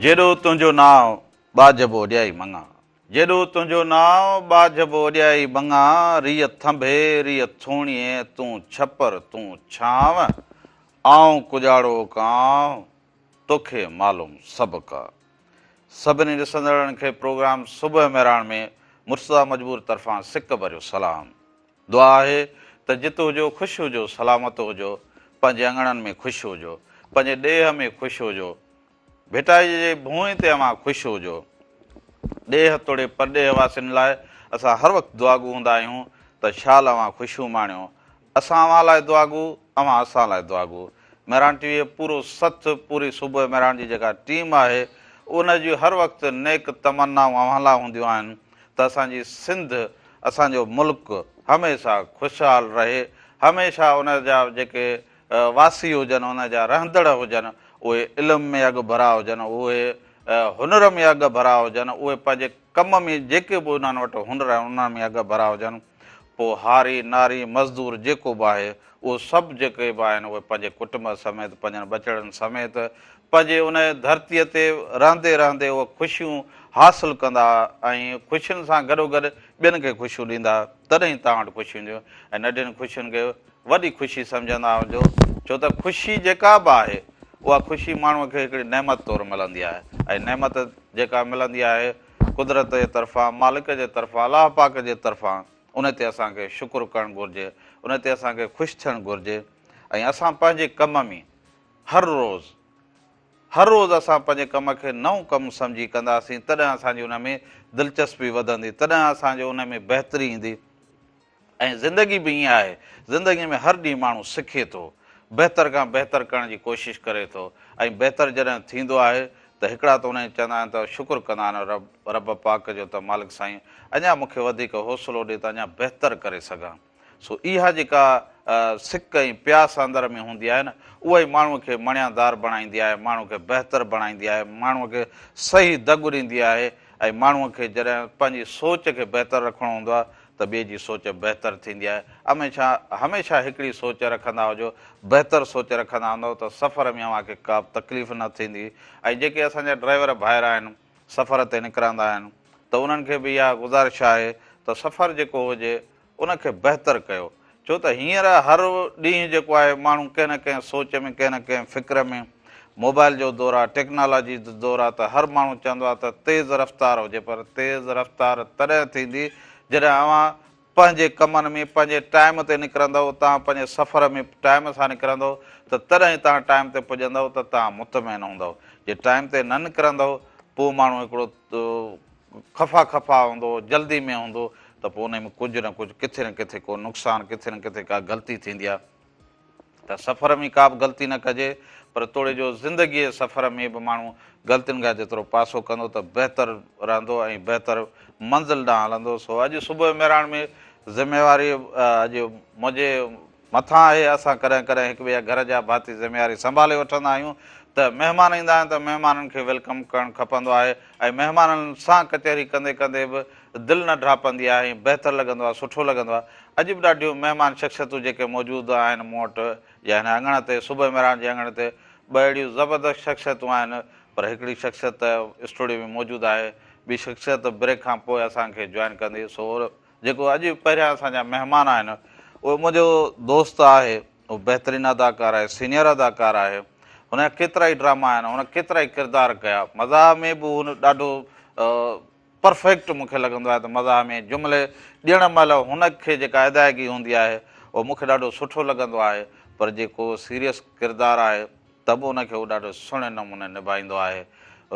جيڏو تنهنجو نانء، ٻاجهه به اوڏيائي مڱان. جيڏو تنهنجو نانء، ٻاجهه به اوڏيائي مڱان، ريء ٿنڀي، ريء ٿوڻيء، تون ڇپر، تون ڇانو، آئون ڪڄاڙو ڪانء، توکي معلوم سڀ ڪا. سڀني ڏسندڙن کي پروگرام صبح مهراڻ ۾ مرتضيٰ مجبور طرفان سڪ ڀريو سلام. دعا آهي ته جت هجو خوش هجو سلامت هجو، پنهنجي اڱڻن ۾ خوش هجو، پنهنجي ڏيهه ۾ خوش هجو، ڀٽائي جي ڀونء تي اوهان خوش هجو. ڏيهه توڙي پرڏيهه واسين لاء اسان هر وقت دعاگو هوندا آهيون ته شال اوهان خوشيون ماڻيو. اسان اوهان لاء دعاگو، اوهان اسان لاء دعاگو. مهراڻ ٽي وي جو پورو سٿ، پوري صبح مهراڻ جي جيڪا ٽيم آهي، ان جون هر وقت نيڪ تمنائون اوهان لاء هونديون آهن ته اسان جي سنڌ، اسان جو ملڪ هميشه خوشحال رهي، هميشه ان جا جيڪي واسي هجن، ان جا رهندڙ هجن، اهي علم ۾ اڳڀرا هجن، اهي هنر ۾ اڳڀرا هجن، اهي پنهنجي ڪم ۾ جيڪي به انهن وٽ هنر آهن، انهن ۾ اڳڀرا هجن. پوء هاري، ناري، مزدور جيڪو به آهي، اهو سڀ جيڪي به آهن، اهي پنهنجي ڪٽنب سميت، پنهنجن ٻچڙن سميت، پنهنجي ان ڌرتيء تي رهندي رهندي اهي خوشيون حاصل ڪندا ۽ خوشين سان گڏوگڏ ٻين کي خوشيون ڏيندا، تڏهن ئي توهان وٽ خوشيون اينديون ۽ ننڍين خوشين کي وڏي خوشي سمجهندا هجو، ڇو ته خوشي جيڪا به آهي، اها خوشي ماڻهوء کي هڪڙي نعمت طور ملندي آهي ۽ نعمت جيڪا ملندي آهي قدرت جي طرفان، مالڪ جي طرفان، الله پاڪ جي طرفان، ان تي اسان کي شڪر ڪرڻ گهرجي، ان تي اسان کي خوش ٿيڻ گهرجي ۽ اسان پنهنجي ڪم ۾ هر روز هر روز اسان پنهنجي ڪم کي نئون ڪم سمجهي ڪنداسين، تڏهن اسان جي ان ۾ دلچسپي وڌندي، تڏهن اسان جي ان ۾ بهتري ايندي. ۽ زندگي به ائين آهي، زندگي ۾ هر ڏينهن ماڻهو سکي ٿو، بهتر کان بهتر ڪرڻ جي ڪوشش ڪري ٿو ۽ بهتر جڏهن ٿيندو آهي ته هڪڙا ته انهي چوندا آهن ته شڪر ڪندا آهن رب رب پاڪ جو ته مالڪ سائين اڃا مون کي وڌيڪ حوصلو ڏي ته اڃا بهتر ڪري سگهان. سو اها جيڪا سڪ ۽ پياس اندر ۾ هوندي آهي نه اها ئي ماڻهو کي مڻيادار بڻائيندي آهي، ماڻهو کي بهتر بڻائيندي آهي، ماڻهو کي صحيح دڳ ڏيندي آهي ۽ ماڻهو کي جڏهن پنهنجي سوچ کي بهتر رکڻو هوندو آهي ته ٻئي جي سوچ بهتر ٿيندي آهي. هميشه هميشه هڪڙي سوچ رکندا هجو، بهتر سوچ رکندا هوندؤ ته سفر ۾ اوهان کي ڪا به تڪليف نه ٿيندي ۽ جيڪي اسان جا ڊرائيور ڀائر آهن سفر تي نڪرندا آهن ته انهن کي به اها گذارش آهي ته سفر جيڪو هجي ان کي بهتر ڪيو ڇو ته هينئر هر ڏينهن جيڪو آهي ماڻهو ڪنهن نه ڪنهن سوچ ۾ ڪنهن نه ڪنهن فڪر ۾ موبائل جو دور آهي ٽيڪنالاجي جو دور آهي ته هر ماڻهو چوندو آهي ته تيز رفتار هجي پر تيز رفتار تڏهن ٿيندي جڏهن اوهان پنهنجي ڪمن ۾ پنهنجي ٽائيم تي نڪرندؤ توهان پنهنجي سفر ۾ ٽائيم سان نڪرندؤ ته تڏهن توهان ٽائيم تي پڄندؤ ته توهان مطمئن هوندؤ جي ٽائيم تي نه نڪرندؤ پوء ماڻهو هڪڙو خفا خفا هوندو جلدي ۾ هوندو ته پوء انهي ۾ ڪجهه نه ڪجهه ڪٿي نه ڪٿي ڪو نقصان ڪٿي نه ڪٿي ڪا غلطي ٿيندي آهي ته سفر ۾ ڪا به غلطي نه ڪجي پر توڙي جو زندگيء جي سفر ۾ به ماڻهو غلطين کان جيترو پاسو ڪندو ته بهتر رهندو ۽ بهتر منزل ڏانهن هلندو سو اڄ صبح مهراڻ ۾ ذميواري اڄ منهنجي مٿان آهي، اسان ڪڏهن ڪڏهن هڪ ٻئي جا گهر جا ڀاتي ذميواري سنڀالي وٺندا آهيون ته مهمان ايندا آهن ته مهمانن کي welcome ڪرڻ کپندو آهي ۽ مهمانن سان ڪچهري ڪندي ڪندي به دل نه ڍاپندي آهي ۽ بهتر لڳندو آهي سٺو لڳندو آهي. اڄ به ڏاڍيون مهمان شخصيتون جيڪي موجود آهن مون وٽ يا هن اڱڻ تي صبح مهراڻ جي اڱڻ تي ٻه اهڙيون زبردست شخصيتون آهن پر هڪڙي شخصيت ته اسٽوڊيو ۾ موجود آهي ٻي شخصيت بريڪ کان پوء اسان کي جوائن ڪندي سو جيڪو اڄ پهريان اسان جا مهمان آهن اهو منهنجو دوست آهي اهو بهترين اداڪار آهي سينيئر اداڪار آهي هن جا ڪيترا ئي ڊراما آهن هن ڪيترا ئي ڪردار ڪيا مزاح ۾ به هن ڏاڍو پرفيڪٽ مون کي لڳندو آهي ته مزاح ۾ جملي ڏيڻ مهل هن کي جيڪا ادائگي هوندي آهي اهو مون کي ڏاڍو سٺو لڳندو آهي پر جيڪو سيريس ڪردار آهي ته به ان کي هو ڏاڍو سهڻي نموني نڀائيندو آهي.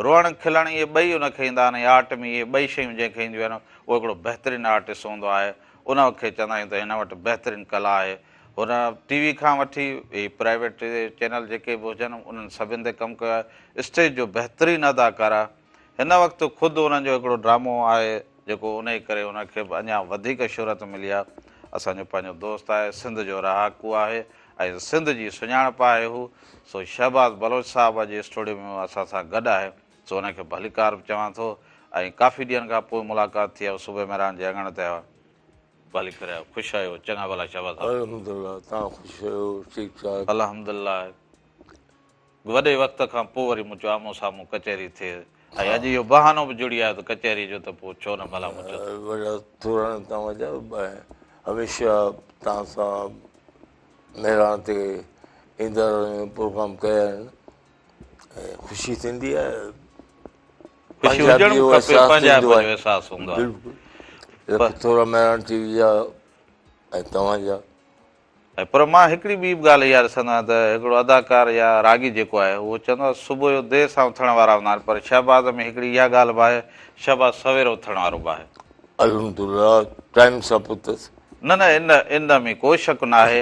روئڻ کلڻ اهي ٻئي ان کي ايندا آهن ۽ آرٽ ۾ اهي ٻئي شيون جنهن کي اينديون آهن اهو هڪڙو بهترين آرٽسٽ هوندو آهي. ان کي چوندا آهيون ته هن وٽ بهترين ڪلا آهي. هن ٽي وي کان وٺي هي پرائيويٽ چينل جيڪي به هجن انهن سڀن تي ڪم ڪيو آهي. اسٽيج جو بهترين اداڪار آهي. هن وقت خود انهن جو هڪڙو ڊرامو آهي جيڪو انهي ڪري ان کي به اڃا وڌيڪ شهرت ملي آهي. اسان جو پنهنجو دوست آهي، سنڌ جو رهاڪو آهي ۽ سنڌ جي سڃاڻپ آهي هو، سو شهباز بلوچ صاحب اڄ اسٽوڊيو ۾ اسان سان گڏ آهي، سو ان کي ڀليڪار به چوان ٿو ۽ ڪافي ڏينهن کان پوء ملاقات ٿي آهي، صبح مهراڻ جي اڱڻ تي آيو آهي. ڀلي ڪري آيو، خوش آهيو؟ چڱا ڀلا شهباز صاحب. الحمدلله، توهان خوش آهيو، ٺيڪ ٺاڪ؟ الحمدلله. وڏي وقت کان پوء وري مون چيو آمهون سامهون ڪچهري ٿئي ۽ اڄ اهو بهانو به جڙي آيو ته ڪچهري جو ته پوء ڇو نه ڀلا مون چيو ته. وڏا ٿورا آهن توهان جا ۽ هميشه توهان سان مهراڻ تي ايندا رهيا آهيون پروگرام ڪيا آهن ۽ خوشي ٿيندي آهي خوشي هجڻ به کپي پنهنجائپ جو احساس هوندو آهي بلڪل ٿورا مهراڻ ٽي وي جا ۽ توهان جا. ۽ پر مان هڪڙي ٻي به ڳالهه اها ڏسندو آهيان ته هڪڙو اداڪار يا راڳي جيڪو آهي اهو چوندو آهي صبح جو دير سان اٿڻ وارا هوندا آهن پر شهباز ۾ هڪڙي اها ڳالهه به آهي شهباز سوير اٿڻ وارو به آهي. الحمدلله ٽائيم سان پهتس. نه نه ان ان ۾ ڪو شڪ ناهي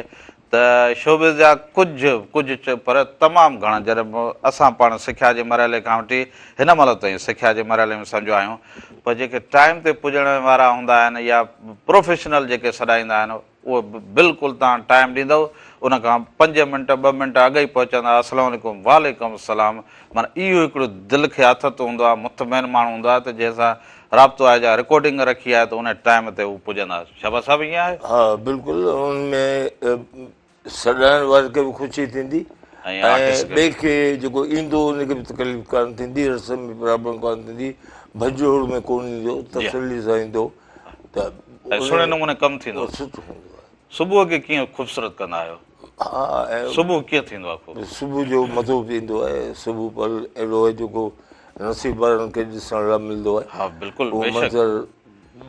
ته شوبز جا ڪجهه ڪجهه پر تمام گهڻا جڏهن اسان پاڻ سکيا جي مرحلي کان وٺي هن مهل تائين سکيا جي مرحلي ۾ سمجهيو آهيون پر جيڪي ٽائيم تي پڄڻ وارا هوندا آهن يا پروفيشنل جيڪي سڏائيندا آهن اهي بلڪل توهان ٽائيم ڏيندؤ ان کان پنج منٽ ٻه منٽ اڳ ئي پهچندا السلام عليڪم وعليڪم السلام معنيٰ اهو هڪڙو دل کي آٿت هوندو آهي مطمئن ماڻهو هوندو آهي ته جنهن سان رابطو آهي جا رڪارڊنگ رکي آهي ته ان ٽائيم تي هو پڄندا شهباز صاحب ائين آهي؟ ها بلڪل ان ۾ سڏائڻ واري کي به خوشي ٿيندي ۽ ٻئي کي جيڪو ايندو ان کي به تڪليف ڪانه ٿيندي رستي ۾ پرابلم ڪانه ٿيندي ڀڄ ڊوڙ ۾ ڪونه ايندو تسلي سان ايندو ته ۽ سهڻي نموني ڪم ٿيندو. سٺو هوندو آهي. صبح کي ڪيئن خوبصورت ڪندا آهيو؟ ها ۽ صبح ڪيئن ٿيندو آهي خوبصورت؟ صبح جو مزو به ايندو آهي صبح پل اهڙو آهي جيڪو نصيب وارن کي ڏسڻ لاء ملندو آهي. ها بلڪل بيشڪ. اهو منظر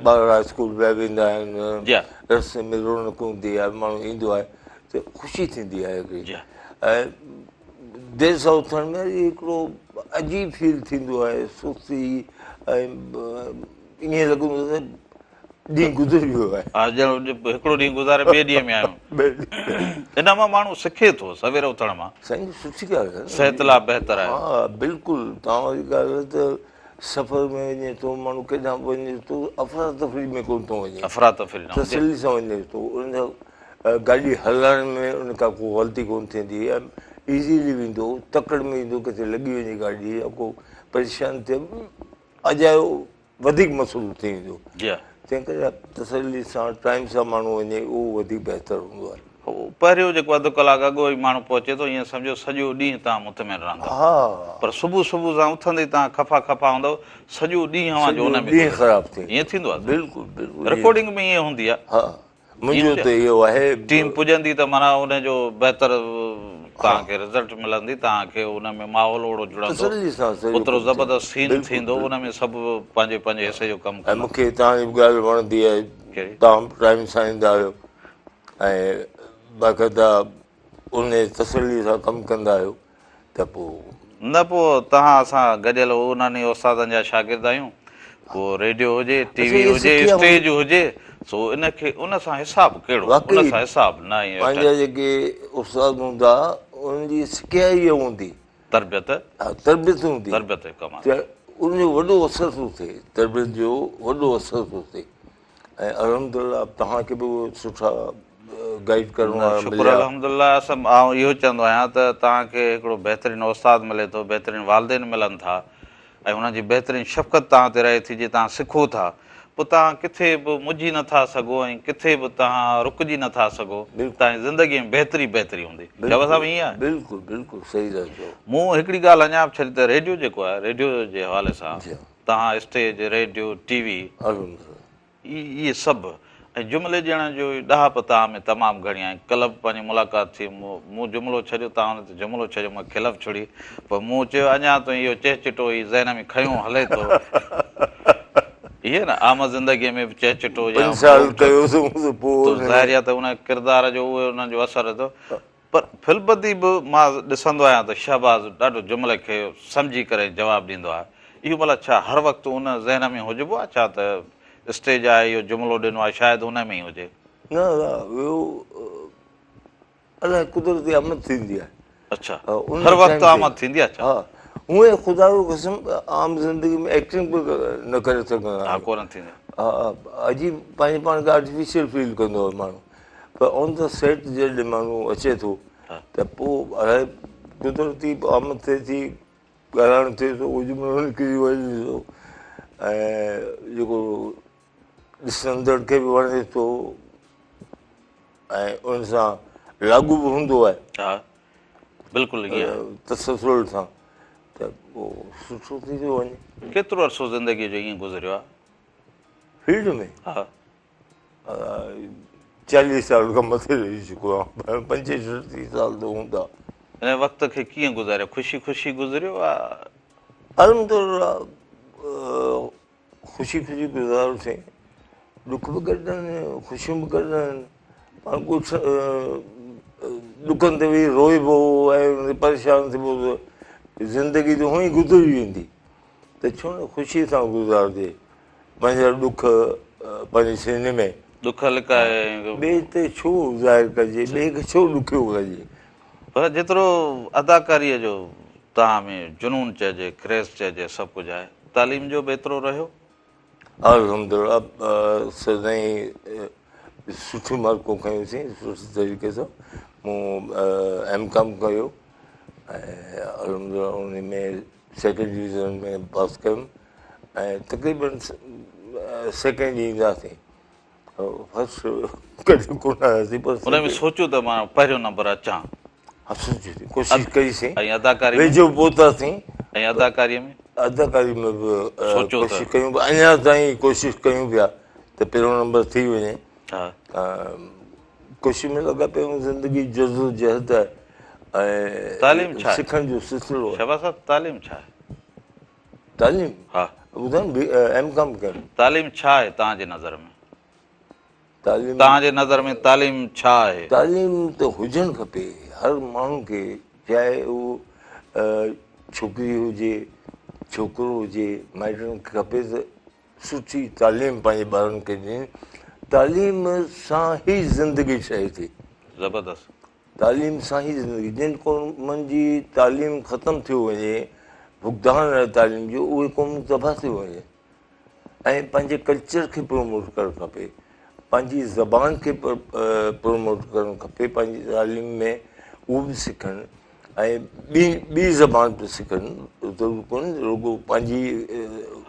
ٻارڙا اسڪول پيا ويندا آهن جي ها. رستي ۾ رونق هوندي آهي ماڻهو ايندو آهي ته خوشي ٿيندي آهي هڪڙي جي ها. ۽ دير سان اٿڻ ۾ هڪڙو عجيب فيل ٿيندو آهي سستي ۽ ائين لڳندو ته ڏينهن گذري ويو آهي. ها ڄڻ هڪڙو ڏينهن گذاري ٻئي ڏينهن ۾ آيو. ان مان ماڻهو سکي ٿو سوير اٿڻ مان. سائين سٺي ڳالهه آهي. صحت لاء بهتر آهي. ها بلڪل توهان جي ڳالهه ته سفر ۾ وڃي ٿو ماڻهو ڪيڏانهن به وڃي ٿو افراتفري ۾ ڪونه ٿو وڃي. افراتفري نه هوندي. تسلي سان وڃي ٿو ان گاڏي هلائڻ ۾ ان کان ڪو غلطي ڪونه ٿيندي ۽ ايزيلي ويندو تڪڙ ۾ ايندو ڪٿي لڳي وڃي گاڏي يا ڪو پريشان ٿئي اجايو وڌيڪ مسئلو ٿي ويندو. جي ها. تنهن ڪري تسلي سان ٽائيم سان ماڻهو وڃي اهو وڌيڪ بهتر هوندو آهي. هو پهريون جيڪو اڌ ڪلاڪ اڳ ئي ماڻهو پهچي ٿو ائين سمجهو سڄو ڏينهن توهان مطمئن رهندؤ. ها. پر صبح صبح سان اٿندي توهان خفا خفا هوندؤ سڄو ڏينهن اوهان جو ان ۾ سڄو ڏينهن خراب ٿي ائين ٿيندو آهي. بلڪل بلڪل. رڪارڊنگ ۾ ائين هوندي آهي. ها. منهنجو ته اهو آهي. ٽيم پڄندي ته معنيٰ ان جو بهتر توهان کي رزلٽ ملندي توهان کي ان ۾ ماحول اوڙو جڙندو اوترو زبردست سين ٿيندو ان ۾ سڀ پنهنجي پنهنجي حصي جو ڪم ڪندا. ۽ مون کي توهان جي به ڳالهه وڻندي آهي توهان به ٽائيم سان ايندا آهيو ۽ باقاعده ان تسلي سان ڪم ڪندا آهيو ته پوء. نه پوء توهان اسان گڏيل انهن ئي استادن جا شاگرد آهيون پوء ريڊيو هجي ٽي وي هجي اسٽيج هجي سو ان کي ان سان حساب ڪهڙو ان سان حساب نه ائين. پنهنجا جيڪي استاد هوندا انهن جي سکيا ئي اها هوندي. تربيت. ها تربيت هوندي. تربيت جو ڪم آهي. ته ان جو وڏو اثر ٿو ٿئي تربيت جو وڏو اثر ٿو ٿئي. ۽ الحمدلله توهان کي به سٺا گائيڊ ڪرڻ وارا شڪر مليا. الحمدلله اسان آئون اهو چوندو آهيان ته توهان کي هڪڙو بهترين استاد ملي ٿو بهترين والدين ملن ٿا ۽ انهن جي بهترين شفقت توهان تي رهي ٿي جي توهان سکو ٿا پوء توهان ڪٿي به مجهي نه ٿا سگهو ۽ ڪٿي به توهان رڪجي نه ٿا سگهو توهان جي زندگي ۾ بهتري بهتري هوندي شهباز صاحب ائين آهي؟ بلڪل بلڪل صحيح ٿا چئو. مون هڪڙي ڳالهه اڃا به ڇڏي ته ريڊيو جيڪو آهي ريڊيو جي حوالي سان توهان اسٽيج، ريڊيو، ٽي وي اهي سڀ ۽ جملي ڏيڻ جو ڏاهپ توهان ۾ تمام گهڻي آهي. ڪلهه به پنهنجي ملاقات ٿي مون جملو ڇڏيو توهان ان تي جملو ڇڏيو مون کل به ڇڙي پر مون چيو اڃا تائين اهو چهچٽو ئي ذهن ۾ کنيو هلي ٿو. اهي نه عام زندگيء ۾ به چهچٽو يا پنج سال ڪيو پوء ظاهر آهي ته ان ڪردار جو اهو انهن جو اثر ٿيو. پر في البديع به مان ڏسندو آهيان ته شهباز ڏاڍو جملي کي سمجهي ڪري جواب ڏيندو آهي. اهو ڀلا ڇا هر وقت ان ذهن ۾ هجبو آهي ڇا ته اسٽيج آهي اهو جملو ڏنو آهي شايد ان ۾ ئي هجي. نه نه اهو الائي قدرتي آمد ٿيندي آهي. اڇا هر وقت آمد ٿيندي آهي ڇا؟ ها هونئن خدا جو قسم عام زندگي ۾ ايڪٽنگ به نه ڪري سگهندا آهيون. ها ڪونه ٿيندي. ها عجيب پنهنجي پاڻ کي آرٽيفيشل فيل ڪندو آهي ماڻهو. پر آن the set جڏهن ماڻهو اچي ٿو ته پوء الائي قدرتي آمد ٿئي ٿي ڳالهائڻ ٿئي ٿو اهو جملو نڪري وڃي ٿو ۽ جيڪو ڏسندڙ کي به وڻي ٿو ۽ ان سان لاڳو به هوندو آهي. بلڪل ائين آهي. تسلسل سان ته پوء سٺو ٿي ٿو وڃي. ڪيترو عرصو زندگيء جو ائين گذريو آهي؟ فيلڊ ۾؟ ها. 40 سال کان مٿي رهي چڪو آهيان، 25 30 سال ته هوندا. ان وقت کي ڪيئن گذاريو؟ خوشي خوشي گذريو آ؟ الحمدلله خوشي خوشي گذاريوسين. ڏک به گڏ آهن، خوشيون به گڏ آهن. پاڻ ڳوٺ ڏکن تي ويهي روئبو ۽ پريشان ٿبو ته زندگي ته هونئن ئي گذري ويندي ته ڇو نه خوشي سان گذارجي. پنهنجا ڏک پنهنجي سيني ۾. ڏک لڪائي. ٻئي تي ڇو ظاهر ڪجي، ٻئي کي ڇو ڏکيو ڪجي. پر جيترو اداڪاريء جو توهان ۾ جنون چئجي، ڪريز چئجي، سڀ ڪجهه آهي، تعليم جو به ايترو رهيو؟ الحمدلله سدائين سٺيون مارڪون کنيون سين، سٺي طريقي سان مون ايم ڪام ڪيو ۽ الحمدلله ان ۾ سيڪنڊ ڊويزن ۾ پاس ڪيم ۽ تقريبن سيڪنڊ اينداسين فرسٽ ڪڏهن ڪونه آياسين پر ان ۾ سوچيو ته مان پهريون نمبر اچان. ها سوچيوسين، ڪوشش ڪئيسين ۽ اداڪاري ۾ ويجهو پهتاسين. ۽ اداڪاري ۾ اداڪاري ۾ به سوچيو ته ڪوشش ڪيون پيا، اڃا تائين ڪوشش ڪيون پيا ته پهريون نمبر ٿي وڃي. ها. ڪوشش ۾ لڳا پيا آهيون، زندگي جدوجهد آهي ۽ تعليم ڇا آهي؟ سکڻ جو سلسلو آهي. شهباز صاحب تعليم ڇا آهي؟ تعليم؟ ها. ٻڌايم ايم ڪام ڪيم. تعليم ڇا آهي توهان جي نظر ۾؟ تعليم توهان جي نظر ۾ تعليم ڇا آهي؟ تعليم ته هجڻ کپي هر ماڻهو کي چاهي اهو ڇوڪري هجي ڇوڪرو هجي مائٽن کي کپي ته سٺي تعليم پنهنجي ٻارن کي ڏين تعليم سان ئي زندگي ٺهي ٿي. زبردست. تعليم سان ئي زندگي جن قومن جي تعليم ختم ٿيو وڃي فقدان آهي تعليم جو اهي قومون تباهه ٿيو وڃن ۽ پنهنجي ڪلچر کي پروموٽ ڪرڻ کپي پنهنجي زبان کي پروموٽ ڪرڻ کپي پنهنجي تعليم ۾ اهو به سکن ۽ ٻي ٻي زبان به سکن ضرور ڪونهي رڳو پنهنجي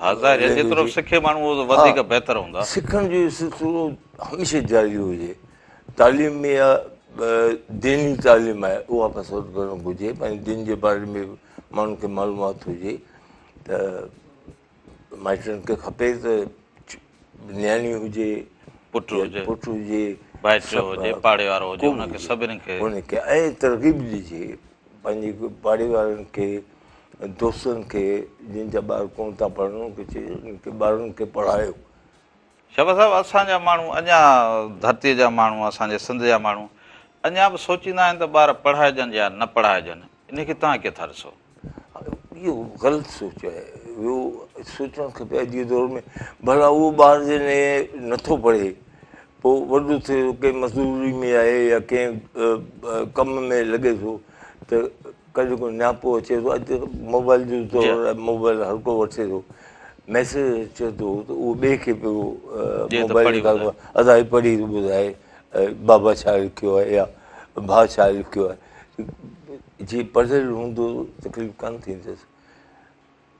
ها ظاهر آهي جيترو سکي ماڻهو اهو وڌيڪ بهتر هوندا. سکڻ جو سلسلو هميشه جاري هجي تعليم ۾ اها ديني تعليم آهي اها پسند ڪرڻ گهرجي پنهنجي دين جي باري ۾ ماڻهن کي معلومات هجي ته مائٽن کي کپي ته نياڻي هجي پٽ هجي پٽ هجي ڀائٽيو هجي پاڙي وارو هجي ان کي سڀني کي ان کي ۽ ترغيب ڏجي پنهنجي پاڙي وارن کي دوستن کي جن جا ٻار ڪونه ٿا پڙهن ان کي چئجي ان کي ٻارن کي پڙهايو. شهباز صاحب اسان جا ماڻهو اڃا ڌرتي جا ماڻهو اسان جي سنڌ جا ماڻهو اڃا به سوچيندا آهن ته ٻار پڙهائجن يا نه پڙهائجن ان کي توهان ڪيئن ٿا ڏسو؟ اهو غلط سوچ آهي اهو سوچڻ کپي اڄ جي دور ۾ ڀلا اهو ٻار جڏهن نٿو پڙهي پوء وڏو ٿئي ٿو ڪنهن مزدوري ۾ آهي يا ڪنهن ڪم ۾ لڳي ٿو ته ڪڏهن ڪو نياپو اچي ٿو اڄ موبائل جو دور آهي موبائل هر ڪو وٺي ٿو ميسيج اچي ٿو ته اهو ٻئي کي پيو موبائل ادا هي پڙهي ٿو ٻڌائي بابا ڇا لکيو آهي يا ڀاء ڇا لکيو آهي جي پڙهيل هوندو تڪليف ڪانه ٿيندس.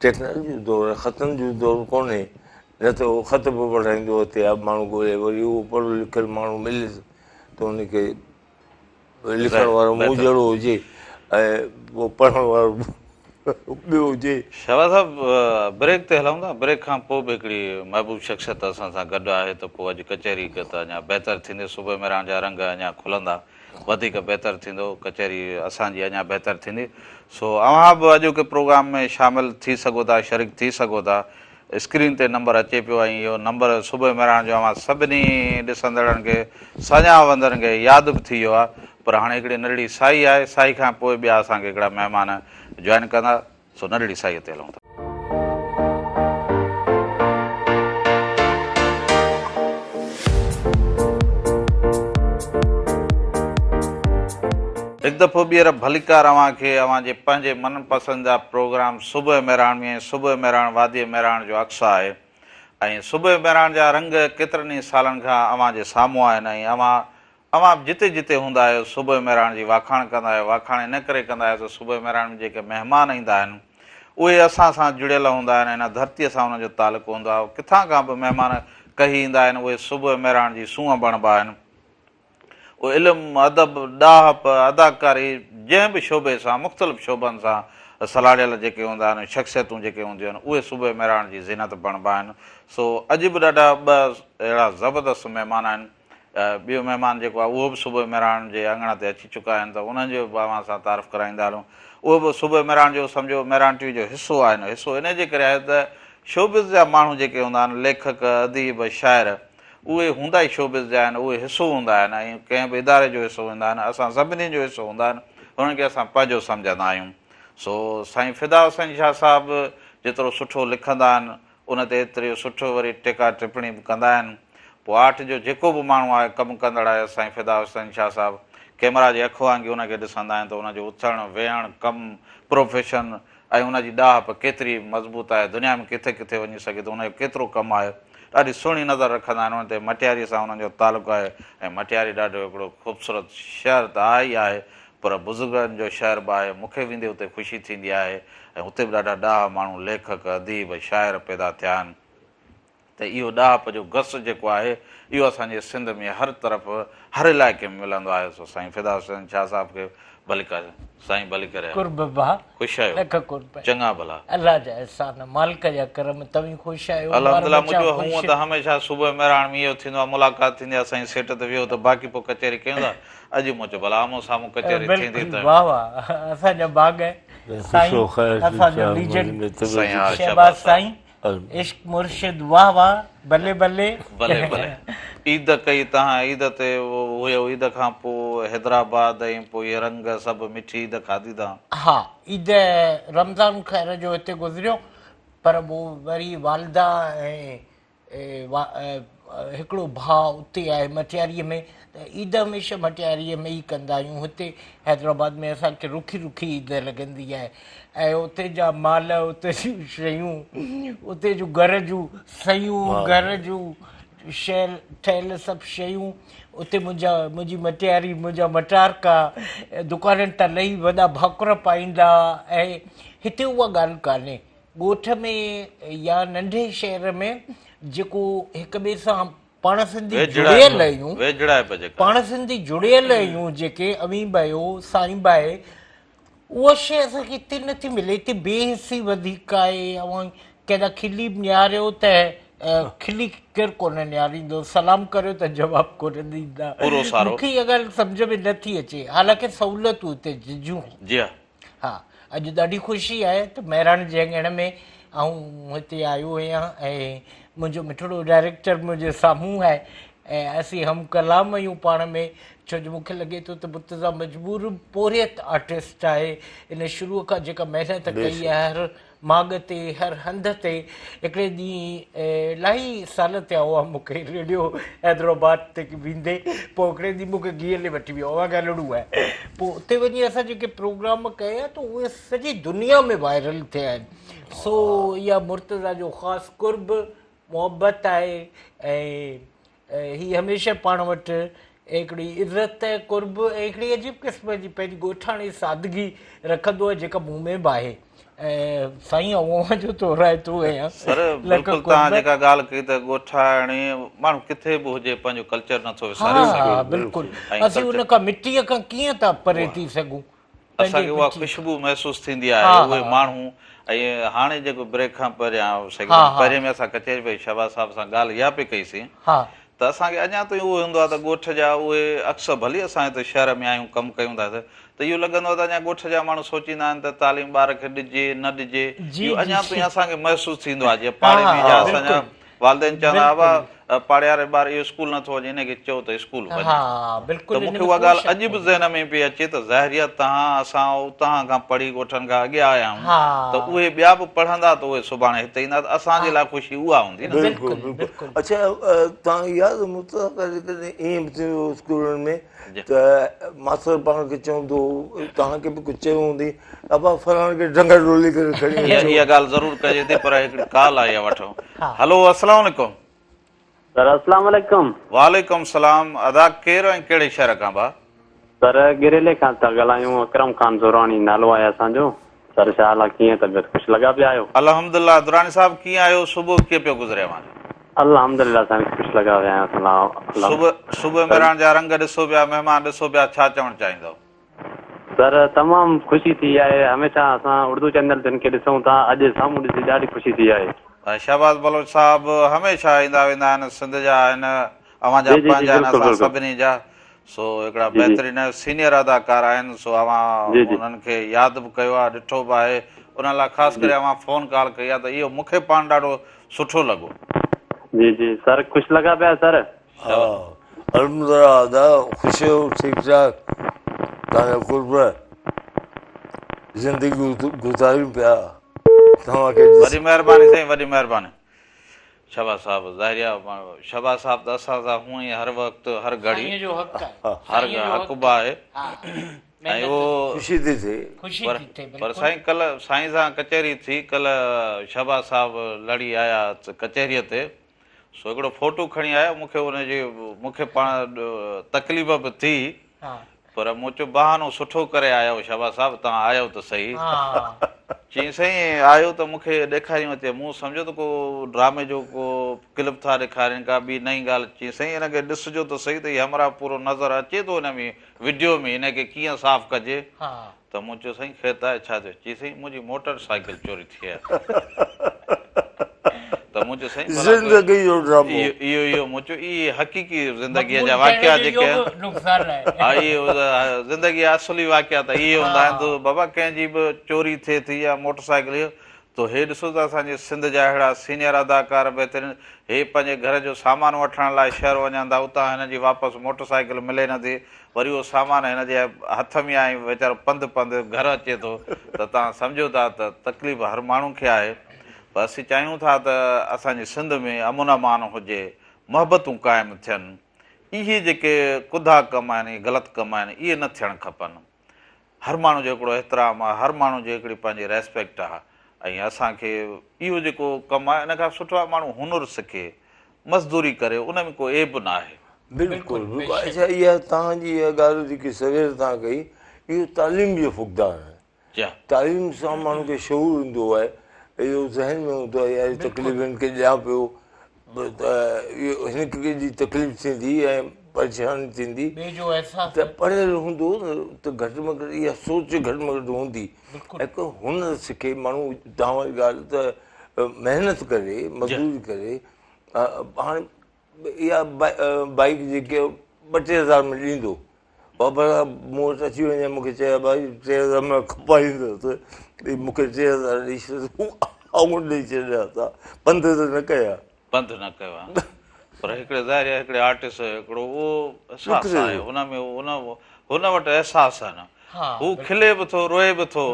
ٽيڪنالاجي جو دور آهي خطن جو دور ڪونهي نه ته اهو خط به پڙهائيندو اٿي ها ماڻهو ڳولي وري اهو پڙهيل لکيل ماڻهو مليس ته ان کي لکڻ وارو مون جهڙو هجي ۽ پوء پڙهڻ وارو ٻيو هجي. شهباز صاحب بريڪ تي هلون ٿا بريڪ کان پوء به هڪڙي محبوب شخصيت اسان سان گڏ آهي ته پوء اڄ ڪچهري ته اڃا بهتر ٿيندي صبح مهراڻ جا رنگ اڃا کلندا. وڌيڪ بهتر ٿيندو ڪچهري اسان جي اڃا بهتر ٿيندي سو اوهان به اڄوڪي پروگرام ۾ شامل ٿي سگهو ٿا شريڪ ٿي سگهو ٿا اسڪرين تي نمبر اچي پيو ۽ اهو نمبر صبح مهراڻ جو اوهان سڀني ڏسندڙن کي ساڃاهه وندرن کي ياد به ٿي ويو آهي پر هاڻي هڪڙي ننڍڙي سائي آهي سائي کان پوء ٻيا اسان کي هڪڙا مهمان جوائن ڪندا سو ننڍڙي سائيء تي هلون ٿا. هڪ دفعو ٻيهر ڀليڪار اوهان کي اوهان جي پنهنجي من پسند جا پروگرام صبح مهراڻ ۾ صبح مهراڻ واديء مهراڻ جو عڪس آهي ۽ صبح مهراڻ جا رنگ ڪيترن ئي سالن کان اوهان جي سامهون آهن ۽ اوهان اوهان به جتي جتي هوندا آهيو صبح مهراڻ جي واکاڻ ڪندا آهيو، واکاڻ ان ڪري ڪندا آهيو ته صبح مهراڻ ۾ جيڪي مهمان ايندا آهن اهي اسان سان جڙيل هوندا آهن هن ڌرتيء سان انهن جو تعلق هوندو آهي ڪٿان کان به مهمان ڪهي ايندا آهن اهي صبح مهراڻ جي سونهن بڻبا آهن. اهو علم، ادب، ڏاهپ، اداڪاري جنهن به شعبي سان مختلف شعبن سان سلهاڙيل جيڪي هوندا آهن، شخصيتون جيڪي هونديون آهن، اهي صبح مهراڻ جي زينت بڻبا آهن. سو اڄ به ڏاڍا ٻه اهڙا زبردست مهمان آهن. ٻيو مهمان جيڪو آهي اهو به صبح مهراڻ جي اڱڻ تي اچي چڪا آهن ته انهن جو به اوهان سان تعارف ڪرائيندا هلون. اهو به صبح مهراڻ جو سمجهو مهراڻ ٽي وي جو حصو آهن. حصو انهي جي ڪري آهي ته شوبز جا ماڻهو جيڪي هوندا آهن، ليکڪ، اديب، شاعر، اهي هوندا ئي شوبز جا آهن، اهي حصو هوندا آهن ۽ ڪنهن به اداري جو حصو هوندا آهن، اسان سڀني جو حصو هوندا آهن، انهن کي اسان پنهنجو سمجهندا آهيون. سو سائين فدا حسين شاهه صاحب جيترو سٺو لکندا آهن، ان تي ايتري سٺو وري ٽيڪا ٽپڻي به ڪندا آهن. پوء آرٽ جو جيڪو به ماڻهو آهي، ڪم ڪندڙ آهي، سائين فدا حسين شاهه صاحب ڪئميرا جي اک وانگي ان کي ڏسندا آهن ته ان جو اٿڻ، ويهڻ، ڪم، پروفيشن ۽ ان جي ڏاهپ ڪيتري مضبوط آهي، دنيا ۾ ڪٿي ڪٿي وڃي سگهي ٿو، ان جو ڪيترو ڪم آهي، ڏاڍي سهڻي نظر رکندا آهن ان تي. مٽياريء سان انهن جو تعلق آهي ۽ مٽياري ڏاڍو هڪڙو خوبصورت شهر ته آهي ئي آهي پر بزرگن جو شهر به آهي. مون کي ويندي اتي خوشي ٿيندي آهي ۽ اتي به ڏاڍا ڏاها ماڻهو، ليکڪ، اديب، شاعر پيدا ٿيا آهن. ته اهو ڏاهپ جو گس جيڪو آهي اهو اسان جي سنڌ ۾ هر طرف هر علائقي ۾ ملندو آهي سو سائين فدا حسين شاهه صاحب کي ڀلي ڪر سائين ڀلي ڪري آيو. قرب ڀاء خوش آهيو لک قرب. چڱا ڀلا. الله جا احسان مالڪ جا ڪرم توهين خوش آهيو ٻار الحمدلله ٻچا منهنجو خوش. هونء ته هميشه صبح مهراڻ ۾ اهو ٿيندو آهي ملاقات ٿيندي آهي سائين سيٽ تي ويهو ته باقي پوء ڪچهري ڪيون ٿا اڄ مون چيو ڀلا آمهون سامهون ڪچهري ٿيندي بلڪل ته واه واه اسان جا ڀاڳ سائين اسان جو ليجنڊ سائين ها شهباز شهباز صاحب. سائين عشق مرشد واه واه بلي بلي. بلي بلي عيد ڪئي تهان عيد تي هيو عيد کان پو حيدرآباد ۽ پو اهي رنگ سڀ مٺي عيد کاڌي تهان. ها عيد رمضان خير جو هتي گذريو پر پو وري والده ۽ هڪڙو ڀاء اتي آهي مٽياري ۾ ته عيد هميشه مٽياري ۾ ئي ڪندا آهيون هتي حيدرآباد ۾ اسان کي رکي رکي عيد لڳندي آهي ۽ اتي جا مال اتي جون شيون اتي جون گهر جون سيون گهر جون شيل ٺهيل سڀ شيون اتي منهنجا منهنجي مٽياري منهنجا مٽارڪا دڪانن تان لهي وڏا ڀاڪر پائيندا ۽ هتي اها ڳالهه ڪانهي ڳوٺ ۾ يا ننڍي شهر ۾ جيڪو هڪ ٻئي سان پاڻ سنڌي جڙيل آهيون ويجهڙائپ جيڪا پاڻ سنڌي جڙيل آهيون جيڪي اوهين به آهيو سائين به آهي اها شيء اسان کي هتي نٿي ملي هتي بي حسي وڌيڪ آهي اوهان ڪنهن ڏانهن کلي به نهاريو ته کلي ڪير ڪونه نهاريندو سلام ڪريو ته جواب ڪونه ڏيندا پورو سارو مون کي اها ڳالهه سمجهه ۾ نٿي اچي حالانڪه سهولتون هتي جهجهيون جي ها ها اڄ ڏاڍي خوشي آهي ته مهراڻ جي اڱڻ ۾ آئون هتي آيو آهيان ۽ منهنجو مٺڙو ڊائريڪٽر منهنجي سامهون آهي ۽ اسين هم ڪلام آهيون پاڻ ۾ ڇو جو مونکي لڳي ٿو ته مرتضيٰ مجبور پورهيت آرٽسٽ آهي ان شروع کان جيڪا محنت ڪئي آهي هر ماڳ تي هر هنڌ تي هڪڙي ڏينهن الاهي سال ٿيا هئا مون کي ريڊيو حيدرآباد تي ويندي پوء هڪڙي ڏينهن مون کي گهلي وٺي ويو اوهان کي هلڻو آهي پوء اتي وڃي اسان جيڪي پروگرام ڪيا ته اهي سڄي دنيا ۾ وائرل ٿيا آهن سو اها مرتضيٰ جو خاص قرب محبت آهي ۽ هي هميشه پاڻ وٽ هڪڙي عزت ۽ قرب ۽ هڪڙي عجيب قسم جي پنهنجي ڳوٺاڻي سادگي رکندو آهي جيڪا مون ۾ به آهي ۽ سائين آئون اوهان جو ٿورائتو آهيان سر بلڪل توهان جيڪا ڳالهه ڪئي ته ڳوٺاڻي ماڻهو ڪٿي به هجي پنهنجو ڪلچر نٿو وساري سگهي ها بلڪل اسين ان کان مٽيء کان ڪيئن ٿا پري ٿي سگهون اسان کي اها خوشبو محسوس ٿيندي آهي اهي ماڻهو ۽ هاڻي جيڪو بريڪ کان پهريان پهرين ۾ اسان ڪچهري پئي شهباز صاحب سان ڳالهه اها پئي ڪئي سين ته اسان کي اڃا تائين اهو هوندو آهي ته ڳوٺ جا اهي عڪس ڀلي اسان هتي شهر ۾ آهيون ڪم ڪيون ٿا ته اهو لڳندو آهي ته اڃا ڳوٺ جا ماڻهو سوچيندا آهن ته تعليم ٻار کي ڏجي نه ڏجي اهو اڃا تائين اسان کي محسوس ٿيندو آهي جيئن پاڙي ۾ جا اسان جا والدين چوندا ها ابا پاڙي واري ٻار اهو اسڪول نٿو وڃي ان کي چئو ته اسڪول وڃي ته مون کي اها ڳالهه اڄ به ذهن ۾ پئي اچي ته ظاهري آهي توهان اسان اتان کان پڙهي ڳوٺن کان اڳيان آيا آهيون ته اهي ٻيا به پڙهندا ته اهي سڀاڻي هتي ايندا ته اسان جي لاء خوشي اها هوندي نه. بلڪل بلڪل اڇا توهان کي ياد مرتضيٰ ڪڏهن ڪڏهن ائين به ٿيندو هو اسڪولن ۾ ته ماستر پاڻ کي چوندو هو، توهان کي به ڪجهه چيو هوندئي، ابا فلاڻي کي ڊنگهه ڏولي ڪري کڻي اچو. اها ڳالهه ضرور ڪجي ٿي پر هڪڙي ڪال آئي آهي وٺو. هلو السلام عليڪم. سر السلام عليڪم. وعليڪم السلام ادا ڪير ۽ ڪهڙي شهر کان ڀا. سر ڳريلي کان ٿا ڳالهايون اڪرم خان زوراڻي نالو آهي اسان جو سر شاء الله ڪيئن طبيعت خوش لڳا پيا آهيو. الحمدلله دراني صاحب ڪيئن آهيو صبح ڪيئن پيو گذري اوهان جو. الحمدلله سائين خوش لڳا پيا آهيون. صبح صبح مهراڻ جا رنگ ڏسو پيا مهمان ڏسو پيا ڇا چوڻ چاهيندؤ؟ سر تمام خوشي ٿي آهي هميشه اسان اردو چينل تي هن کي ڏسون ٿا اڄ سامهون ڏسي ڏاڍي خوشي ٿي آهي. شهباز بلوچ صاحب هميشه ايندا ويندا آهن سنڌ جا آهن اوهان جا جي جي جي پنهنجا آهن بلڪل اسان بلڪل سڀني جا سو هڪڙا جي جي بهترين سينيئر اداڪار آهن سو اوهان جي جي انهن کي ياد به ڪيو آهي ڏٺو به آهي انهن لاء خاص جي ڪري اوهان فون ڪال ڪئي آهي ته اهو مون کي پاڻ ڏاڍو سٺو لڳو. جي جي سر خوش لڳا پيا سر. ها الحمدلله ادا خوش آهيو ٺيڪ ٺاڪ توهان جا قرب زندگي گذاريون پيا توهان کي وڏي مهرباني سائين وڏي مهرباني. شهباز صاحب ظاهر آ شهباز صاحب ته اسان سان هونئن ئي هر وقت هر گهڙي سائين جو حق آهي هر سائين جو حق حق به آهي ها ۽ محنت اهو خوشي ٿي ٿئي. خوشي پر ٿي ٿئي پر بلڪل. سائين ڪلهه سائين سان ڪچهري ٿي ڪلهه شهباز صاحب لڙي آيا ڪچهريء تي سو هڪڙو فوٽو کڻي آيا مون کي ان جي مون کي پاڻ تڪليف به ٿي ها. پر مون چيو بهانو سٺو ڪري آيا شهباز صاحب توهان آيو ته سهي. چيائين سائين آيو ته مون کي ڏيکاريون اچي مون سمجهيو ته ڪو ڊرامي جو ڪو ڪلپ ٿا ڏيکارين ڪا ٻي نئين ڳالهه چيائين سائين هن کي ڏسجو ته سهي ته هي همراهه پورو نظر اچي ٿو هن ۾ وڊيو ۾ هن کي ڪيئن صاف ڪجي ته مون چيو سائين خير ته آهي ڇا ٿيو؟ چيائين سائين منهنجي موٽر سائيڪل چوري ٿي آهي. ته مون چيو سائين ڀلا زندگي جو ڊرامو. اهو اهو مون چيو اهي حقيقي زندگيء مقبول جا ٿيڻ واقعا جو جيڪي اهو آهن به نقصان آهي. ها اهي زندگيء جا اصلي واقعا ته اهي هوندا آهن ته بابا ڪنهن جي به چوري ٿئي ٿي يا موٽر سائيڪل اهو ته هي ڏسو ته اسان جي سنڌ جا اهڙا سينيئر اداڪار بهترين هي پنهنجي گهر جو سامان وٺڻ لاء شهر وڃن ٿا اتان هن جي واپس موٽر سائيڪل ملي نه ٿي وري اهو سامان هن جي هٿ ۾ آهي ۽ ويچارو پنڌ پنڌ گهر اچي ٿو ته توهان سمجهو ٿا ته تڪليف هر ماڻهو کي آهي پر اسين چاهيون ٿا ته اسان جي سنڌ ۾ امن امان هجي محبتون قائم ٿين اهي جيڪي ڪڌا ڪم آهن اهي غلط ڪم آهن اهي نه ٿيڻ کپن هر ماڻهو جو هڪڙو احترام آهي هر ماڻهو جي هڪڙي پنهنجي ريسپيڪٽ آهي ۽ اسان کي اهو جيڪو ڪم آهي ان کان سٺو آهي ماڻهو هنر سکي مزدوري ڪري ان ۾ ڪو عيب نه آهي. بلڪل بلڪل اڇا اها توهان جي اها ڳالهه جيڪي سوير توهان ڪئي اهو تعليم جو فقدان آهي تعليم سان ماڻهو کي شعور ايندو آهي اهو ذهن ۾ هوندو آهي يار تڪليف هن کي ڏيان پيو ته هن کي ڪيڏي تڪليف ٿيندي ۽ پريشاني ٿيندي ٻئي جو احساس ته پڙهيل هوندو ته گهٽ ۾ گهٽ اها سوچ گهٽ ۾ گهٽ هوندي ۽ هنر سکي ماڻهو توهان واري ڳالهه ته محنت ڪري مزدوري ڪري هاڻي اها بائيڪ جيڪي ٻه ٽي هزار ۾ ڏيندو بابا مون وٽ اچي وڃي مون کي چئي ڀائي 3000 ۾ کپائيندس مون کي 3000 ڏئي ڇڏ آئون ڏئي ڇڏيان ها پنڌ ته نه ڪيا. پنڌ نه ڪيو آ پر هڪڙي ظاهر آهي هڪڙي آرٽسٽ جو هڪڙو اهو احساس آهي ان ۾ ان هن وٽ احساس آهن هو کلي به ٿو روئي به ٿو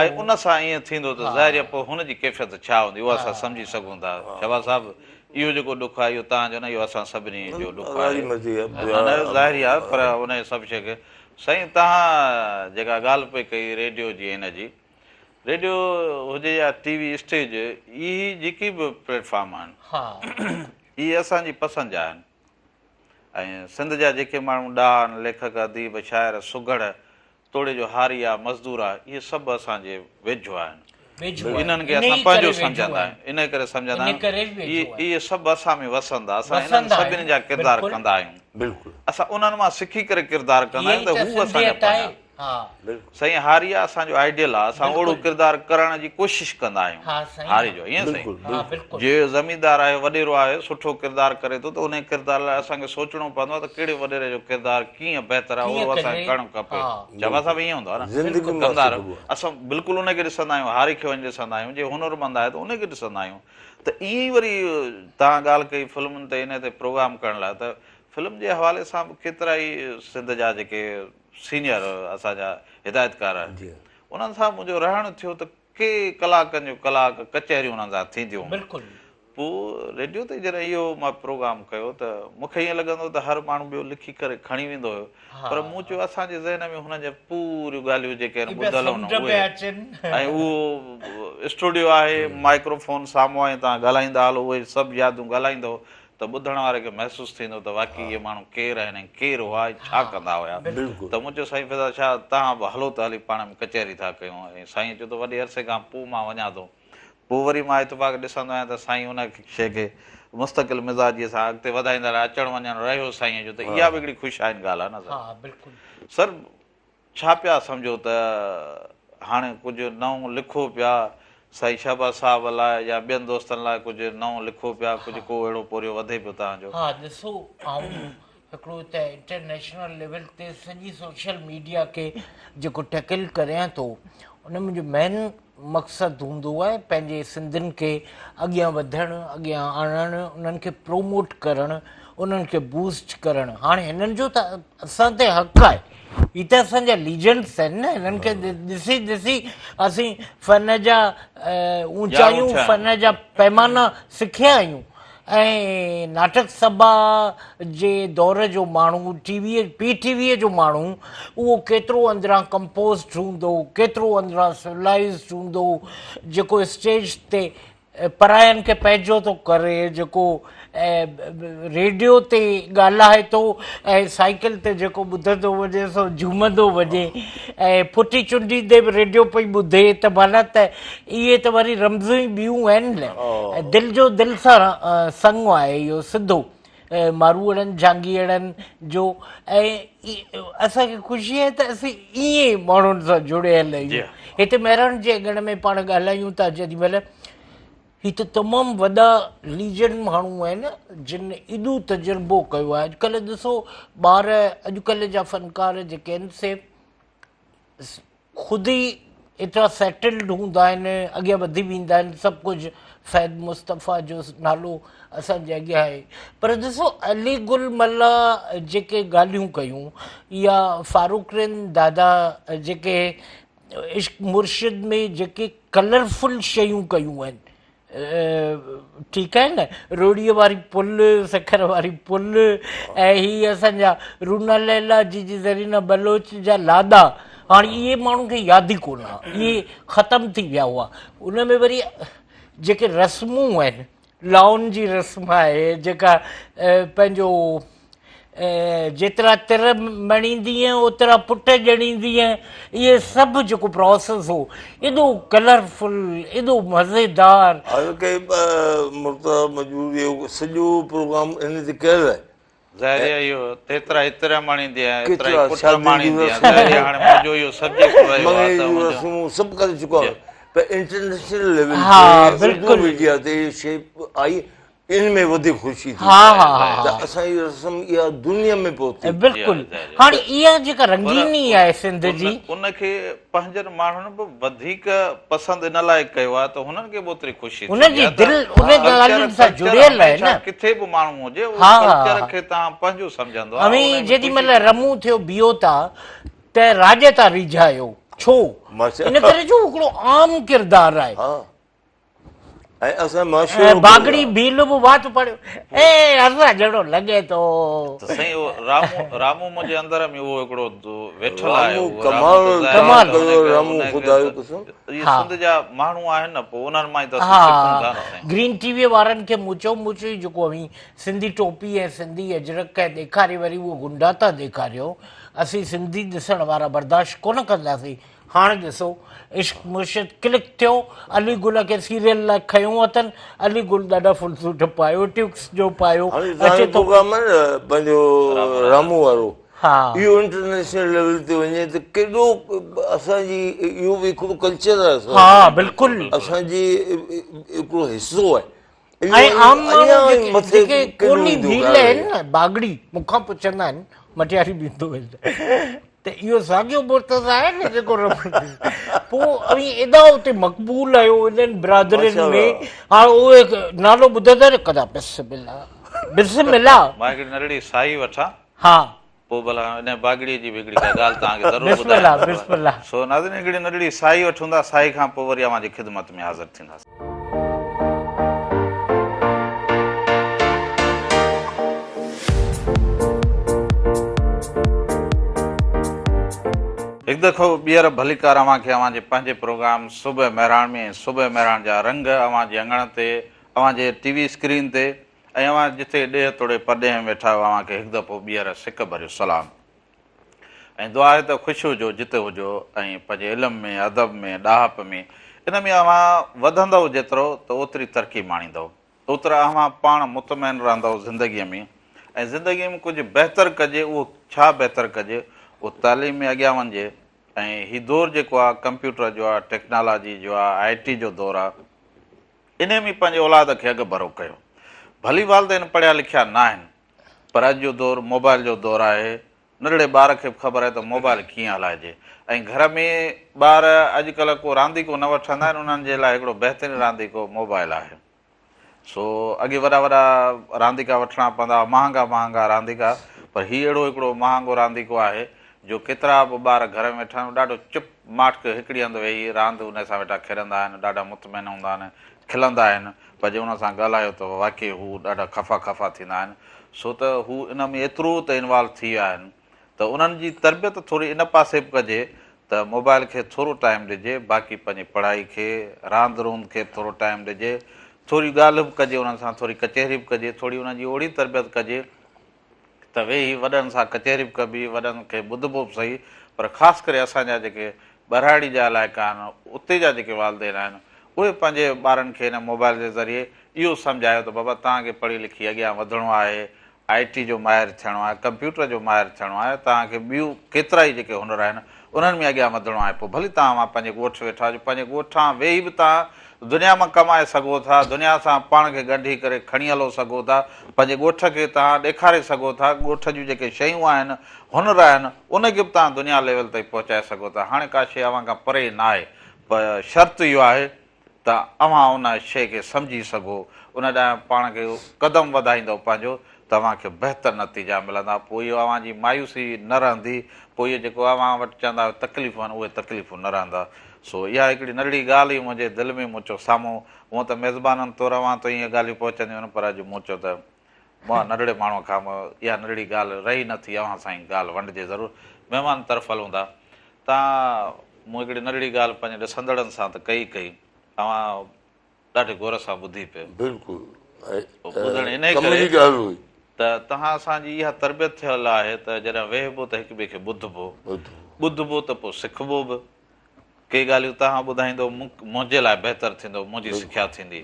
۽ ان سان ائين ٿيندو ته ظاهر آهي پوء هن جي ڪيفيت ڇا هوندي اهو اسان سمجهي سگهون ٿا شهباز صاحب اهو جيڪو ڏک آهي اهو توهان جو نه اهو اسان سڀني جو ڏک آهي نه نه ظاهري آهي پر ان سڀ شيء کي سائين توهان جيڪا ڳالهه پئي ڪئي ريڊيو جي هن جي ريڊيو هجي يا ٽي وي اسٽيج اهي جيڪي به پليٽ فارم آهن اهي اسان جي پسند جا آهن ۽ سنڌ جا جيڪي ماڻهو ڏاها آهن ليکڪ اديب شاعر سگهڙ توڙي جو هاري آ، مزدور آ، اهي سڀ اسان جي ويجهو آهن. انهن کي اسان پنهنجو سمجهندا آهيون. انهي ڪري سمجهندا آهيون. اهي سڀ اسان ۾ وسندا. اسان انهن سڀني جا ڪردار ڪندا آهيون. اسان انهن مان سکي ڪري ڪردار ڪندا آهيون ته هو اسان جا پنهنجا. سائين هاري آ اسان جو آئيڊيل آ. اسان اوهڙو ڪردار ڪرڻ جي ڪوشش ڪندا آهيون. هاري جو ائين سائين. جي زميندار آهي وڏيرو آهي سٺو ڪردار ڪري ٿو ته انهي ڪردار لاء اسان کي سوچڻو پوندو آهي ته ڪهڙي وڏيري جو ڪردار ڪيئن بهتر آهي اهڙو اسان کي ڪرڻ کپي شهباز صاحب ائين هوندو آهي نه ڪندا اسان بلڪل ان کي ڏسندا آهيون هاري کي وڃي ڏسندا آهيون جي هنرمند آهي ته ان کي ڏسندا آهيون ته ائين ئي وري توهان ڳالهه ڪئي فلمن تي انهي تي پروگرام ڪرڻ لاء ته فلم جي حوالي سان به ڪيترا ئي سنڌ جا جيڪي سينيئر اسان جا هدايتڪار آهن انهن سان منهنجو رهڻ ٿيو ته ڪي ڪلاڪن جو ڪلاڪ ڪچهريون انهن سان ٿينديون هيون. بلڪل. پوء ريڊيو تي جڏهن اهو مان پروگرام ڪيو ته مون کي ائين لڳندو هو ته هر ماڻهو ٻيو لکي ڪري کڻي ويندو هيو پر مون چيو اسان جي ذهن ۾ هنن جا پوريون ڳالهيون جيڪي آهن ٻڌل هن اهي ۽ اهو اسٽوڊيو آهي مائڪروفون سامهون آهي توهان ڳالهائيندا هلو اهي سڀ يادون ڳالهائيندؤ ته ٻڌڻ واري کي محسوس ٿيندو ته واقعي اهي ماڻهو ڪير آهن ۽ ڪير هئا ۽ ڇا ڪندا هيا ته مون چيو سائين فضا شاهه توهان به هلو ته هلي پاڻ ۾ ڪچهري ٿا ڪيون ۽ سائين چيو ته وڏي عرصي کان پوء مان وڃان ٿو پوء وري مان اتفاق ڏسندو آهيان ته سائين ان شيء کي مستقل مزاجيء سان اڳتي وڌائيندا رهيا، اچڻ وڃڻ رهيو سائينء جو ته اها به هڪڙي خوش آئند ڳالهه آهي نه سر. ها بلڪل. سر ڇا پيا سمجهو ته هاڻي ڪجهه نئون لکو پيا سائين شهباز صاحب لاء يا ٻين دوستن لاء ڪجهه نئون لکو پيا ڪجهه ڪو اهڙو پورهيو وڌي پيو توهان جو. ها ڏسو آئون هڪڙو ته انٽرنيشنل ليول تي سڄي سوشل ميڊيا کي جيڪو ٽيڪل ڪريان ٿو ان منهنجو مين مقصد هوندو آهي پنهنجي سنڌين کي اڳيان وڌڻ اڳيان آڻڻ انهن کي پروموٽ ڪرڻ انهن کي بوسٽ ڪرڻ هاڻي هنن جو ته اسان تي حق آهي هي ته اسان جا ليجنڊس آهن نه هنن کي ڏسي ڏسي اسين فن جا اونچايون فن جا پيمانا سکيا آهيون ۽ ناٽڪ سڀا جي دور جو ماڻهو ٽي وي پي ٽي ويء جو ماڻهو اهو ڪيترو اندران ڪمپوزڊ هوندو ڪيترو اندران سولائيزڊ هوندو جيڪو اسٽيج تي پراين کي پنهنجو ٿو ڪري جيڪو ريڊيو تي ڳالهائي ٿو ۽ سائيڪل تي جيڪو ٻڌندو وڃي سو جهومندو وڃي ۽ ڦٽي چونڊيندي به ريڊيو پئي ٻڌي ته معنيٰ ته اهي ته وري رمزون ئي ٻيون آهن نه دل جو دل سان سڱ آهي اهو سڌو ماروئڙن جهانگيئڙن جو ۽ اسان کي خوشي آهي ته اسين ائين ماڻهن سان جڙيل آهيون هتي مهراڻ جي اڱڻ ۾ پاڻ ڳالهايون ٿا جيڏي مهل هي ته تمام وڏا ليجنڊ ماڻهو آهن جن ايڏو تجربو ڪيو آهي اڄڪلهه ڏسو ٻار اڄڪلهه جا فنڪار جيڪي آهن سي خود ئي ايترا سيٽلڊ هوندا آهن اڳيان وڌي ويندا آهن سڀ ڪجهه فيض مصطفيٰ جو نالو اسان جي اڳيان آهي پر ڏسو علي گل ملاح جيڪي ڳالهيون ڪيون يا فاروق رند دادا جيڪي عشق مرشد ۾ جيڪي ڪلرفل شيون ڪيون آهن ٺيڪ آهي نه روهڙيء واري پل سکر واري پل ۽ هي اسان جا رونا ليلا جي جي زرينا بلوچ جا لاڏا هاڻي اهي ماڻهن کي ياد ئي ڪونه ها اهي ختم ٿي ويا هئا ان ۾ وري جيڪي رسمون آهن لائن جي رسم آهي جيڪا پنهنجو جيترا تر مڻيندينء اوترا پٽ ڄڻيندينء اهي سڀ جيڪو پراسيس هو ايڏو ڪلرفل ايڏو مزيدار. حالانڪه مرتضيٰ مجبور اهو سڄو پروگرام ان تي ڪيل آهي. ظاهري آهي اهو تيترا عطر مڻيندينء ايترا ئي پٽ ماڻيندينء ظاهري آهي هاڻي منهنجو اهو سبجيڪٽ رهيو آهي ته مڱڻي جون رسمون سڀ ڪري چڪو آهيان پر انٽرنيشنل ليول تي اردو ميڊيا تي اهي شيء آئي ان ۾ وڌيڪ خوشي ٿي ته اسان جي رسم اها دنيا ۾ پهتي. بلڪل هاڻي اها جيڪا رنگيني آهي سنڌ جي. ان کي پنهنجن ماڻهن به وڌيڪ پسند ان لاء ڪيو آهي ته هنن کي به اوتري خوشي ٿيندي آهي ته دل ان ڳالهين سان جڙيل آهي نه. ڪٿي به ماڻهو هجي اهو ڪلچر کي توهان پنهنجو سمجهندو آهي. اوهين جيڏي مهل رمون ٿيو بيهو ٿا ته راڄ ٿا ريجهايو ڇو؟ ان ڪري جو هڪڙو عام ڪردار آهي. ۽ اسان معاشرو ۽ باگڙي ڀيل به وات پڙيو اي اسان جهڙو لڳي ٿو. ته سائين اهو رامو رامو منهنجي اندر ۾ اهو هڪڙو ويٺل آهي رامو ڪمال ڪمال ڪيو رامو خدا جو قسم. اهي سنڌ جا ماڻهو آهن نه پوء انهن مان ئي ته اسين سکون ٿا نه سائين. گرين ٽي وي وارن کي مون چيو مون چيو جيڪو اوهين سنڌي ٽوپي ۽ سنڌي اجرڪ ۽ ڏيکاري وري اهو غنڊا ٿا ڏيکاريو اسين سنڌي ڏسڻ وارا برداشت ڪونه ڪنداسين هاڻ ڏسو عشق مرشد ڪلڪ ٿيو علي گل کي سيريل لاء کنيو اٿن علي گل ڏاڍا فل سوٽ پايو ٽيوڪس جو پايو هاڻي اچي ٿو پروگرام آهي نه پنهنجو رامو وارو ها اهو انٽرنيشنل ليول تي وڃي ته ڪيڏو اسان جي اهو به هڪڙو ڪلچر آهي اسان ها بلڪل اسان جي هڪڙو حصو آهي ۽ عام ماڻهو جيڪي ڪولهي ڀيل آهن نه باگڙي مون کان پڇندا آهن مٽياري به ايندو آهي ته اهو ساڳيو مرتضيٰ آهي نه جيڪو پوء اوهين ايڏا اتي مقبول آهيو انهن برادرين ۾ هاڻ اهي نالو ٻڌندا نه ڪندا بسم الله بسم الله. مان هڪڙي ننڍڙي ساهي وٺان. ها. پوء ڀلا انهيء باگڙيء جي به هڪڙي ڪا ڳالهه توهان کي ضرور بسم الله ٻڌايان. بسم الله. سو ناظرين هڪڙي ننڍڙي ساهي وٺون ٿا، ساهي کان پوء وري اوهان جي خدمت ۾ حاضر ٿينداسين. هڪ دفعو ٻيهر ڀليڪار اوهان کي اوهان جي پنهنجي پروگرام صبح مهراڻ ۾ ۽ صبح مهراڻ جا رنگ اوهان جي اڱڻ تي اوهان جي ٽي وي اسڪرين تي ۽ اوهان جتي ڏيهه توڙي پرڏيهه ۾ ويٺا آهيو اوهان کي هڪ دفعو ٻيهر سڪ ڀريو سلام ۽ دعا آهي ته خوش هجو جتي هجو ۽ پنهنجي علم ۾ ادب ۾ ڏاهپ ۾ ان ۾ اوهان وڌندؤ جيترو ته اوتري ترقي ماڻيندؤ اوترا اوهان پاڻ مطمئن رهندؤ زندگيء ۾ ۽ زندگيء ۾ ڪجهه بهتر ڪجي اهو ڇا بهتر ڪجي اهو تعليم ۾ اڳيان وڃجي ۽ هي دور جيڪو آ ڪمپيوٽر جو آ ٽيڪنالاجي جو آ آء ٽي جو دور آ انهي ۾ پنهنجي اولاد کي اڳڀرو ڪيو ڀلي والدين پڙهيا لکيا ناهن پر اڄ جو دور موبائل جو دور آهي ننڍڙي ٻار کي به خبر آهي ته موبائل ڪيئن هلائجي ۽ گهر ۾ ٻار اڄڪلهه ڪو رانديڪو نه وٺندا آهن انهن جي لاء هڪڙو بهترين رانديڪو موبائل آهي سو اڳي وڏا وڏا رانديڪا وٺڻا پوندا هئا مهانگا مهانگا رانديڪا پر هي اهڙو هڪڙو مهانگو رانديڪو آهي جو ڪيترا به ٻار گهر ۾ ويٺا آهن ڏاڍو چپ ماٺ ڪيو هڪڙي هنڌ ويهي راند ان سان ويٺا کيڏندا آهن ڏاڍا مطمئن هوندا آهن کلندا آهن پر جي ان سان ڳالهايو ته واقعي هو ڏاڍا خفا خفا ٿيندا آهن سو ته هو ان ۾ ايترو ته انوالو ٿي ويا آهن ته انهن جي تربيت ٿوري ان پاسي به ڪجي ته موبائل کي ٿورو ٽائيم ڏجي باقي پنهنجي پڙهائي کي راند روند کي به ٿورو ٽائيم ڏجي ٿوري ڳالهه به ڪجي انهن سان ٿوري ڪچهري به ڪجي ٿوري انهن جي اوڙي تربيت ڪجي ته ويهي وڏن سان ڪچهري به ڪبي، وڏن کي ٻڌبو به سهي، پر خاص ڪري اسان جا جيڪي ٻهراڙي جا علائقا آهن، اتي جا جيڪي والدين آهن، اهي پنهنجي ٻارن کي هن موبائل جي ذريعي اهو سمجهايو ته بابا توهان کي پڙهي لکي اڳيان وڌڻو آهي، آء ٽي جو ماهر ٿيڻو آهي، ڪمپيوٽر جو ماهر ٿيڻو آهي، توهان کي ٻيون ڪيترائي جيڪي هنر آهن، انهن ۾ اڳيان وڌڻو آهي، پوء ڀلي توهان اوهان پنهنجي ڳوٺ ويٺا هجو، پنهنجي ڳوٺان ويهي به توهان دنيا مان ڪمائي سگهو ٿا، دنيا سان پاڻ کي ڳنڍي ڪري کڻي هلو سگهو ٿا، پنهنجي ڳوٺ کي توهان ڏيکاري سگهو ٿا، ڳوٺ جون جيڪي شيون آهن، هنر آهن، ان کي به توهان دنيا ليول تائين پهچائي سگهو ٿا، هاڻي ڪا شيء اوهان کان پري ناهي، پر شرط اهو آهي ته اوهان ان شيء کي سمجهي سگهو، ان ڏانهن پاڻ کي قدم وڌائيندؤ پنهنجو ته اوهان کي بهتر نتيجا ملندا، پوء اهو اوهان جي مايوسي نه رهندي، پوء اهي جيڪو اوهان وٽ چوندا آهيو تڪليفون آهن، اهي تڪليفون نه رهندا. سو اها هڪڙي ننڍڙي ڳالهه هئي منهنجي دل ۾ مون چيو سامهون هونء ته ميزبانن طور اوهان تائين اهي ڳالهيون پهچنديون آهن پر اڄ مون چيو ته مان ننڍڙي ماڻهوء کان به اها ننڍڙي ڳالهه رهي نه ٿي اوهان سان ئي ڳالهه ونڊجي ضرور مهمان طرف هلون ٿا تان مون هڪڙي ننڍڙي ڳالهه پنهنجي ڏسندڙن سان ته ڪئي ڪئي اوهان ڏاڍي غور سان ٻڌي پئي. بلڪل ٻڌڻ انهي ڪم ڪري جي ڳالهه هئي. ته توهان اسان جي اها تربيت ٿيل آهي ته جڏهن ويهبو ته هڪ ٻئي کي ٻڌبو، ٻڌبو ته پوء سکبو به. ڪي ڳالهيون توهان ٻڌائيندو منهنجي لاء بهتر ٿيندو، منهنجي سکيا ٿيندي.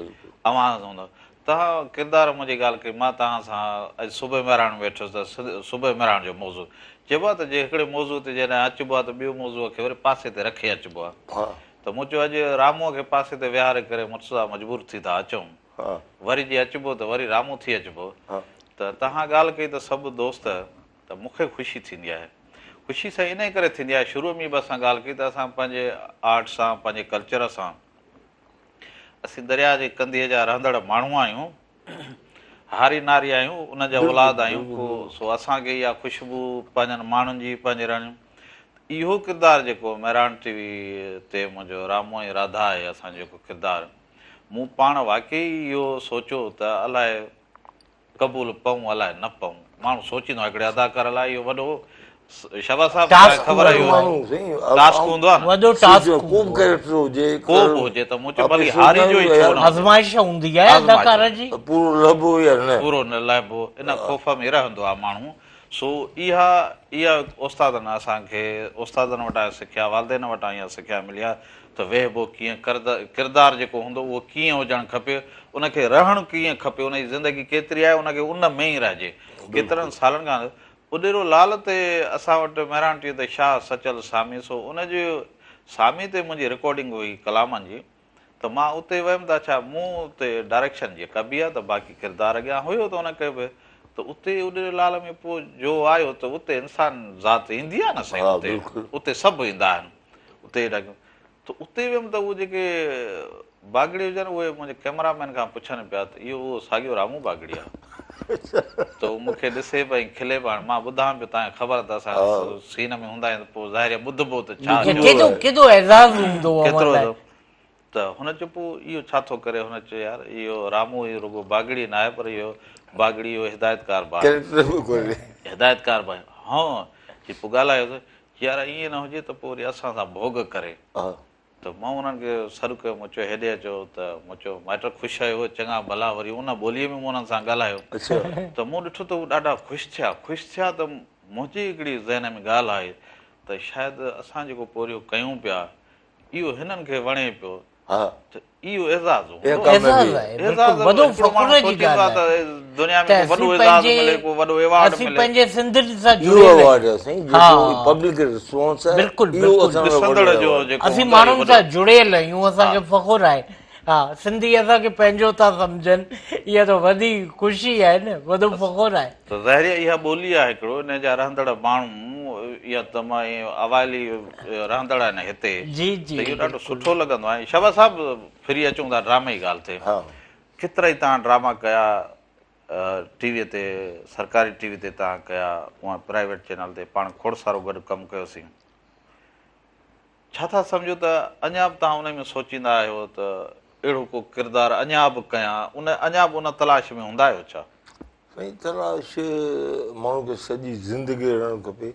اوهان هوندو. توهان ڪردار منهنجي ڳالهه ڪئي، مان توهان سان اڄ صبح مهراڻ ۾ ويٺس ته صبح مهراڻ جو موضوع چئبو آهي ته جي هڪڙي موضوع تي جڏهن اچبو آهي ته ٻيو موضوع کي وري پاسي تي رکي اچبو آهي. ته مون چيو اڄ راموء کي پاسي تي ويهاري ڪري مرتضيٰ مجبور ٿي ٿا اچون. وري جي اچبو ته وري رامو ٿي اچبو. ته توهان ڳالهه ڪئي ته سڀ دوست ته مون کي خوشي ٿيندي آهي. خوشي سائين انهيء ڪري ٿيندي آهي شروع ۾ به اسان ڳالهه ڪئي ته اسان پنهنجي آرٽ سان پنهنجي ڪلچر سان اسين درياء جي ڪنڌيء جا رهندڙ ماڻهو آهيون. هاري ناري آهيون ان جا اولاد آهيون ڪو سو اسان کي اها خوشبو پنهنجن ماڻهن جي پنهنجي رهڻي اهو ڪردار جيڪو مهراڻ ٽي وي تي منهنجو رامو ۽ راڌا آهي اسان جو جيڪو ڪردار مون پاڻ واقعي اهو سوچيو ته الائي قبول پئون الائي نه پئون ماڻهو سوچيندو آهي هڪڙي اداڪار لاء اهو وڏو شهباز صاحب ٽاسڪ خبر آهي ماڻهو سائين ٽاسڪ هوندو آهي نه وڏو ٽاسڪ ڪو به ڪيريڪٽر هجي ڪو به هجي ته مون چيو ڀلي هاري جو ئي ڇو نه آزمائش هوندي آهي اداڪار جي پورو لهبو يا نه پورو نه لهبو ان خوف ۾ رهندو آهي ماڻهو سو اها اها استادن اسان کي استادن وٽان سکيا والدين وٽان اها سکيا ملي آهي ته ويهبو ڪيئن ڪردار جيڪو هوندو اهو ڪيئن هجڻ کپي ان کي رهڻ ڪيئن کپي ان جي زندگي ڪيتري آهي ان کي ان ۾ ئي رهجي ڪيترن سالن کان اڏيرو لال تي اسان وٽ مهراڻ ٽي تي شاهه سچل سامي سو ان جي سامي تي منهنجي رڪارڊنگ هئي ڪلامن جي ته مان اتي ويم ته اڇا مون اتي ڊائريڪشن جي ڪبي آ ته باقي ڪردار اڳيان هيو ته ان کي به ته اتي اڏيري لال ۾ پوء جو آيو ته اتي انسان ذات ايندي آ نه سائين اتي اتي سڀ ايندا آهن اتي ته اتي ويم ته اهي جيڪي باگڙي هجن اهي منهنجي ڪئميرا مين کان پڇن پيا ته اهو اهو ساڳيو رامو باگڙي آ ته هو مون کي ڏسي پيو ۽ کلي پيو هاڻي مان ٻڌان پيو تان کي خبر ته اسان سين ۾ هوندا آهيون ته پوء ظاهر آهي ٻڌبو ته ڇا ٿيو ڪيڏو ڪيڏو اعزاز هوندو ڪيترو ته هن چيو پوء اهو ڇا ٿو ڪري هن چيو يار اهو رامو اهو رڳو باگڙي نه آهي پر اهو باگڙي اهو هدايتڪار به آهي هدايتڪار به آهي ها چي پوء ڳالهايو ته يار ائين نه هجي ته پوء وري اسان سان ڀوڳ ڪري. ته مان انهن کي سڏ ڪيو، مون چيو هيڏي اچو ته مون چيو مائٽ خوش آهيو چڱا ڀلا وري ان ٻوليء ۾ مون انهن سان ڳالهايو ته مون ڏٺو ته هو ڏاڍا خوش ٿيا، خوش ٿيا ته منهنجي هڪڙي ذهن ۾ ڳالهه آئي ته شايد اسان جيڪو پورهيو ڪيون پيا اهو هنن کي وڻي پيو. ها. ته اهو اعزاز هوندو. اعزاز آهي بلڪل وڏو فخر جي ڳالهه آهي دنيا ۾ ڪو وڏو اعزاز ملي ڪو وڏو ايوارڊ ملي. اسين پنهنجي سنڌين سان جڙيل اهو ايوارڊ آهي سائين جيڪو پبلڪ رسپانس آهي بلڪل بلڪل ڏسندڙ جو جيڪو اسين ماڻهن سان جڙيل آهيون اسان کي فخر آهي ها سنڌي اسان کي پنهنجو ٿا سمجهن اها ته وڏي خوشي آهي نه وڏو فخر آهي. ته ظاهري اها ٻولي آهي هڪڙو ان جا رهندڙ ماڻهو اها ته اوائلي رهندڙ آهن هتي جي جي ته اهو ڏاڍو سٺو لڳندو آهي شهباز صاحب ڦري اچون ٿا ڊرامي جي ڳالهه تي ڪيترا ئي توهان ڊراما ڪيا ٽي وي تي سرڪاري ٽي وي تي توهان ڪيا اها پرائيويٽ چينل تي پاڻ کوڙ سارو گڏ ڪم ڪيوسين ڇا ٿا سمجهو ته اڃا به توهان ان ۾ سوچيندا آهيو ته اهڙو ڪو ڪردار اڃا به ڪيان ان اڃا به ان تلاش ۾ هوندا آهيو ڇا؟ سائين تلاش ماڻهو کي سڄي زندگي رهڻ کپي.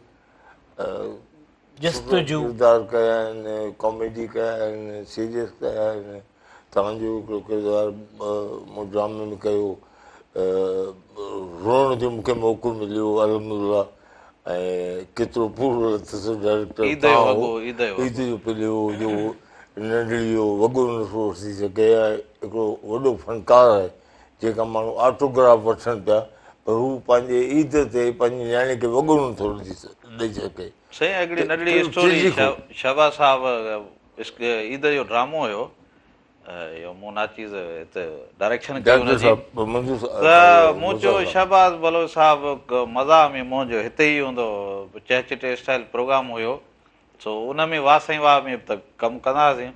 جستجو. ڪردار ڪيا آهن، ڪاميڊي ڪيا آهن، سيريس ڪيا آهن، توهان جو هڪڙو ڪردار مون ڊرامي ۾ ڪيو، روئڻ جو مونکي موقعو مليو الحمدلله ۽ ڪيترو پورو لٿس ڊائريڪٽر توهان هو، عيد جو پلي هو جو ننڍڙي جو وڳو نٿو وٺي سگهي ۽ هڪڙو وڏو فنڪار آهي جنهن کان ماڻهو آٽوگراف وٺن پيا پر هو پنهنجي عيد تي پنهنجي نياڻي کي وڳو نٿو ڏئي سگهي. سائين هڪڙي ننڍڙي اسٽوري شهباز صاحب عيد جو ڊرامو هيو اهو مون ناچيز هت ڊائريڪشن ڪئي ان جي ته مون چيو شهباز بلوچ صاحب مزاح ۾ منهنجو هتي ئي هوندو چهچٽي اسٽائل پروگرام هيو سو ان ۾ واه سائين واه ۾ به ته ڪم ڪندا هئاسين.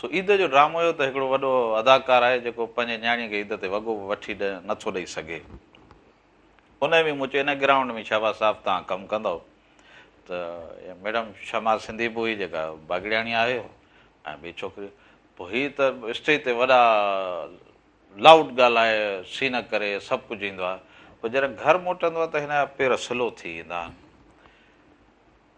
سو عيد جو ڊرامو هيو ته هڪڙو وڏو اداڪار آهي جيڪو پنهنجي نياڻيء کي عيد تي وڳو به وٺي نه ٿو ڏئي سگهي. ان ۾ مون چيو ان گرائونڊ ۾ شهباز صاحب توهان ڪم ڪندؤ ته ميڊم شمع سنڌي به هئي جيڪا باگڙياڻي آهي ۽ ٻي ڇوڪري پوء هي ته اسٽيج تي وڏا لائوڊ ڳالهائي سين ڪري سڀ ڪجهه ايندو آهي پوء جڏهن گهر موٽندو آهي ته هن جا پير سلو ٿي ايندا آهن.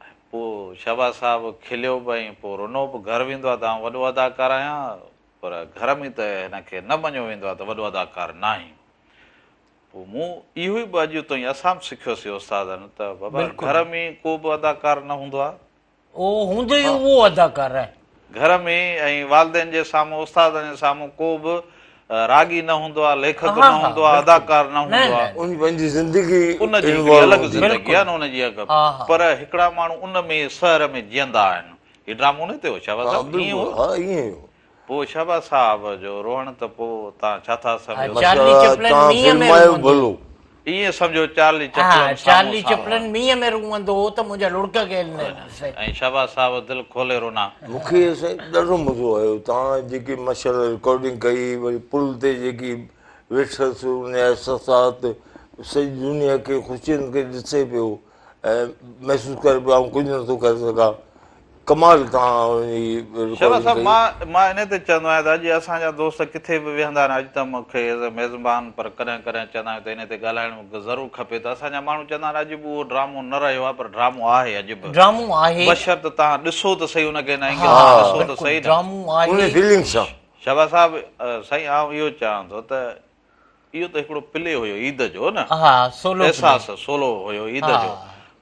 ۽ پوء شهباز صاحب کليو به ۽ پوء رنو به. گهر ويندو آهي ته آئون وڏو اداڪار آهيان پر گهر ۾ ته هن کي نه مڃيو ويندو آهي ته وڏو اداڪار ناهين. پوء مون اهو ئي به اڄ تائين اسان به سکيوسين استادن ته بابا گهر ۾ ڪو به اداڪار نه هوندو آهي. اهو هوندو ئي اهو اداڪار آهي. گهر ۾ ۽ والدين جي سامهون استادن جي سامهون ڪو به راڳي نه هوندو آهي، ليکڪ نه هوندو آهي، اداڪار نه هوندو آهي. ان جي پنهنجي زندگي ان جي هڪڙي الڳ زندگي آهي نه ان جي پر هڪڙا ماڻهو ان ۾ سحر ۾ جيئندا آهن. هي ڊرامو ان تي هو شهباز صاحب ائين هو؟ ها ائين هو. پوء شهباز صاحب جو روئڻ ته پوء توهان ڇا ٿا سمجهو. چارلي چپلن مينهن ۾ روئندو هو. ائين سمجهو چارلي چپلن سامهون چارلي چپلن مينهن ۾ روئندو هو ته منهنجا لڙڪ ڪير نه ڏسي. ۽ شهباز صاحب دل کولي رنا. مون کي سائين ڏاڍو مزو آيو توهان جيڪي ماشاءالله رڪارڊنگ ڪئي وري پل تي جيڪي ويٺس ان جا احساسات سڄي دنيا کي خوشين کي ڏسي پيو ۽ محسوس ڪري پيو آئون ڪجهه نٿو ڪري سگهان ڪمال توهان جي شهباز رڪارڊنگ صاحب ڪئي. مان مان انهي تي چوندو آهيان ته اڄ اسان جا دوست ڪٿي به ويهندا آهن اڄ ته مون کي ايز اي ميزبان پر ڪڏهن ڪڏهن چوندا آهيون ته انهي تي ڳالهائڻ ضرور کپي ته اسان جا ماڻهو چوندا آهن اڄ به اهو ڊرامو نه رهيو آهي پر ڊرامو آهي اڄ به ڊرامو آهي. بشرط توهان ڏسو ته سهي ان کي ان اينگل سان ڏسو ته بلڪل سهي نه. ڊرامو آهي. انهي فيلنگ سان. شهباز صاحب سائين آئون اهو چوان ٿو ته اهو ته هڪڙو پلي هيو عيد جو نه ها سولو احساس سولو هيو عيد جو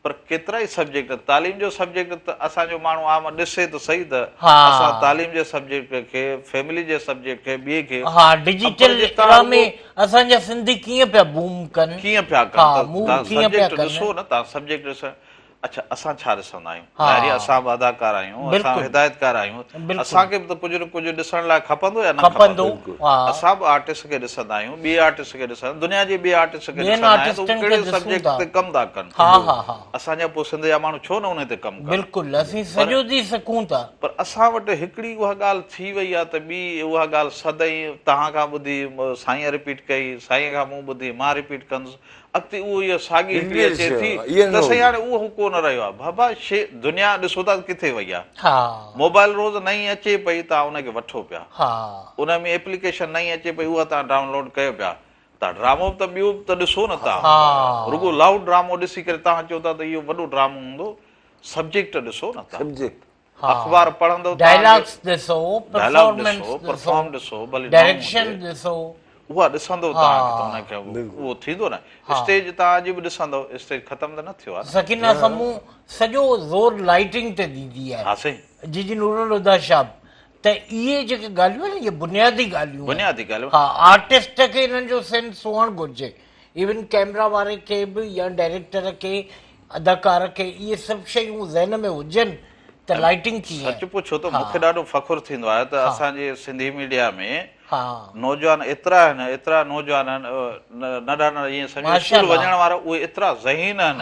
پر ڪيترا ئي سبجيڪٽ تعليم جو سبجيڪٽ ته اسان جو ماڻهو عام ڏسي ته صحيح ته اسان تعليم جي سبجيڪٽ کي فيملي جي سبجيڪٽ کي ٻئي کي ها ڊجيٽل ايرا ۾ اسان جا سنڌي ڪيئن پيا بوم ڪن ڪيئن پيا ڪن ته سبجيڪٽ ڏسو نه تان سبجيڪٽ ڏسو اڇا اسان ڇا ڏسندا آهيون؟ ظاهر آهي اسان به اداڪار آهيون، اسان هدايتڪار آهيون، اسان کي به ته ڪجهه نه ڪجهه ڏسڻ لاء کپندو يا نه کپندو؟ اسان به آرٽسٽ کي ڏسندا آهيون، ٻئي آرٽسٽ کي ڏسندا آهيون، دنيا جي ٻئي آرٽسٽ کي ڏسندا آهيون ته هو ڪهڙي سبجيڪٽ تي ڪم ٿا ڪن. اسان جا پوء سنڌ جا ماڻهو ڇو نه انهي تي ڪم ڪن؟ بلڪل اسين سڄو ڏينهن سکون ٿا. پر اسان وٽ هڪڙي اها ڳالهه ٿي وئي آهي ته ٻي اها ڳالهه سدائين توهان کان ٻڌي سائينء رپيٽ ڪئي، سائينء کان مون ٻڌي مان رپيٽ ڪندس، اڳتي اهو اها ساڳي هڪڙي اچي ٿي ته سائين هاڻي اهو ڪو نه رهيو آهي بابا شي دنيا ڏسو ٿا ڪٿي وئي آهي موبائل روز نئين اچي پئي توهان ان کي وٺو پيا ان ۾ ايپليڪيشن نئين اچي پئي اها توهان ڊائونلوڊ ڪيو پيا توهان ڊرامو به ته ٻيو به ته ڏسو نه توهان رڳو لائوڊ ڊرامو ڏسي ڪري توهان چئو ٿا ته اهو وڏو ڊرامو هوندو سبجيڪٽ ڏسو نه توهان سبجيڪٽ اخبار پڙهندو ڊائلاگس ڏسو پرفارمنس پرفارم ڏسو ڀلي ڊائريڪشن ڏسو اها ڏسندو توهان کي ته ان کي اهو ٿيندو نه اسٽيج توهان اڄ به ڏسندو اسٽيج ختم ته نه ٿيو آهي سڪينه سمون سڄو زور لائٽنگ تي ڏيندي آهي ها سائين جي جي نور الهديٰ شاهه. ته اهي جيڪي ڳالهيون آهن اهي بنيادي ڳالهيون آهن. بنيادي ڳالهيون. ها آرٽسٽ کي انهن جو سينس هئڻ گهرجي. ايون ڪئميرا واري کي به يا ڊائريڪٽر کي اداڪار کي اهي سڀ شيون ذهن ۾ هجن ته لائٽنگ ڪيئن سچ پڇو ته مون کي ڏاڍو فخر ٿيندو آهي ته اسان جي سنڌي ميڊيا ۾ نوجوان ايترا آهن ايترا نوجوان آهن ننڍا ننڍا ائين سمجهو اسڪول وڃڻ وارا اهي ايترا ذهين آهن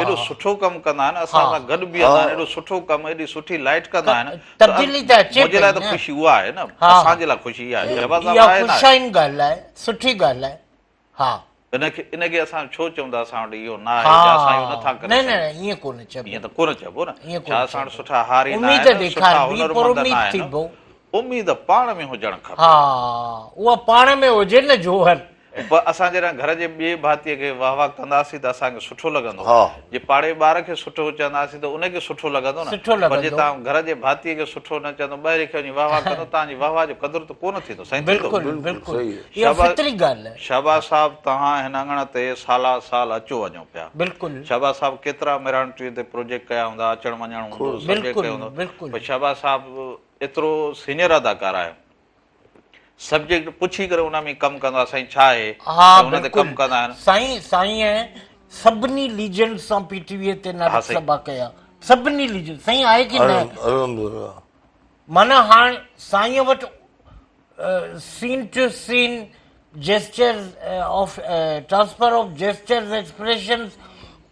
ايڏو سٺو ڪم ڪندا آهن اسان سان گڏ بيهندا آهن ايڏو سٺو ڪم ايڏي سٺي لائٽ ڪندا آهن تبديلي ته اچي منهنجي لاء ته خوشي اها آهي نه اسان جي لاء خوشي اها آهي شهباز صاحب آهي نه خوش آئند ڳالهه آهي سٺي ڳالهه آهي ها. ان کي ان کي اسان ڇو چئون ته اسان وٽ اهو نه آهي يا اسان اهو نه ٿا ڪري نه نه ائين ڪونه چئبو. ائين ته ڪونه چئبو نه. ڇا اسان وٽ سٺا هاري نه آهن، سٺا هنرمند نه آهن. اميد پاڻ ۾ هجڻ کپي. ها اها پاڻ ۾ هجي نه جوهر. پر اسان جڏهن گهر جي ٻئي ڀاتيء کي واهه واهه ڪنداسين ته اسان کي سٺو لڳندو. جي پاڙي ٻار کي سٺو چونداسين ته ان کي سٺو لڳندو نه. پر جي توهان گهر جي ڀاتيء کي سٺو نه چوندو ٻاهرين کي وڃي واهه واهه ڪندو توهان جي واهه واهه جو قدر ته ڪونه ٿيندو. سائين ٿيندو؟ بلڪل بلڪل اها فطري ڳالهه آهي. شهباز صاحب توهان هن اڱڻ تي سالا سال اچو وڃو پيا. بلڪل. شهباز صاحب ڪيترا مهراڻ ٽي وي تي پروجيڪٽ ڪيا هوندا اچڻ وڃڻ هوندو سبجيڪٽ ڪيو هوندو پر شهباز صاحب ايترو سينيئر اداڪار آهي سبجيڪٽ پڇي ڪري ان ۾ ڪم ڪندو آهي سائين ڇا آهي ها ان تي ڪم ڪندا آهن. سائين سائين سڀني ليجنڊز سان پي ٽي وي تي ناٽڪ سڀا ڪيا سڀني ليجنڊ سائين آهي ڪي نه الحمدلله معنيٰ هاڻ سائين وٽ scene to scene gestures of transfer of gestures expressions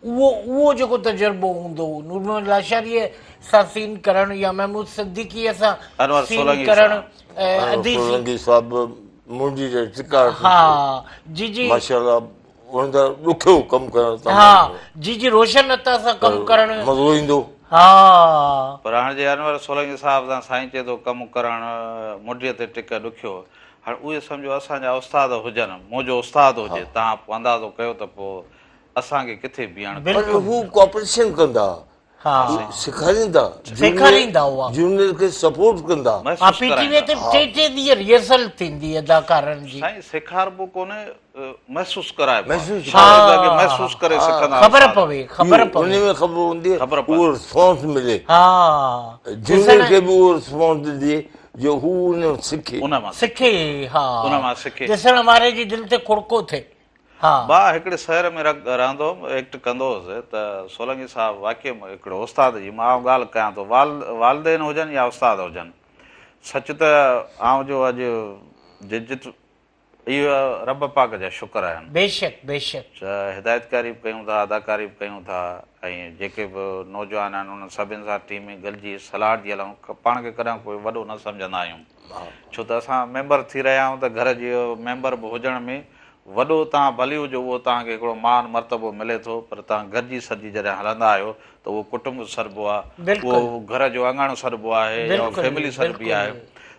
اهو اهو جيڪو تجربو هوندو هو نور محمد لاشاريء سان سين ڪرڻ يا محمود صديقيء سان انور سين سولنگي ڪرڻ سان. انور ادي سولنگي صاحب منهنجي جي چڪار ها جي جي ماشاءالله ان دا ڏکيو ڪم ڪرڻ تمام ها جي جي روشن عطا سان ڪم ڪرڻ مزو ايندو. ها. پر هاڻ جي انور سولنگي صاحب سان سائين چئي ٿو ڪم ڪرڻ مڍيء تي ٽڪ ڏکيو هاڻ اهي سمجهو اسان جا استاد هجن منهنجو استاد هجي توهان پوء اندازو ڪيو ته پوء اسان کي ڪٿي بيهڻ پر هو ڪوآپريشن ڪندا ها سيکاريندا سيکاريندا هئا جونيئر کي سپورٽ ڪندا. ها پي ٽي وي تي ٽي ٽي ڏينهن ريهرسل ٿيندي اداڪارن جي. سائين سيکاربو ڪونهي محسوس ڪرائبو آهي شاگرد کي محسوس ڪري سکندا خبر پوي خبر پوي ان ۾ خبر هوندي خبر پوي اهو رسپانس ملي ها جونيئر کي به اهو رسپانس ڏجي جو هو ان سکي ان مان سکي ها ان مان سکي ڏسڻ واري جي دل تي کڙڪو ٿئي ها. مان هڪڙي شهر ۾ رهندو هوم، ايڪٽ ڪندو هوس ته سولنگي صاحب واقعي ۾ هڪڙو استاد جي مان آئون ڳالهه ڪيان ٿو والدين هجن يا استاد هجن سچ ته آئون جو اڄ جت اهو رب پاڪ جا شڪر آهن. بيشڪ بيشڪ. هدايتڪاري به ڪيون ٿا اداڪاري به ڪيون ٿا ۽ جيڪي به نوجوان آهن انهن سڀن سان ٽيم ۾ گڏجي صلاح ڏئي هلون پاڻ کي ڪڏهن ڪوئي وڏو نه سمجهندا آهيون ڇو ته اسان ميمبر ٿي رهيا آهيون ته گهر جي ميمبر به هجڻ ۾ وڏو توهان ڀلي هجو اهو توهان کي هڪڙو مان مرتبو ملي ٿو پر توهان گڏجي سڏجي جڏهن هلندا آهيو ته اهو ڪٽنب سڏبو آهي اهو گهر جو اڱڻ سڏبو آهي يا فيملي سڏبي آهي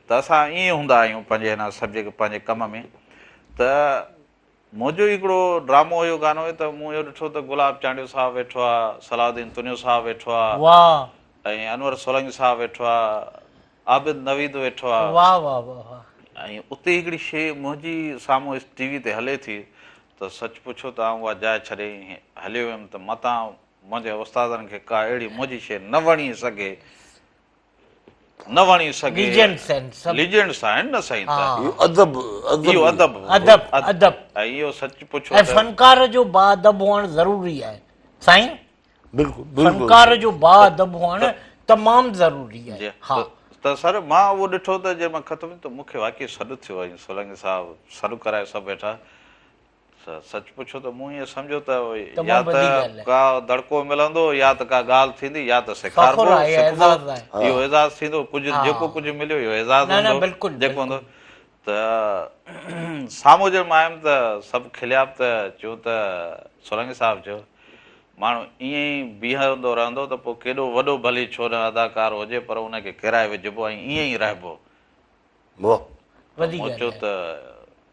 ته اسان ائين هوندا آهيون پنهنجي هن سبجيڪٽ پنهنجي ڪم ۾ ته منهنجو هڪڙو ڊرامو هيو گانو هيو ته مون اهو ڏٺو ته گلاب چانڊيو صاحب ويٺو آهي صلاح الدين تنيو صاحب ويٺو آهي ۽ انور سولنگي صاحب ويٺو آهي عابد نويد ويٺو آ. واه واه واه واه. ۽ اتي هڪڙي شيء منهنجي سامهون ٽي وي تي هلي ٿي ته سچ پڇو ته آئون اها جاء ڇڏي هليو ويم ته متان منهنجي استادن کي ڪا اهڙي منهنجي شيء نه وڻي سگهي نه وڻي سگهي. ليجنڊس آهن سڀ. ليجنڊس آهن نه سائين ته. اهو ادب ادب اهو ادب ادب ادب ۽ اهو سچ پڇو ته. ۽ فنڪار جو باادب هئڻ ضروري آهي سائين. بلڪل بلڪل فنڪار جو با ادب هئڻ تمام ضروري آهي ها. ته سر مان اهو ڏٺو ته جنهن مهل ختم ٿيو ته مون کي واقعي سڏ ٿيو ۽ سولنگي صاحب سڏ ڪرائي سڀ ويٺا سچ پڇو ته مون ائين سمجهيو ته يا ته ڪا دڙڪو ملندو يا ته ڪا ڳالهه ٿيندي يا ته سيکاربو سکبو اهو اعزاز ٿيندو ڪجهه جيڪو ڪجهه مليو اهو اعزاز هوندو جيڪو هوندو ته سامهون جڏهن مان آيم ته سڀ کليا به ته چيو ته سولنگي صاحب چيو ماڻهو ائين ئي بيهندو رهندو ته پوء ڪيڏو وڏو ڀلي ڇو نه اداڪار هجي پر ان کي ڪيرائي وجهبو ۽ ائين ئي رهبو. واهه. وڏي مون ڳالهه چيو آهي. ته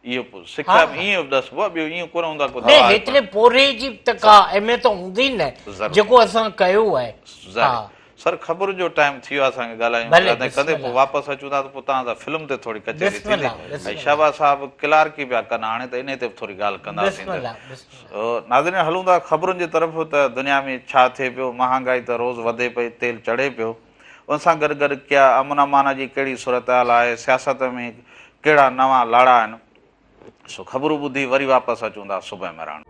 اهو پوء سکيا به ائين ڏسبو آهي ٻيو ائين ڪونه هوندو آهي ڪو نه دوا آهي هيتري پورهيي جي به ته ڪا اهميت هوندي نه ضرور. جيڪو اسان ڪيو آهي. ظاهر ها. سر خبرن جو ٽائيم ٿي ويو آهي اسان کي ڳالهايون ڀلي ڪندي ڪندي بسم پوء الله. واپس اچون ٿا ته پوء توهان سان فلم تي ٿوري ڪچهري بسم ٿيندي الله بسم ۽ الله. شهباز صاحب ڪلارڪي پيا ڪن هاڻي ته انهي تي به ٿوري ڳالهه ڪنداسين بسم ته الله بسم الله. ناظرين هلون ٿا خبرن جي طرف ته دنيا ۾ ڇا ٿئي پيو مهانگائي ته روز وڌي پئي تيل چڙهي پيو ان سان گڏ گڏ ڪيا امن امان جي ڪهڙي صورتحال آهي، سياست ۾ ڪهڙا نوان لاڙا آهن، سو خبرون ٻڌي وري واپس اچون ٿا صبح مهراڻ.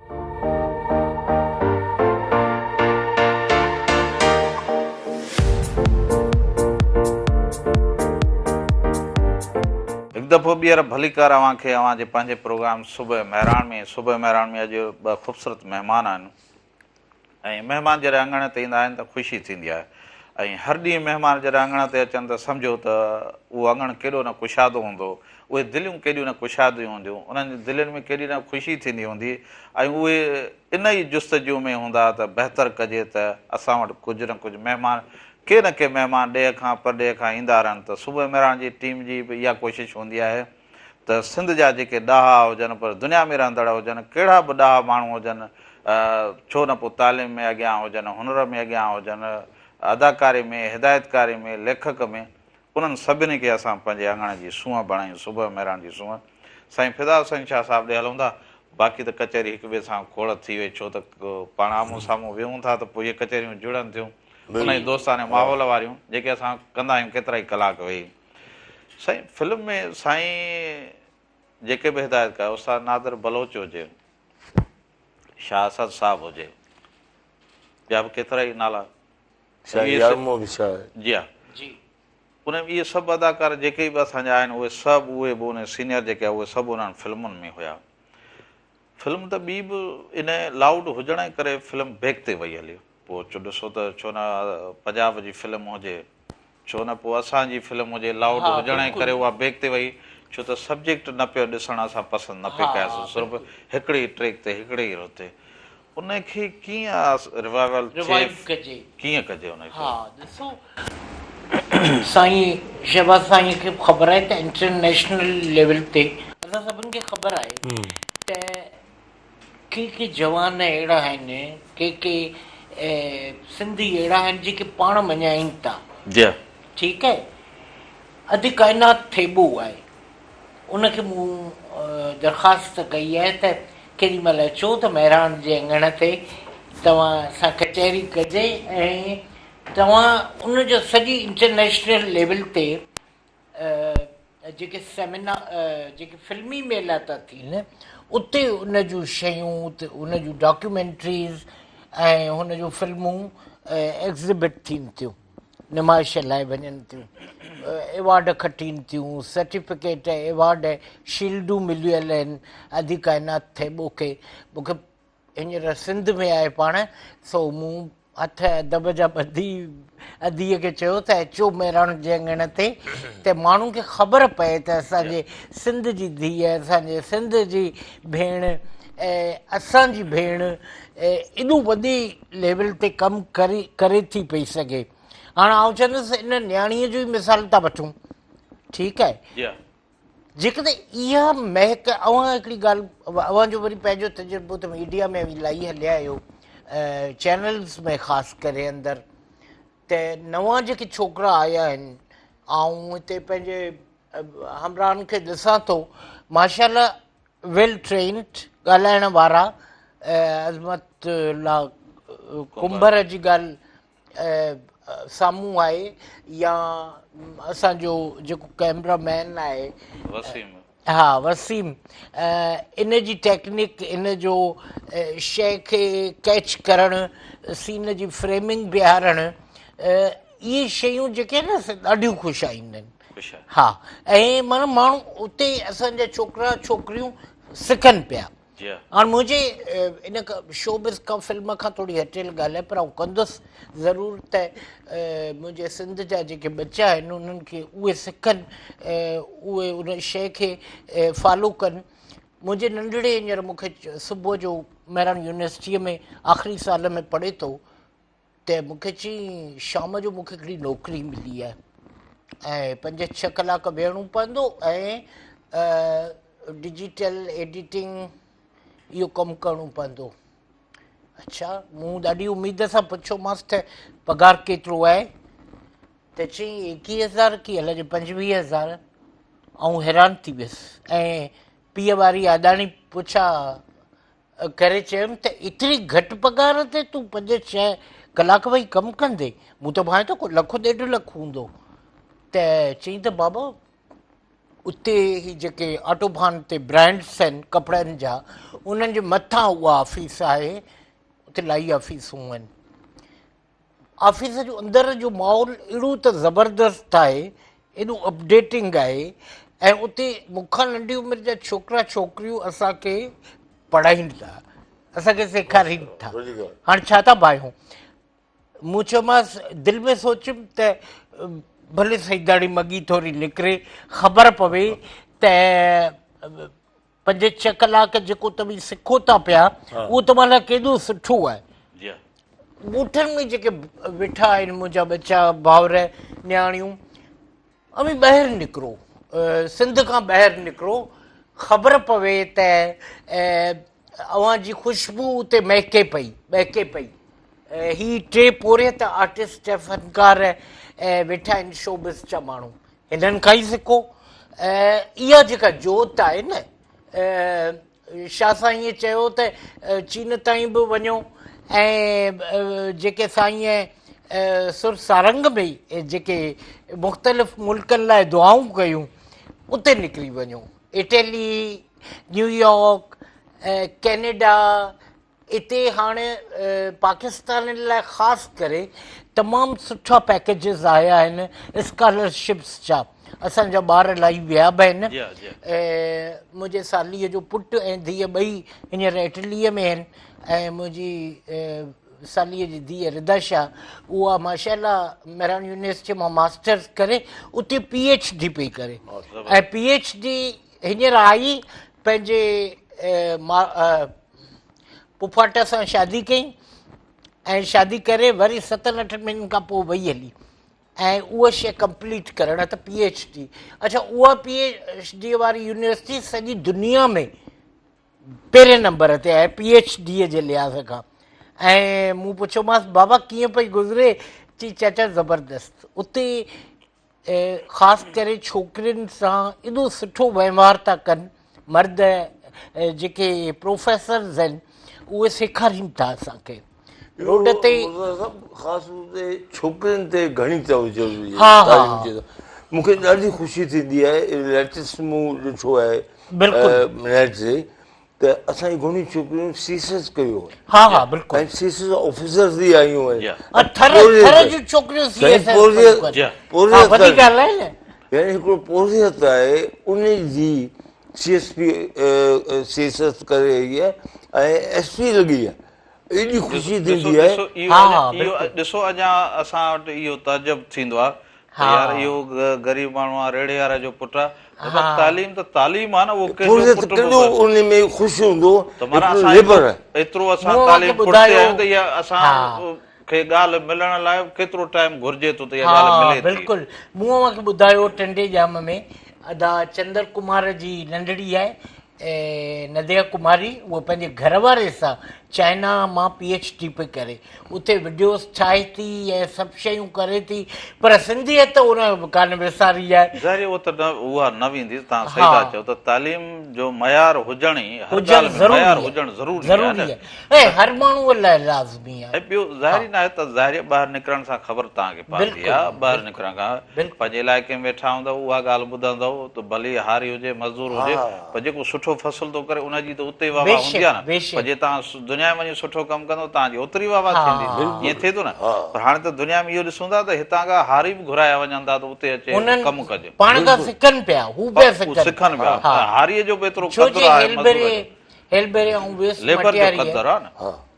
هڪ دفعو ٻيهر ڀليڪار اوهان کي اوهان جي پنهنجي پروگرام صبح مهراڻ ۾. صبح مهراڻ ۾ اڄ ٻه خوبصورت مهمان آهن. ۽ مهمان جڏهن اڱڻ تي ايندا آهن ته خوشي ٿيندي آهي ۽ هر ڏينهن مهمان جڏهن اڱڻ تي اچن ته سمجهو ته اهو اڱڻ ڪيڏو نه ڪشادو هوندو، اهي دليون ڪيڏيون نه ڪشاديون هونديون، انهن جي دلين ۾ ڪيڏي نه خوشي ٿيندي هوندي ۽ اهي ان ئي جستجو ۾ هوندا ته بهتر ڪجي ته اسان وٽ ڪجهه نه ڪجهه مهمان ڪي نه ڪي مهمان ڏيهه کان پرڏيهه کان ايندا رهن ته صبح مهراڻ جي ٽيم جي به اها ڪوشش هوندي آهي ته سنڌ جا جيڪي ڏاها هجن پر دنيا ۾ رهندڙ هجن، ڪهڙا به ڏاها ماڻهو هجن، ڇو نه پوء تعليم ۾ اڳيان هجن، هنر ۾ اڳيان هجن، اداڪاري ۾، هدايتڪاري ۾، ليکڪ ۾، انهن سڀني کي اسان پنهنجي اڱڻ جي سونهن بڻايون، صبح مهراڻ جي سونهن. سائين فدا حسين شاهه صاحب ڏي هلون ٿا، باقي ته ڪچهري هڪ ٻئي سان کوڙ ٿي وئي، ڇو ته پاڻ آمهون سامهون ويهون ٿا ته پوء اهي ڪچهريون جڙن ٿيون، انهي دوستانه ماحول واريون، جيڪي اسان ڪندا آهيون ڪيترائي ڪلاڪ ويهي. سائين فلم ۾ سائين جيڪي به هدايتڪار استاد نادر بلوچ هجي شاهه اسد صاحب هجي ٻيا به ڪيترا ئي نالا شاهه يار محمد شاهه جي ها جي ان اهي سڀ اداڪار جيڪي به اسان جا آهن اهي سڀ اهي به ان سينيئر جيڪي اهي سڀ انهن فلمن ۾ هيا فلم ته ٻي به ان لائوڊ هجڻ جي ڪري فلم بيڪ تي وئي هلي پوء ڏسو ته ڇو نه پنجاب جي فلم هجي ڇو نه پوء اسان جي فلم هجي لائوڊ هجڻ جي ڪري اها بيڪ تي وئي ڇو ته سبجيڪٽ نه پيو ڏسڻ اسان پسند نه پئي ڪياسين صرف هڪڙي ئي ٽريڪ تي هڪڙي ئي رتي ان کي ڪيئن ريوائيول ٿئي ڪيئن ڪجي ان کي. ها ڏسو سائين شهباز سائين کي به خبر آهي ته انٽرنيشنل ليول تي اسان سڀن کي خبر آهي ته ڪي ڪي جوان اهڙا آهن، ڪي ڪي سنڌي اهڙا آهن جيڪي پاڻ مڃائين ٿا. جي. ٺيڪ آهي. ادي ڪائنات ٿيٻو آهي. ان کي مون درخواست ڪئي آهي ته ڪيڏي مهل اچو ته مهراڻ جي اڱڻ تي توهان سان ڪچهري ڪجي ۽ توهان ان جو سڄي انٽرنيشنل ليول تي جيڪي سيمينار جيڪي فلمي ميلا ٿا ٿين اتي ان جون شيون ان جون ڊاڪيومينٽريز ۽ هن جون فلمون ايگزبٽ ٿين ٿيون نمائش لاء وڃن ٿيون ايوارڊ کٽين ٿيون سرٽيفڪيٽ ايوارڊ شيلڊون مليل آهن ادي ڪائنات ٿيٻو کي مونکي هينئر سنڌ ۾ آهي پاڻ، سو مون هٿ ادب جا ٻڌي اديء کي چيو ته اچو مهراڻ جي اڱڻ تي ته ماڻهن کي خبر پئي ته اسان جي سنڌ جي ڌيء، اسان جي سنڌ جي ڀيڻ، اسان جي ڀيڻ ايڏو وڏي ليول تي ڪم ڪري ٿي پئي سگهي. هاڻ آئون چوندس ان نياڻيء جو ئي مثال ٿا وٺون، ٺيڪ آهي. جيڪڏهن اها مهڪ اوهان هڪڙي ڳالهه اوهان جو وري پنهنجو تجربو ته ميڊيا ۾ الاهي هليا آهيو چينلز ۾ خاص ڪري اندر ته نوان جيڪي ڇوڪرا آيا آهن آئون هتي پنهنجي همراهن کي ڏسان ٿو ماشاء الله ويل ٽرينڊ ڳالهائڻ وارا عظمت الله ڪنڀر جي ڳالهه سامهون آهي يا اسان جو جيڪو ڪئميرا مين آهي وسيم ها وسيم ان جي ٽيڪنڪ ان جو شيء کي ڪيچ ڪرڻ سين جي فريمنگ بيهارڻ اهي شيون جيڪي آهن نه ڏاڍيون خوش آئند آهن ها ۽ معنيٰ ماڻهو اتي اسان جا ڇوڪرا ڇوڪريون سکن پيا هاڻ منهنجي ان شوبز کان فلم کان ٿوري هٽيل ڳالهه آهي پر آئون ڪندس ضرور ته منهنجي سنڌ جا جيڪي ٻچا آهن انهن کي اهي سکن اهي ان شيء کي فالو ڪن منهنجي ننڍڙي هينئر مون کي صبح جو مهراڻ يونيورسٽيء ۾ آخري سال ۾ پڙهي ٿو ته مون کي چيائين شام جو مون کي هڪڙي نوڪري ملي آهي ۽ پنج ڇهه ڪلاڪ ويهڻو پوندو ۽ ڊجيٽل ايڊيٽنگ اهو ڪم ڪرڻو پوندو. اڇا مون ڏاڍي اميد سان پڇيومانس ته پگهار ڪيترو آهي ته چيائين ايڪيهه هزار ڪي الائجي پنجويهه هزار. آئون حيران ٿي ويس ۽ پيء واري آڏاڻي پڇا. ڪري چيم ته ايتري گهٽ پگهار تي تون پنج ڇهه ڪلاڪ ويهي ڪم ڪندين مون ته ڀانئيو ته ڪو لک ڏيڍ لک هوندو ته چيائين ته بابا اتي هي جيڪي آٽوڀان تي برانڊس آهن ڪپڙن جا انهن جي مٿان اها آفيس آهي اتي الاهي آفيسون آهن آفيس جو اندر جو ماحول اهڙو ته زبردست آهي ايڏو اپڊيٽنگ آهي ۽ اتي مون کان ننڍي عمر جا ڇوڪرا ڇوڪريون اسان کي پڙهائين ٿا اسان کي سيکارين ٿا هاڻي ڇا ٿا ڀانئيون مون چيومانس دل ۾ سوچيم ته ڀلي سيداڻي مڳي ٿوري نڪري خبر پوي ته پنج ڇهه ڪلاڪ جيڪو توهين سکو ٿا پيا اهو توهان لاء ڪيڏو سٺو آهي. ڳوٺن ۾ جيڪي ويٺا آهن منهنجا ٻچا ڀائر نياڻيون اوهين ٻاهر نڪرو سنڌ کان ٻاهر نڪرو خبر پوي ته اوهان جي خوشبو اتي مهڪي پئي ٻهڪي پئي هي ٽي پورهيت آرٽسٽ فنڪار ويٺا آهن شوبز جا ماڻهو هنن کان ئي سکو. اها جيڪا جوت آهي نه، شاهه سائينء چيو ته چين تائين به وڃو ۽ جيڪي سائينء سر سارنگ ۾ جيڪي مختلف ملڪن لاء دعائون ڪيون، اتي نڪري وڃو. اٽلي، نيويارڪ، ڪينيڊا، اتي هاڻ پاڪستانين لاء خاص ڪري تمام سٺا پيڪيجز آيا آهن اسڪالرشپس جا اسان جا ٻار الاهي ويا به آهن منهنجي ساليء جو پٽ ۽ ڌيء ٻئي هينئر اٽليء ۾ آهن ۽ منهنجي ساليء جي ڌيء ردا شاهه اها ماشاء الله مهراڻ يونيورسٽي مان ماسٽرس ڪري اتي پي ايڇ ڊي پئي ڪري ۽ پي ايڇ ڊي هينئر آئي پنهنجي پڦاٽ سان شادي ڪئي ۽ شادي ڪري وري ستن اٺن مهينن کان پوء وئي هلي ۽ اها شيء ڪمپليٽ ڪرڻ ته پي ايڇ ڊي اڇا اها پي ايڇ ڊي واري يونيورسٽي سڄي دنيا ۾ پهرين نمبر تي آهي پي ايڇ ڊي جي لحاظ کان ۽ مون پڇيومانس بابا ڪيئن پئي گذري چي چاچا زبردست اتي خاص ڪري ڇوڪرين سان ايڏو سٺو وهنوار ٿا ڪن مرد جيڪي پروفيسرز آهن اهي سيکارين ٿا اسان کي روڊ تي خاص طور تي ڇوڪرين تي گهڻي توجه هجي ها ها مون کي ڏاڍي خوشي ٿيندي آهي ليٽيسٽ مون ڏٺو آهي بلڪل نيٽ تي ته اسان جي گهڻيون ڇوڪريون سي ايس ايس ڪيو آهي ها ها بلڪل ۽ سي ايس ايس آفيسرز به آيون آهن ٿر ٿر جون ڇوڪريون سي ايس ايس ها وڏي ڳالهه آهي نه يعني هڪڙو پورهيت آهي ان جي C S P C S S ڪري رهي آهي ۽ ايس پي لڳي آهي ايڏي خوشي ٿيندي آهي ها ها بلڪل ڏسو اڃا اسان وٽ اهو تعجب ٿيندو آهي ته يار اهو غريب ماڻهو آهي ريڙهي واري جو پٽ آهي بابا تعليم ته تعليم آهي نه اهو ڪنهن جو پٽ به ڪيڏو ان ۾ خوش هوندو ته معنيٰ اسان ايترو اسان تعليم پٺتي آهيون ته اها اسان کي ڳالهه ملڻ لاء ڪيترو ٽائيم گهرجي ٿو ته اها ڳالهه ملي ٿي. بلڪل مون اوهان کي ٻڌايو ٽنڊي ڄام ۾ ادا چندر ڪمار جي ننڍڙي آهي نديا ڪماري اها پنهنجي گهر واري سان چائنا مان پي ايڇ ڊي پئي ڪري اتي وڊيوز ٺاهي ٿي ۽ سڀ شيون ڪري ٿي پر سنڌيت ان ڪانه وساري آهي. ظاهر اهو ته نه اها نه ويندي توهان صحيح ٿا چئو ته تعليم جو معيار هجڻ ئي هر ڳالهه ۾ معيار هجڻ ضروري آهي نه ۽ هر ماڻهوء لاء لازمي آهي. ۽ ٻيو ظاهر ئي ناهي ته ظاهري ٻاهر نڪرڻ سان خبر توهان کي پوندي آهي ٻاهر نڪرڻ کان پنهنجي علائقي ۾ ويٺا هوندؤ اها ڳالهه ٻڌندؤ ته ڀلي هاري هجي مزدور هجي پر جيڪو سٺو فصل ٿو ڪري ان جي ته اتي واهه واهه هوندي آهي نه پر جي توهان دنيا ۾ وڃي سٺو ڪم ڪندؤ توهان جي اوتري واهه واهه ٿيندي ائين ٿئي ٿو نه پر هاڻي ته دنيا ۾ اهو ڏسون ٿا ته هتان کان هاري به گهرايا وڃن ٿا ته اتي اچي ڪم ڪجي. پاڻ کان سکن پيا هو پيا سکن پيا هاريء جو به ايترو قدر آهي مزدور جو. هيل ڀيري آئون ويس مٽياريء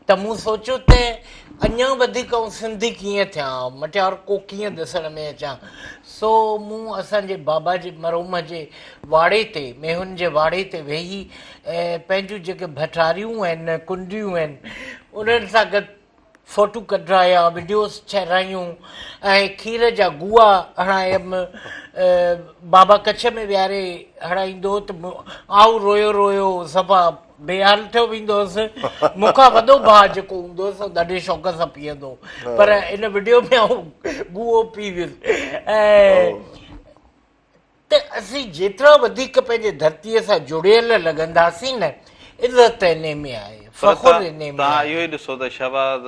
ته مون سوچيو ته اڃا وڌيڪ آئون سنڌي ڪيئن ٿيان، مٽيارڪو ڪيئن ڏسڻ ۾ اچان. سو مون اسان جي بابا جي مرحوم جي واڙي تي، ميهن جي واڙي تي ويهي پنهنجون جيڪي ڀٽاريون آهن، ڪنڊيون آهن، انهن سان گڏ فوٽو ڪڍرايا، وڊيوز ٺهرايون ۽ کير جا گوا هڻايم. بابا ڪڇ ۾ ويهاري هڻائيندو هو ته آئون رويو رويو صفا بي حال ٿيو ويندو هوس. مون کان وڏو ڀاء جيڪو هوندو هو سو ڏاڍي شوق سان پيئندو هو پر ان وڊيو ۾ آئون گئو پي ويس ۽ ته اسين جيترا وڌيڪ پنهنجي ڌرتيء سان جڙيل لڳنداسين نه عزت انهي ۾ آهي. پر فخر انهي ۾ توهان آهي. اهو ئي ڏسو ته شهباز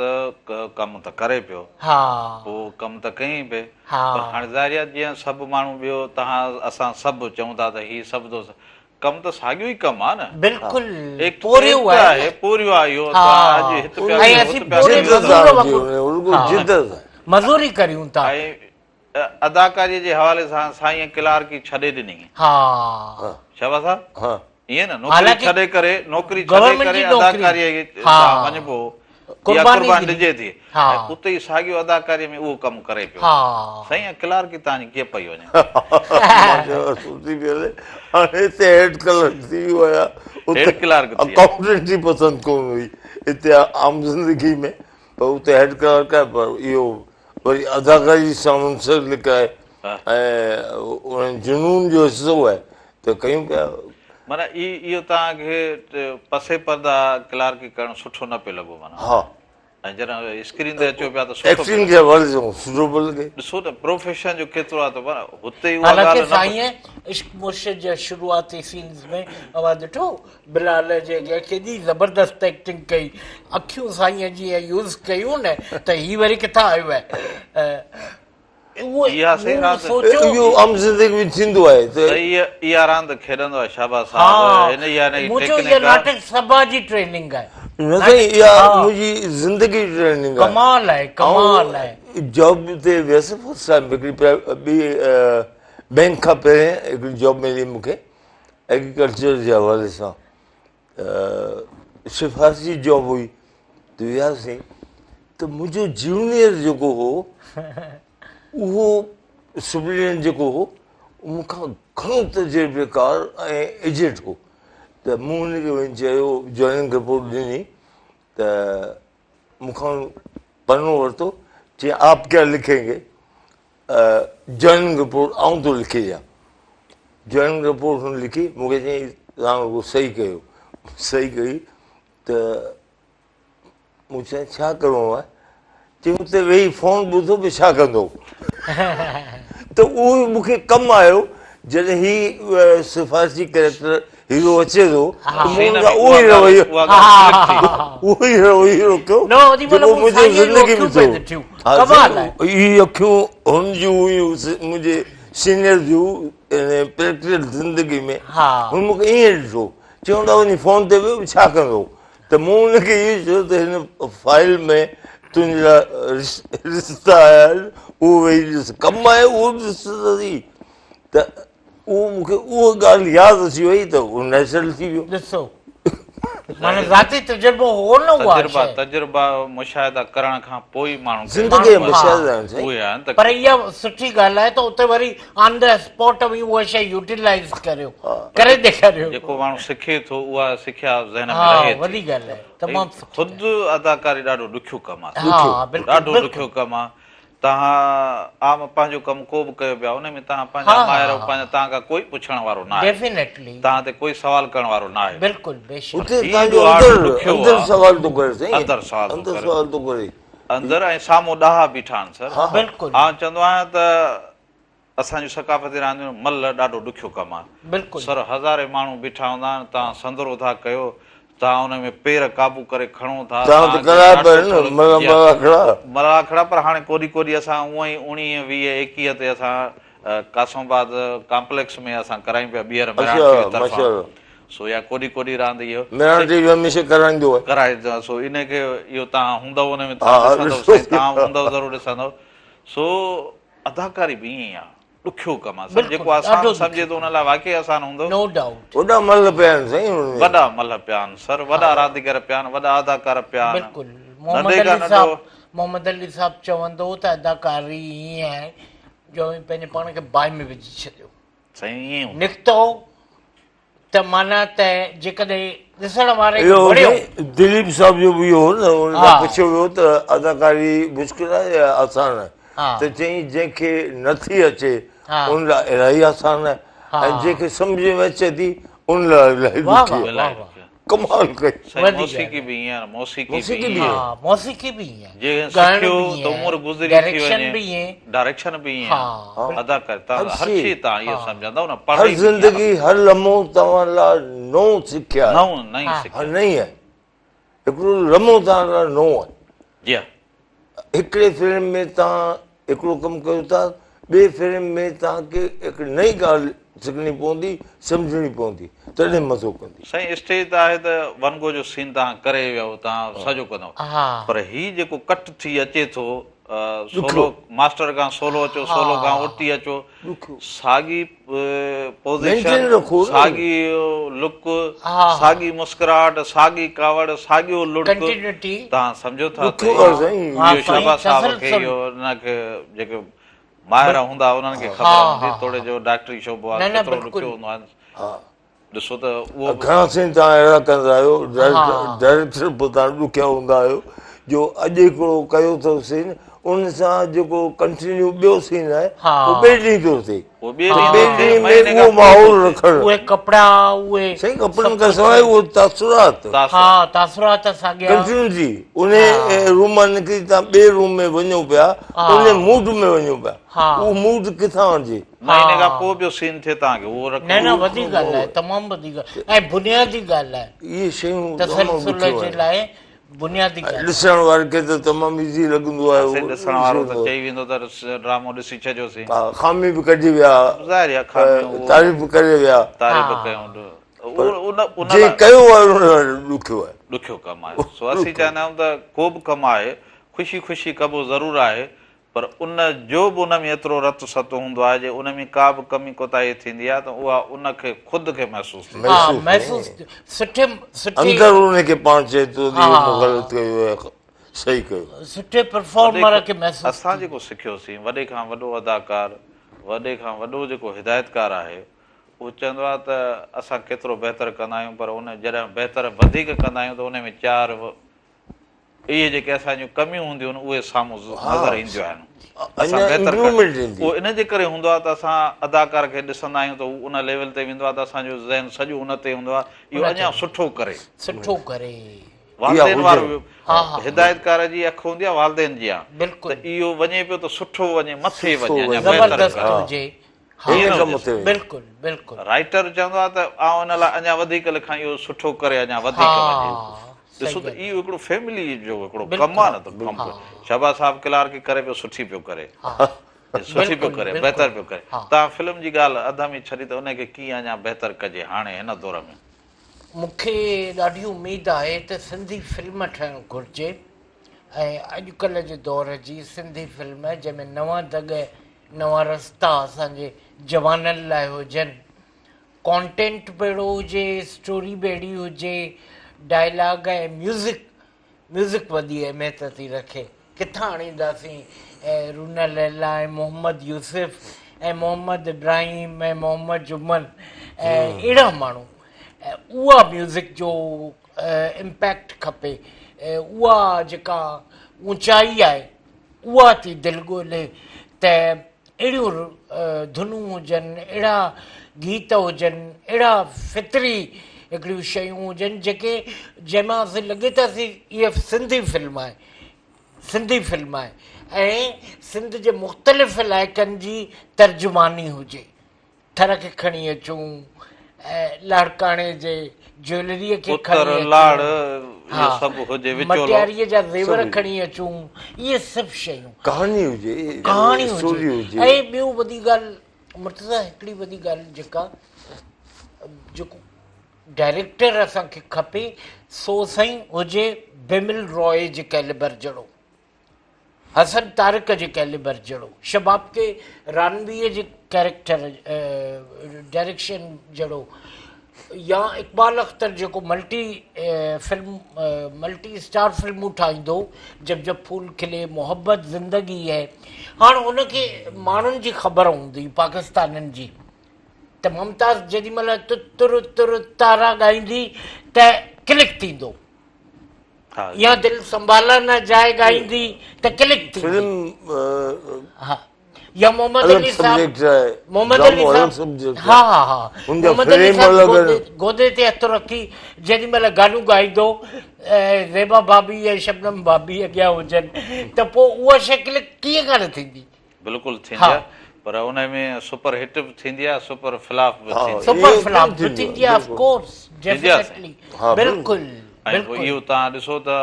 ڪم ته ڪري پيو. ها. پوء ڪم ته ڪيائين پئي. ها. پر هاڻي ظاهري آهي جيئن سڀ ماڻهو ٻيو توهان اسان سڀ چئون ٿا ته هي سڀ دوست ڪم ته ساڳيو ئي ڪم آهي نه. بلڪل پورهيو آهي نه. پورهيو آهي اهو توهان اڄ هت پيا ۽ ڪيو اسين هت پيا پورهيي ڪيو. مزور وانگر مزوري ڪريون ٿا. ۽ اداڪاريء جي حوالي سان سائينء ڪلارڪي ڇڏي ڏني. ها. شهباز صاحب. ها. ائين نه نوڪري ڇڏي ڪري نوڪري ڇڏي ڪري اداڪاريء ڏانهن وڃبو اها قرباني ڏجي ٿي ۽ اتي ئي ساڳيو اداڪاريء ۾ اهو ڪم ڪري پيو. سائين اها ڪلارڪي توهان جي ڪيئن پئي وڃي؟ مان چيو سٺي پئي هلي. هاڻي هتي هيڊ ڪلارڪ ٿي ويو آهيان. هيڊ ڪلارڪ ٿي ويا. اڪائونٽنٽ ئي پسند ڪونه هئي هتي عام زندگي ۾ پر اتي هيڊ ڪلارڪ آهي پر اهو وري اداڪاري سان منسلڪ آهي ۽ ان جنون جو حصو آهي ته ڪيون پيا. معنيٰ اهو توهان کي پس پرده ڪلارڪي ڪرڻ سٺو نه پيو لڳو معنيٰ. ها. ۽ جڏهن اسڪرين تي اچو پيا ته سٺو پيو لڳي. ايڪٽنگ جي حوالي سان سٺو پيو لڳي. ڏسو ته پروفيشن جو ڪيترو آهي ته پر هتي اها ڳالهه حالانڪه نه. سائين عشق مرشد جي شروعاتي سينز ۾ اوهان ڏٺو بلال جي اڳيان ڪيڏي زبردست ايڪٽنگ ڪئي اکيون سائين جيئن يوز ڪيون نه ته هي وري ڪٿان آيو آهي اهو سوچو اهو عام زندگي ۾ ٿيندو آهي ته اها راند کيڏندو آهي شهباز صاحب هن اها نئين منهنجو اها ناٽڪ سڀا جي ٽريننگ آهي نه سائين اها منهنجي زندگي جي ٽريننگ آهي ڪمال آهي ڪمال آهي جاب تي ويس فرسٽ ٽائيم هڪڙي ٻي بينڪ کان پهرين هڪڙي جاب ملي مون کي ايگريڪلچر جي حوالي سان ته سفارشي جاب هئي ته وياسين ته منهنجو جونيئر جيڪو هو اهو سپريڊنٽ جيڪو هو مون کان گهڻو تجربيڪار ۽ ايجنٽ هو ته مون هن کي وڃي چيو جوائننگ رپورٽ ڏني ته مون کان پنو ورتو چي آپ ڪيا لکين گي جوائننگ رپورٽ آئون ٿو لکي ڏيان. جوائننگ رپورٽ هن لکي مون کي چيائين توهان رڳو صحيح ڪيو. صحيح ڪئي ته مون چيو ڇا ڪرڻو آهي؟ چيائين اتي ويهي فون ٻڌو به ڇا ڪندو؟ ته اهو مون کي ڪم آيو جڏهن هي سفارشي ڪريڪٽر هيرو اچي ٿو ته مون ان کان اهو ئي رويو اهو ئي رويو رکيو جيڪو منهنجي زندگي ۾ ٿيو. اهي اکيون هن جون هيون منهنجي سينيئر جون پريڪٽيڪل زندگي ۾ هن مون کي ائين ڏٺو چيو ته وڃي فون تي ويو ڇا ڪندو ته مون هن کي اهو چيو ته هن فائل ۾ تنهنجا رشتا آيا آهن اهو ويهي ڏس ڪم آهي اهو به ڏس ته سهي ته اهو مون کي اها ڳالهه ياد اچي وئي ته اهو نيچرل ٿي ويو. ڏسو معنيٰ ذاتي تجربو هو نه اها تجربا شيء. تجربا مشاهدا ڪرڻ کان پوء ئي ماڻهو کي زندگي جا مشاهدا آهن سائين. اهي آهن ته پر اها سٺي ڳالهه آهي ته اتي وري آن the spot اوهين اها شيء يوٽيلائيز ڪريو ڪري ڏيکاريو. جيڪو ماڻهو سکي ٿو اها سکيا ذهن ۾ ها رهي ٿي. وڏي ڳالهه آهي تمام سٺي خود اداڪاري ڏاڍو ڏکيو ڪم آهي. ها بلڪل ڏاڍو بلڪل. ڏکيو ڪم آهي. توهان عام پنهنجو ڪم ڪو به ڪيو پيا ان ۾ توهان پنهنجا مائر پنهنجا توهان کان ڪوئي پڇڻ وارو نه آهي ڊيفينيٽلي توهان تي ڪوئي سوال ڪرڻ وارو نه آهي بلڪل بيشڪ اتي توهان جو اندر اندر سوال ٿو ڪري سائين اندر سوال ٿو اندر سوال ٿو ڪري اندر ۽ سامهون ڏاها بيٺا آهن سر بلڪل آئون چوندو آهيان ته اسان جون ثقافتي رانديون ملهه ڏاڍو ڏکيو ڪم آهي. بلڪل. سر هزارين ماڻهو بيٺا هوندا آهن، توهان سندرو ٿا ڪيو، توهان ان ۾ پير قابو ڪري کڻو ٿا، توهان ته توهان کي ڪرايا ڏاڍو پيا آهن ٿو لڳي. ملهه جي ملاکڙا. ملاکڙا پر هاڻي ڪوڏي ڪوڏي اسان اونئن ئي اڻيهه ويهه ايڪيهه تي اسان قاسم آباد ڪامپليڪس ۾ اسان ڪرايون پيا ٻيهر مهراڻ ٽي وي اڇا طرفان ماشاءالله. سو اها ڪوڏي ڪوڏي راند اهو مهراڻ ٽي وي هميشه ڪرائيندو آهي. ڪرائيندو آهي سو ان کي اهو توهان هوندؤ ان ۾ توهان ڏسندؤ سائين توهان هوندؤ ضرور ڏسندؤ سو اداڪاري به ائين ئي آ ڏکيو ڪم آ سر جيڪو آسان سمجهي ٿو ان لاء واقعي آسان هوندو. No doubt. وڏا ملهه پيا آهن سائين ان ۾. وڏا ملهه پيا آهن سر وڏا رانديگر پيا آهن وڏا اداڪار پيا آهن. بلڪل محمد علي صاحب محمد علي صاحب چوندو هو ته اداڪاري ائين آهي جو اوهين پنهنجي پاڻ کي باهه ۾ وجهي ڇڏيو. سائين ائين ئي هوندو. نڪتو ته معنيٰ ته جيڪڏهن ڏسڻ واري کي وڻيو. دليپ صاحب جو به اهو هو نه ان کان پڇيو ويو ته اداڪاري مشڪل آهي يا آسان آهي ته چيائين جنهن کي نٿي اچي ان لاء الاهي آسان آهي ۽ جنهن کي سمجهه ۾ اچي ٿي ان لاء الاهي ڏکي آهي. ڪمال ڪئي. سائين موسيقي به ائين آهي موسيقي به ائين ها موسيقي به ائين جنهن سکيو ته عمر گذري ٿي وڃي ڊائريڪشن به ائين آهي اداڪاري تان هر شي تان اهو سمجهندؤ نه پڙهائي هر زندگي هر لمحو توهان لاء نئون سکيا آهي نئون نئين سکيا نئين آهي. هڪڙو لمحو توهان لاء نئون آهي. جي ها. هڪڙي فريم ۾ توهان هڪڙو ڪم ڪيو ٿا، ٻئي فريم ۾ توهان کي هڪ نئين ڳالهه سکڻي پوندي، سمجهڻي پوندي، تڏهن مزو ڪندي. سائين اسٽيج ته آهي ته ون گو جو سين توهان ڪري ويو توهان سڄو ڪندو پر هي جيڪو ڪٽ ٿي اچي ٿو سولو ماسٽر کان سولو اچو سولو کان اتي اچو ساڳي پوزيشن ساڳي لڪ ساڳي مسڪراهٽ ساڳي ڪاوڙ ساڳيو لڙڪ توهان سمجهو ٿا ته اهو شهباز صاحب کي اهو ان کي جيڪي ماهر هوندا انهن کي خبر هوندي توڙي جو ڊاڪٽري شعبو آهي ڪيترو ڏکيو هوندو آهي ڏسو ته اهو گهڻا سين توهان اهڙا ڪندا آهيو ڊائريڪٽر به توهان ڏکيا هوندا آهيو جو اڄ هڪڙو ڪيو اٿو سين ان سان جيڪو ڪنٽينيو ٻيو سين آهي اهو ٻئي ڏينهن ٿو ٿئي ٻئي ڏينهن ۾ اهو ماحول رکڻ اهي ڪپڙا اهي سائين ڪپڙن کان سواء اهو تاثرات ها تاثرات ساڳيا ڪنٽينيوٽي ان روم مان نڪري توهان ٻئي روم ۾ وڃو پيا ان موڊ ۾ وڃو پيا اهو موڊ ڪٿان آڻجي مهيني کان پوء ٻيو سين ٿئي توهان کي اهو رکڻو نه نه وڏي ڳالهه آهي تمام وڏي ڳالهه ۽ بنيادي ڳالهه آهي اهي شيون تسلسل جي لاء بنيادي ڳالهه ڏسڻ واري کي ته تمام ايزي لڳندو آهي سائين ڏسڻ وارو ته چئي ويندو ته ڊرامو ڏسي ڇڏيوسين خامي به ڪڍي ويا ظاهر آهي خامي تعريف به ڪري ويا تعريف به ڪيون جي ڪيو آهي ان لاء ڏکيو آهي ڏکيو ڪم آهي سو اسين چاهيندا آهيون ته ڪو به ڪم آهي خوشي خوشي ڪبو ضرور آهي پر ان جو به ان ۾ ايترو رت ست هوندو آهي جي ان ۾ ڪا به ڪمي ڪوتاهي ٿيندي آهي ته اها ان کي خود کي محسوس ٿيندي آهي. ها محسوس سٺي سٺي اندر ان کي پاڻ چئي ٿو ته اهو مون غلط ڪيو يا صحيح ڪيو. سٺي پرفارمر کي محسوس اسان جيڪو سکيوسين وڏي کان وڏو اداڪار وڏي کان وڏو جيڪو هدايتڪار آهي اهو چوندو آهي ته اسان ڪيترو بهتر ڪندا آهيون پر ان جڏهن بهتر وڌيڪ ڪندا آهيون ته ان ۾ چار اهي جيڪي اسان جون ڪميون هونديون آهن اهي سامهون نظر اينديون آهن. اسان بهتر اهو ان جي ڪري هوندو آهي ته اسان اداڪار کي ڏسندا آهيون ته هو ان ليول تي ويندو آهي ته اسان جو ذهن سڄو ان تي هوندو آهي اهو اڃا سٺو ڪري. سٺو ڪري. والدين وارو هدايتڪار جي اک هوندي آهي والدين جيان ته اهو وڃي پيو ته سٺو وڃي مٿي وڃي اڃا بهتر ڪري. بلڪل بلڪل. رائيٽر چوندو آهي ته آئون ان لاء اڃا وڌيڪ لکان اهو سٺو ڪري اڃا وڌيڪ وڃي. ڏسو ته اهو هڪڙو فيملي جو هڪڙو ڪم آهي نه ته ڪم شهباز صاحب ڪلارڪي ڪري پيو سٺي پيو ڪري سٺي پيو ڪري بهتر پيو ڪري توهان فلم جي ڳالهه اڌ ۾ ڇڏي ته ان کي ڪيئن اڃا بهتر ڪجي هاڻي هن دور ۾. مون کي ڏاڍي اميد آهي ته سنڌي فلم ٺهڻ گهرجي ۽ اڄڪلهه جي دور جي سنڌي فلم جنهن ۾ نوان دڳ نوان رستا اسان جي جوانن لاء هجن، ڪانٽينٽ به اهڙو هجي، اسٽوري به اهڙي هجي، ڊائلاگ ۽ ميوزڪ، ميوزڪ وڏي اهميت ٿي رکي، ڪٿان آڻينداسين رونا ليليٰ ۽ محمد يوسف ۽ محمد ابراهيم ۽ محمد جمن ۽ اهڙا ماڻهو، اها ميوزڪ جو امپيڪٽ کپي، اها جيڪا اوچائي آهي. اها ٿي دل ڳولي ته اهڙيون ڌنون هجن، اهڙا گيت هجن، اهڙا فطري هڪڙيون شيون هجن جيڪي جنهن مان اسين لڳي ته اسين اها سنڌي فلم آهي، سنڌي فلم آهي ۽ سنڌ جي مختلف علائقن جي ترجماني هجي. ٿر کي کڻي اچون ۽ لاڙڪاڻي جي جيولريء کي کڻي اتر اچون، لاڙ اهو سڀ هجي وچولو. مٽياريء جا زيور کڻي اچون، اهي سڀ شيون. ڪهاڻي هجي، ڪهاڻي اسٽوري هجي. هجي. ۽ ٻيو وڏي ڳالهه مرتضيٰ هڪڙي وڏي ڳالهه جيڪا جيڪو ڊائريڪٽر اسان کي کپي سو سائين هجي بمل راء جي ڪيليبر جهڙو. حسن طارق جي ڪيليبر جهڙو، شباب ڪي رانويء جي ڪيريڪٽر ڊائريڪشن جهڙو يا اقبال اختر جيڪو ملٽي فلم ملٽي اسٽار فلمون ٺاهيندو جب جب ڦول کلي محبت زندگي هي هاڻ هن کي ماڻهن جي خبر هوندي پاڪستانين جي ته ممتاز جيڏي مهل تر تر تارا ڳائيندي ته ڪلڪ ٿيندو يا دل سنڀالا نه جائي ڳائيندي ته ڪلڪ ٿيندي. فلم ها يا محمد علي صاحب محمد علي صاحب ها ها ها محمد علي صاحب گودي تي هٿ رکي جيڏي مهل گانو ڳائيندو زيبا ڀاڀي ۽ شبنم ڀاڀي اڳيان هجن ته پوء اها شيء ڪلڪ ڪيئن ڪانه ٿيندي. بلڪل ٿيندي آهي پر ان ۾ سپر هٽ به ٿيندي آهي سپر فلاپ به ٿيندي آهي. سپر فلاپ به ٿيندي آهي آف ڪورس ڊيفينيٽلي بلڪل. ۽ پوء اهو توهان ڏسو ته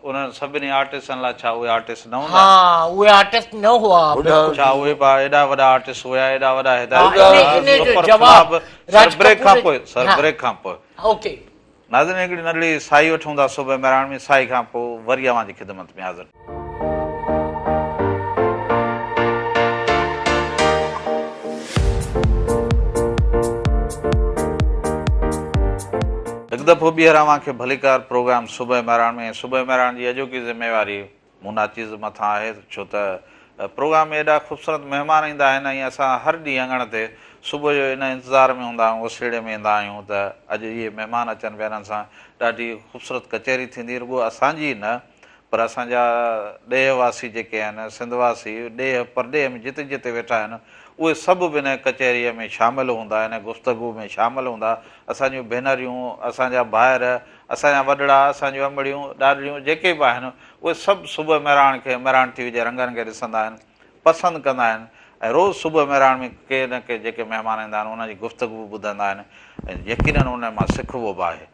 انهن سڀني آرٽسٽن لاء ڇا اهي آرٽسٽ نه هوندا؟ ها اهي آرٽسٽ نه هئا بلڪل. ڇا اهي به ايڏا وڏا آرٽسٽ هيا ايڏا وڏا هدايتڪار سپر فلاپ سر بريڪ کان پوء سر بريڪ کان پوء. اوڪي. ناظرين هڪڙي ننڍڙي ساهي وٺون ٿا صبح مهراڻ ۾ ساهي کان پوء وري اوهان جي خدمت ۾ حاضر. هڪ دفعو ٻيهر اوهان کي ڀليڪار پروگرام صبح مهراڻ ۾ صبح مهراڻ جي اڄوڪي ذميواري مون ناچيز مٿان آهي ڇو ته پروگرام ۾ ايڏا خوبصورت مهمان ايندا آهن ۽ اسان هر ڏينهن اڱڻ تي صبح جو ان انتظار ۾ هوندا آهيون اوسيئڙي ۾ ايندا آهيون ته اڄ اهي مهمان اچن پيا انهن سان ڏاڍي خوبصورت ڪچهري ٿيندي رڳو اسان جي نه پر اسان جا ڏيهه واسي جيڪي آهن، سنڌ واسي ڏيهه پرڏيهه ۾ جتي جتي ويٺا آهن، اهي سڀ به ان ڪچهريء ۾ شامل هوندا، ان گفتگو ۾ شامل هوندا. اسان جون ڀينريون، اسان جا ڀائر، اسان جا وڏڙا، اسان جون امڙيون، ڏاڏڙيون جيڪي به آهن، اهي سڀ صبح مهراڻ کي، مهراڻ ٽي وي جي رنگن کي ڏسندا آهن، پسند ڪندا آهن ۽ روز صبح مهراڻ ۾ ڪي نه ڪي جيڪي مهمان ايندا آهن، انهن جي گفتگو به ٻڌندا آهن ۽ يقينن ان مان سکبو به آهي.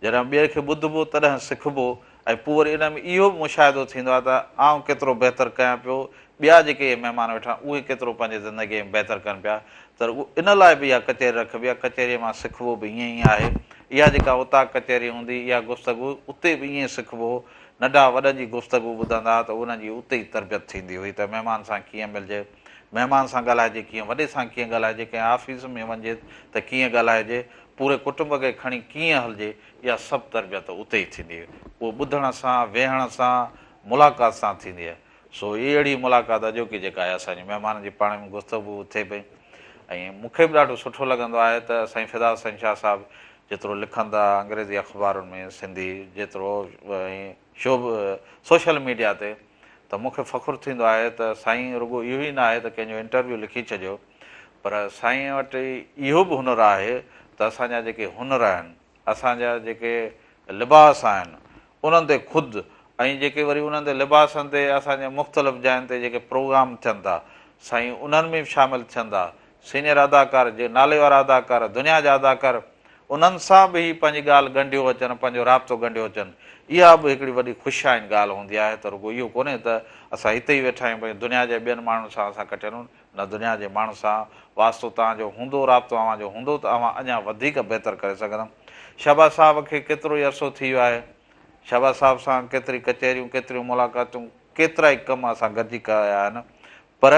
جڏهن ٻئي کي ٻڌبو تڏهن سکبو ۽ پوء وري ان ۾ اهو به مشاهدو ٿيندو آهي ته آئون ڪيترو بهتر ڪيان پيو، ٻيا جيڪي اهي مهمان ويٺا آهن اهي ڪيترو پنهنجي زندگيء ۾ بهتر ڪن پيا ته رڳو ان لاء به اها ڪچهري رکبي آهي، ڪچهريء مان سکبو به ائين ئي آهي. اها جيڪا اوطاق ڪچهري هوندي، اها گفتگو، اتي به ائين سکبو هو. ننڍا وڏن جي گفتگو ٻڌندا ها ته انهن جي اتي ئي تربيت ٿيندي هئي ته مهمان سان ڪيئن ملجي، مهمان سان ڳالهائجي ڪيئن، وڏي سان ڪيئن ڳالهائجي، ڪنهن آفيس ۾ وڃجي ته ڪيئن ڳالهائجي، پوري ڪٽنب کي کڻي ڪيئن هلجي، اها سڀ تربيت اتي ئي ٿيندي. اهو ٻڌڻ سان، ويهڻ سان، ملاقات سان ٿيندي آهي. سو اهڙي ملاقات اڄوڪي جيڪا آهي اسان جي مهمانن جي پاڻ ۾ گفتگو ٿئي پئي ۽ مون کي به ڏاڍو سٺو لڳندو آهي ته سائين فدا حسين شاهه صاحب جيترو لکن ٿا انگريزي اخبارن ۾ سنڌي جيترو ۽ شو سوشل ميڊيا تي ته مون کي فخر ٿيندو آهي ته سائين رڳو اهو ئي نه آهي ته ڪنهن جو انٽرويو لکي ڇڏيو پر سائين وٽ اهو به هنر آهي ته اسان جا جيڪي هنر آهن، اسان جا جيڪي لباس آهن، انهن تي خود ۽ جيڪي وري انهن تي لباسن تي اسان جي مختلف جاين تي جيڪي پروگرام ٿين ٿا، سائين انهن ۾ به شامل ٿين ٿا. سينيئر اداڪار، جي نالي وارا اداڪار، دنيا جا اداڪار، انهن سان به هي پنهنجي ڳالهه ڳنڍيو اچن، پنهنجو رابطو ڳنڍيو اچن. اها به هڪڙي وڏي خوش آئين ڳالهه هوندي آهي ته رڳو اهو ڪونهي ته اسان هتي ئي ويٺا آهيون، بلڪه دنيا جي ٻين ماڻهن سان اسان ڪٺيل نه دنيا جي ماڻهن سان واسطو توهان جو هوندو، رابطو اوهان جو هوندو ته اوهان اڃا وڌيڪ بهتر ڪري سگهندا. شهباز صاحب کي ڪيترو ئي عرصو ٿي ويو آهي. شهباز صاحب سان ڪيتري ڪچهريون، ڪيتريون ملاقاتون، ڪيترائي ڪم اسان گڏجي ڪيا آهن پر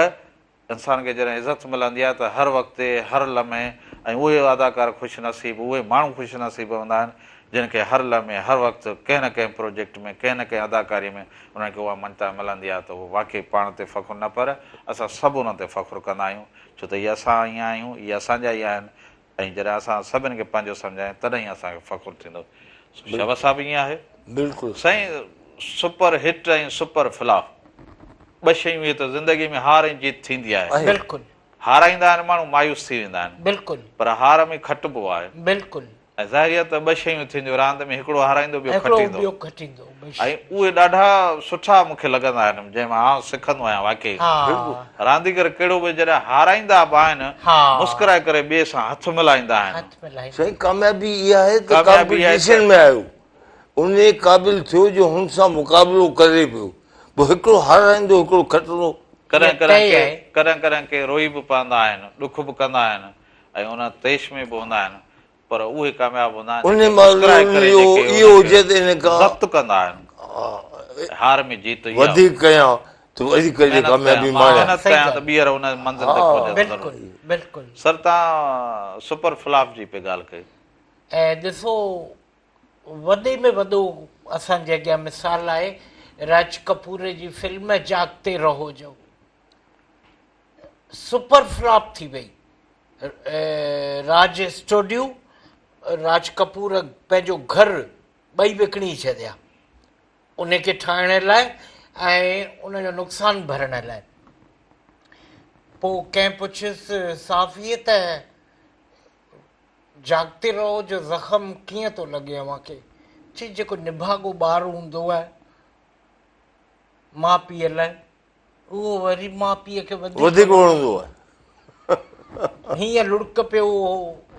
انسان کي جڏهن عزت ملندي آهي ته هر وقت، هر لمحي ۽ اهي اداڪار خوش نصيب، اهي ماڻهو خوش نصيب هوندا آهن جن کي هر لمحي، هر وقت ڪنهن نه ڪنهن پروجيڪٽ ۾، ڪنهن نه ڪنهن اداڪاري ۾ انهن کي اها مڃتا ملندي آهي ته هو واقعي پاڻ تي فخر نه پر اسان سڀ انهن تي فخر ڪندا آهيون ڇو ته اهي اسان ئي آهيون، اهي اسان جا ئي آهن ۽ جڏهن اسان سڀن کي پنهنجو سمجهايون تڏهن ئي اسان کي فخر ٿيندو. سو شهباز صاحب ائين آهي. بلڪل. سائين سپر هٽ ۽ سپر فلاپ ٻه شيون اهي ته زندگي ۾ هار ۽ جيت ٿيندي آهي. بلڪل. هارائيندا آهن ماڻهو مايوس ٿي ويندا آهن. بلڪل. پر هار ۾ کٽبو آهي. بلڪل. ۽ ظاهري آهي ته ٻه شيون ٿينديون راند ۾ هڪڙو هارائيندو ٻيو هڪڙو کٽيندو. ٻيو کٽيندو. ۽ اهي ڏاڍا سٺا مون کي لڳندا آهن جنهن مان آئون سکندو آهيان واقعي رانديگر ڪهڙو به جڏهن هارائيندا به آهن مسڪرائي ڪري ٻئي سان هٿ ملائيندا آهن. سائين ڪاميابي اها آهي ته ڪامپيٽيشن ۾ آيو انهي قابل ٿيو جو هن سان مقابلو ڪري پيو پوء هڪڙو هارائيندو هڪڙو کٽندو. ڪڏهن ڪڏهن ڪي ڪڏهن ڪڏهن ڪي روئي به پوندا آهن ڏک به ڪندا آهن ۽ ان طيش ۾ به هوندا آهن پر اهي ڪامياب هوندا آهن جيڪي مسڪرائي ڪري جيڪي ان کي ضبط ڪندا آهن. هار ۾ جيت اها وڌيڪ ڪيان ته وڌيڪ ڪري ڪاميابي ماڻيان. محنت ڪيان ته ٻيهر ان منزل تي پهچان. بلڪل بلڪل. سر توهان سپر فلاپ جي پئي ڳالهه ڪئي. ۽ ڏسو وڏي ۾ وڏو اسان جي اڳيان مثال آهي راج ڪپور جي فلم جاگتي رهو جو سپر فلاپ ٿي وئي. راج اسٽوڊيو راج ڪپور پنهنجو گهر ٻئي وڪڻي ڇڏيا ان کي ٺاهڻ لاء ۽ ان جو نقصان ڀرڻ لاء پوء ڪنهن پڇيس صحافيء ته جاڳتي رهو جو زخم ڪيئن ٿو لڳي اوهان کي چي جيڪو نڀاڳو ٻار هوندو آهي ماء پيء لاء اهو وري ماء پيء کي وڌيڪ وڌيڪ وڻندو آهي. هيئن لڙڪ پيو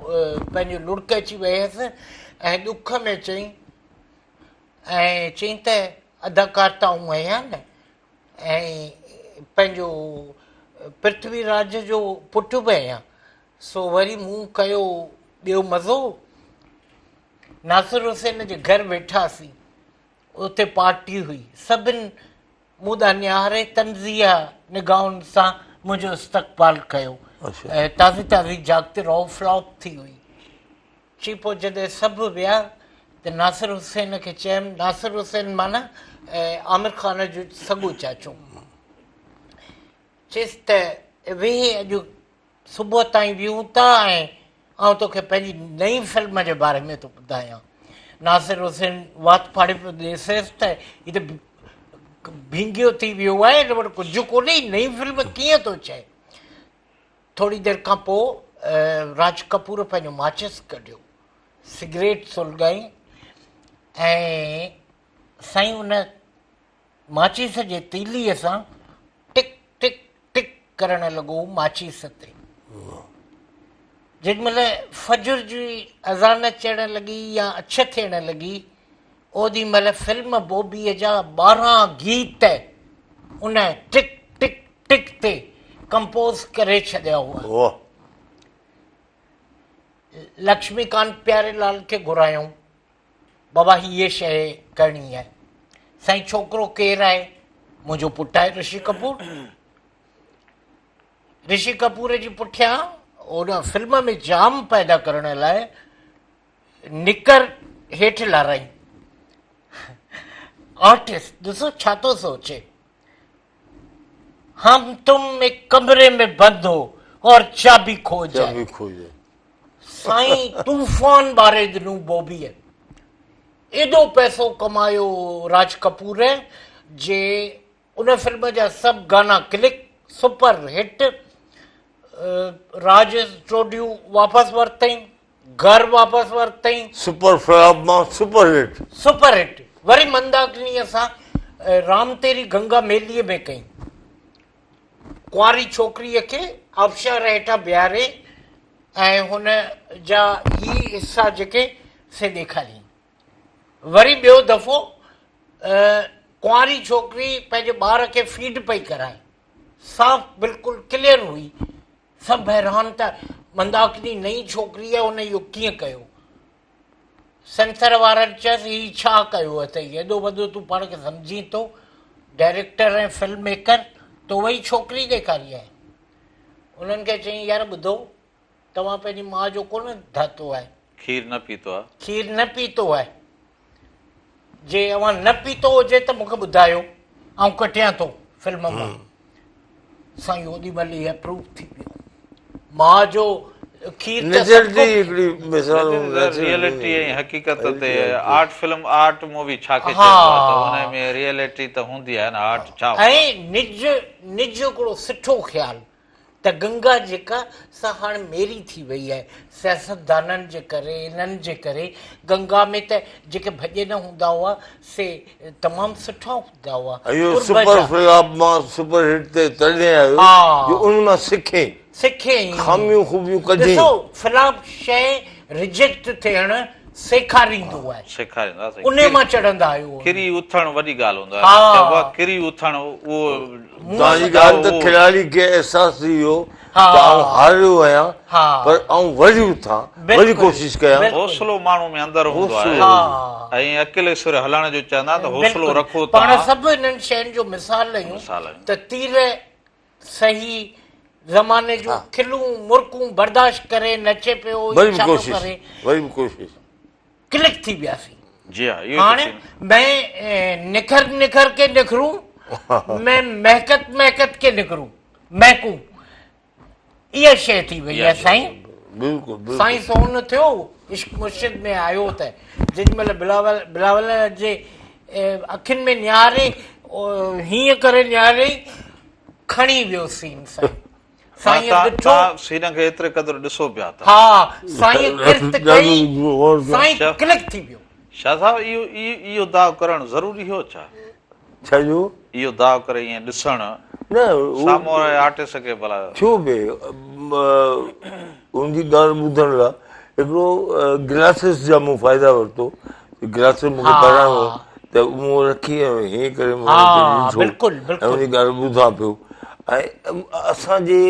پنهنجو لڙڪ اچي ويس ۽ ڏک ۾ چئين ۽ چيائين ته اداڪار ته آئون آهيان نه ۽ پنهنجو پرٿوي راج جو پٽ به آهيان. سو وري مون ڪيو ٻيو مزو. ناصر حسين جي گهر ويٺاسين. اتي پارٽي هئي. سڀن مون ڏانهن نهاري طنزيه نگاهن سان منهنجو استقبال ڪيو. ۽ تازي تازي جاگتي رهو فلاپ ٿي هئي. چي پوء جڏهن سڀ ويا ته ناصر حسين کي چيم، ناصر حسين معنيٰ عامر خان جو سڳو چاچو. چيس ته ويهه اڄ صبح تائين ويهون ٿا ۽ آئون توکي پنهنجي نئين فلم جي باري ۾ ٿو ٻڌايان. ناصر حسين وات ڦاڙي پيو ڏسيس ته هي ته ڀينگيو ٿي ويو آهي، هن وٽ ڪجهه ڪونهي، هي نئين فلم ڪيئن ٿو چئي. ٿوري دير کان پوء راج ڪپور پنهنجو ماچس ڪڍيو، سگريٽ سلڳائين ۽ سائين ان ماچيس جي تيليء سان ٽڪ ٽڪ ٽڪ ڪرڻ لڳو ماچيس تي. جيڏي مهل فجر جي اذان اچڻ لڳي يا اڇ ٿيڻ لڳي، اوڏي مهل فلم بوبيء جا 12 گيت ان ٽڪ ٽڪ ٽڪ تي ڪمپوز ڪري ڇڏيا هئا. لڪشمي ڪانت پياري لال کي گهرايائون. بابا هيء شيء ڪرڻي آهي. سائين ڇوڪرو ڪير آهي؟ منهنجو پٽ آهي رشي ڪپور. رشي ڪپور جي پٺيان ان فلم ۾ جام پيدا ڪرڻ لاء نڪر هيٺ لارائين. آرٽسٽ ڏسو ڇا ٿو سوچي. هم تم ايڪ ڪمري ۾ بند هو اور چابي کو جائي. چابي کو جائي. سائين طوفان ٻاري ڏنو بوبيء. ايڏو پئسو ڪمايو راج ڪپور جي ان فلم جا سڀ گانا ڪلڪ، سپر هٽ، راج اسٽوڊيو واپس ورتائين، گهر واپس ورتائين. سپر فلاپ مان سپر هٽ. سپر هٽ وري منداڪنيء سان رام تيري گنگا ميليء ۾ ڪئي. ڪنواري ڇوڪريء کي آبشار هيٺان بيهاري ۽ هن جا هي حصا جيڪي سي ڏيکاريائين. وري ٻيو دفعو ڪنواري ڇوڪري پنهنجي ٻار کي فيڊ پئي ڪرائي. صاف بلڪل ڪليئر هئي. سڀ حيران ته منداڪني نئين ڇوڪري آهي هن اهو ڪيئن ڪيو؟ سينسر وارن چيس هي ڇا ڪيو اٿئي ايڏو وڏو تون پاڻ کي سمجهين ٿو ڊائريڪٽر ۽ فلم ميڪر تو وئي ڇوڪري ڏيکاري آهي. انهن کي چيائين يار ٻڌو توهان پنهنجي ماء جو ڪونه ڌاتو آهي. کير نه پيتو آهي. کير نه پيتو آهي. جي اوهان نه پيتو هجي ته مون کي ٻڌايو آئون ڪٽيان ٿو فلم مان. سائين اوڏي مهل ئي اپروو ٿي ويو. ماء جو کير ته سڀ ڪو هڪڙي مثال ريئلٽي ۽ حقيقت تي آرٽ فلم آرٽ مووي ڇا کي چئبو آهي ته ان ۾ ريئلٽي ته هوندي آهي نه آرٽ ڇا ۽ نج نج هڪڙو سٺو خيال ته گنگا جيڪا سا هاڻ ميري ٿي وئي آهي سياستدانن جي ڪري انهن جي ڪري گنگا ۾ ته جيڪي ڀڄن هوندا هئا سي تمام سٺا هوندا هئا. اهو سپر فلاپ مان سپر هٽ تي تڏهن آيو جو ان مان سکين. سکين. خاميون خوبيون ڪڍين. ڏسو فلاپ شيء ريجيڪٽ ٿيڻ سيکاريندو آهي. سيکاريندو آهي سائين. انهي مان چڙهندا آهيو. ڪري اٿڻ وڏي ڳالهه هوندو آهي. چئبو آهي ڪري اٿڻ اهو. توهان جي ڳالهه ته کلاڙي کي احساس ٿي ويو ته آئون هاريو آهيان پر آئون وري اٿان وري ڪوشش ڪيان. حوصلو ماڻهو ۾ اندر هوندو آهي ۽ اڪيلي سر هلڻ جو چوندا آهن ته حوصلو رکو پاڻ سڀ انهن شين جو مثال آهيون ته تير صحيح زماني جون کلون مرڪون برداشت ڪري نچي پيو وري به ڪوشش وري به ڪوشش ڪلڪ ٿي وياسين. جي ها اهو هاڻي مين نکر نکر ڪي نکرون مين مهڪت مهڪت ڪي نکرون مهڪون اها شيء ٿي وئي آهي سائين. بلڪل بلڪل سائين سون ٿيو عشق مرشد ۾ آيو ته جيڏي مهل بلاول بلاول جي اکين ۾ نهاري هيئن ڪري نهاري کڻي ويو سين سائين. سائينء ڏٺو. توهان سين کي ايتري قدر ڏسو پيا ته. ها سائينء ڪرت ڪئي، سائين ڪلڪ ٿي ويو. شاهه صاحب اهو اهو داء ڪرڻ ضروري هو ڇا؟ ڇا جو؟ اهو داء ڪري ائين ڏسڻ نه سامهون واري آرٽسٽ کي ڀلا. ٿيو به ان جي ڳالهه ٻڌڻ لاء هڪڙو گلاسز جا مون فائدا ورتو گلاسز مون کي پارائڻو هو. ته مون رکي ۽ هيئن ڪري مون هن کي ڏٺو بلڪل ۽ ان جي ڳالهه ٻڌان پيو ۽ اسان جي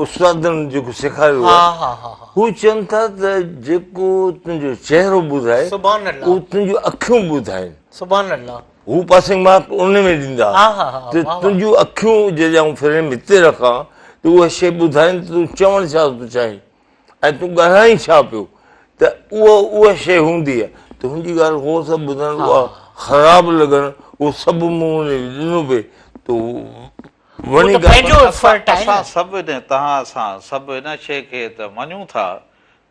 استادن جيڪو سيکاريو آهي هو چون ٿا ته جيڪو تنهنجو چهرو ٻڌائي اهو تنهنجون اکيون ٻڌائين. سبحان الله. هو پاسنگ مارڪ ان ۾ ڏيندا ته تنهنجون اکيون جڏهن آئون فريم هتي رکان ته اها شيء ٻڌائين ته تون چوڻ ڇا ٿو چاهين ۽ تون ڳالهائين ڇا پيو ته اها اها شيء هوندي آهي ته هن جي ڳالهه غور سان ٻڌڻ اها خراب لڳڻ اهو سڀ مون هن کي ڏنو پئي ته وڻي پنهنجو ايفرٽ آهي اسان سڀ توهان اسان سڀ ان شيء کي ته مڃون ٿا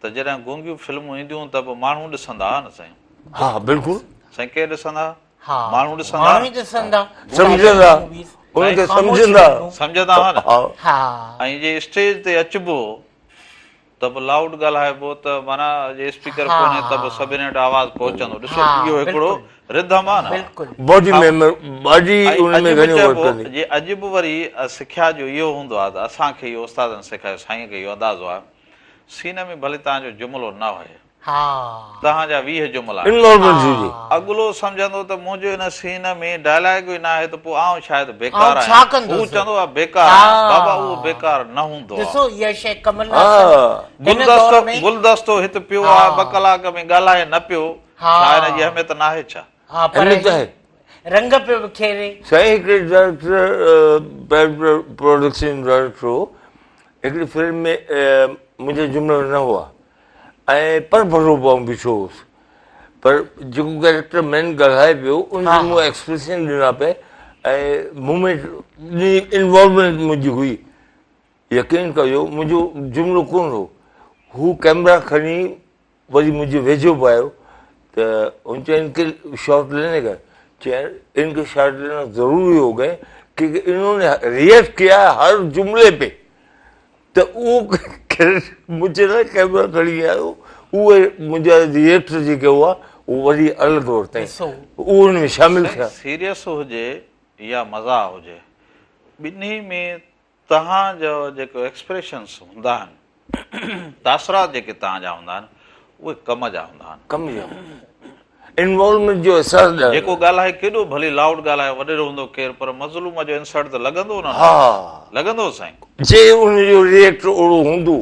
ته جڏهن گونگيون فلمون اينديون ته به ماڻهو ڏسندا ها نه سائين. ها بلڪل. سائين ڪير ڏسندا؟ ها ماڻهو ڏسندا. ماڻهو ئي ڏسندا. سمجهندا ان کي سمجهندا. سمجهندا ها نه. ها. ۽ جي اسٽيج تي اچبو ته به لائوڊ ڳالهائبو ته معنيٰ جي اسپيڪر ڪونهي ته به سڀني وٽ آواز پهچندو. ڏسو اهو هڪڙو رڌم آ نه. بلڪل. باڊي ميمر باڊي ان ۾ گهڻي ورڪ ڪندي. جي اڄ به وري سکيا جو اهو هوندو آ ته اسان کي اهو استادن سيکاريو سائين کي اهو اندازو آ سين ۾ ڀلي توهان جو جملو نه هجي. توهان جا 20 جملا آهن. انوالومينٽ هجي. اڳلو سمجهندو ته منهنجو ان سين ۾ ڊائلاگ ئي ناهي ته پوء آئون شايد بيڪار آهيان. هو چوندو آهي بيڪار آهيان. بابا اهو بيڪار نه هوندو آهي. ڏسو اها شيء ڪمل هاسن هن دور ۾. گلدستو هت پيو آهي ٻه ڪلاڪ ۾ ڳالهائي نه پيو ڇا هن جي اهميت ناهي ڇا؟ ها پر هي رنگ پيو وکيري. سائين هڪڙي ڊائريڪٽر پروڊڪشن ڊائريڪٽر هو هڪڙي فلم ۾ منهنجا جملا نه هئا ۽ پرڀرو به آئون بيٺو هوس پر جيڪو ڪيريڪٽر مين ڳالهائي پيو ان جي مون ايڪسپريشن ڏنا پئي ۽ موومينٽ ڏني انوالومينٽ منهنجي هئي يقين ڪجو منهنجو جملو ڪونه هو هو ڪيمرا کڻي وري منهنجي ويجهو به آيو ته هن چيو ان کي شارٽ ليني کا چيائين ان کي شارٽ لينا ضروري هو گئي ڪيونڪه انهون ني ريئڪٽ ڪيا هر جملي پي ته اهو منهنجي لاء ڪيمرا کڻي آيو اهي منهنجا ريئڪٽ جيڪي هئا اهو وري الڳ ورتائين اهو ان ۾ شامل ٿيا. سيريس هجي يا مزاح هجي ٻنهي ۾ توهان جا جيڪو ايڪسپريشنس هوندا آهن، تاثرات جيڪي توهان جا هوندا آهن، اهي ڪم جا هوندا آهن. ڪم جا هوندا آهن. انوالومينٽ جو احساس ڏياريندو. جيڪو ڳالهائي ڪيڏو ڀلي لائوڊ ڳالهائي وڏيرو هوندو ڪير پر مظلوم جو انسلٽ ته لڳندو نه. ها. لڳندو سائين. جي ان جو ريئڪٽ اهڙو هوندو.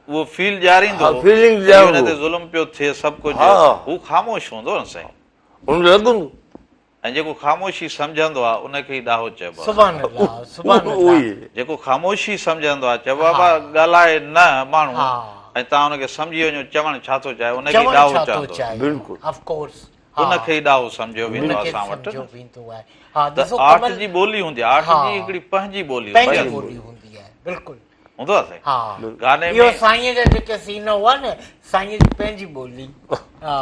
اهو فيل ڏياريندو. ها فيلنگ ڏياريندو. هن تي ظلم پيو ٿئي سڀ ڪجهه. هو خاموش هوندو نه سائين. هن لڳندو. ۽ جيڪو خاموشي سمجهندو آ ان کي ئي ڏاهو چئبو آ. سبحان الله سبحان الله. جيڪو خاموشي سمجهندو آ چئبو آ بابا ڳالهائي نه ماڻهو ۽ توهان ان کي سمجهي وڃو چوڻ ڇا ٿو چاهي ان کي ئي ڏاهو چوندو. بلڪل. Of course. ان کي ئي ڏاهو سمجهيو ويندو آ اسان وٽ. ته آرٽ جي ٻولي هوندي آ آرٽ جي هڪڙي پنهنجي ٻولي هوندي آ. بلڪل. هوندو آ سائين. ها گاني اهو ۾ سائينء جا جيڪي سين هئا نه سائينء جي پنهنجي ٻولي ها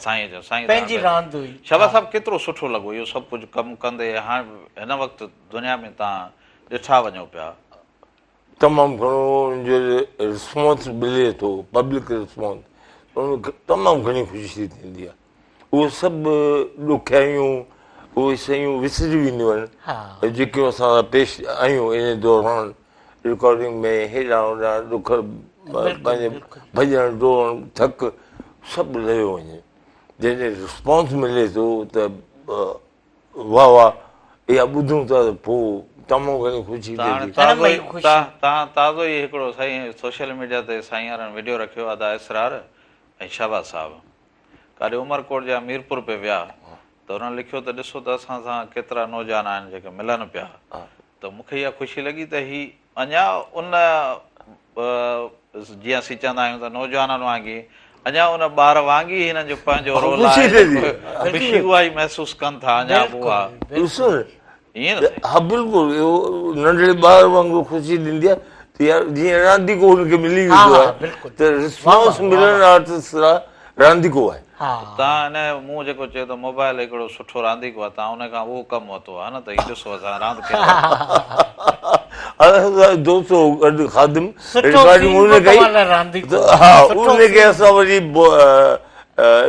سائين جو سائين پنهنجي راند هئي. شهباز صاحب ڪيترو سٺو لڳو اهو سڀ ڪجهه ڪم ڪندي هاڻ هن وقت دنيا ۾ توهان ڏٺا وڃو پيا. تمام گهڻو ان جو رسپانس ملي ٿو پبلڪ رسپانس ان ۾ تمام گهڻي خوشي ٿيندي آهي اهي سڀ ڏکيائيون اهي شيون وسري وينديون آهن جيڪيون اسان سان پيش آيون ان دوران رڪارڊنگ ۾ هيڏانهن هوڏانهن ڏک پنهنجي ڀڄڻ ڊوڙڻ ٿڪ سڀ لهيو وڃي جڏهن رسپانس ملي ٿو ته واهه واهه اها ٻڌون ٿا ته پوء تمام گهڻي خوشي ٿئي ٿي. توهان تازو ئي هڪڙو سائين سوشل ميڊيا تي سائين وارن وڊيو رکيو ادا اسرار ۽ شهباز صاحب ڪاڏي عمرڪوٽ جا ميرپور پئي ويا ته انهن لکيو ته ڏسو ته اسان سان ڪيترا نوجوان آهن جيڪي ملن پيا ته مون کي اها خوشي لڳي ته هي اڃا ان جيئن اسين چوندا آهيون ته نوجوانن وانگي اڃا ان ٻار وانگي هنن جو پنهنجو رول آهي خوشي اها ئي محسوس ڪن ٿا اڃا به اها ائين نه سائين؟ ها بلڪل اهو ننڍڙي ٻار وانگر خوشي ڏيندي آهي ته يار جيئن رانديڪو هن کي ملي ويندو آهي ته رسپانس ملڻ آرٽسٽ لاء رانديڪو آهي. توهان ان مون جيڪو چيو ته موبائل هڪڙو سٺو رانديڪو آهي توهان ان کان اهو ڪم ورتو آهي نه ته هي ڏسو اسان راند کيڏون ٿا. دوست هو گڏ خادم رڪارڊنگ ان ڪئي ها ان کي اسان وري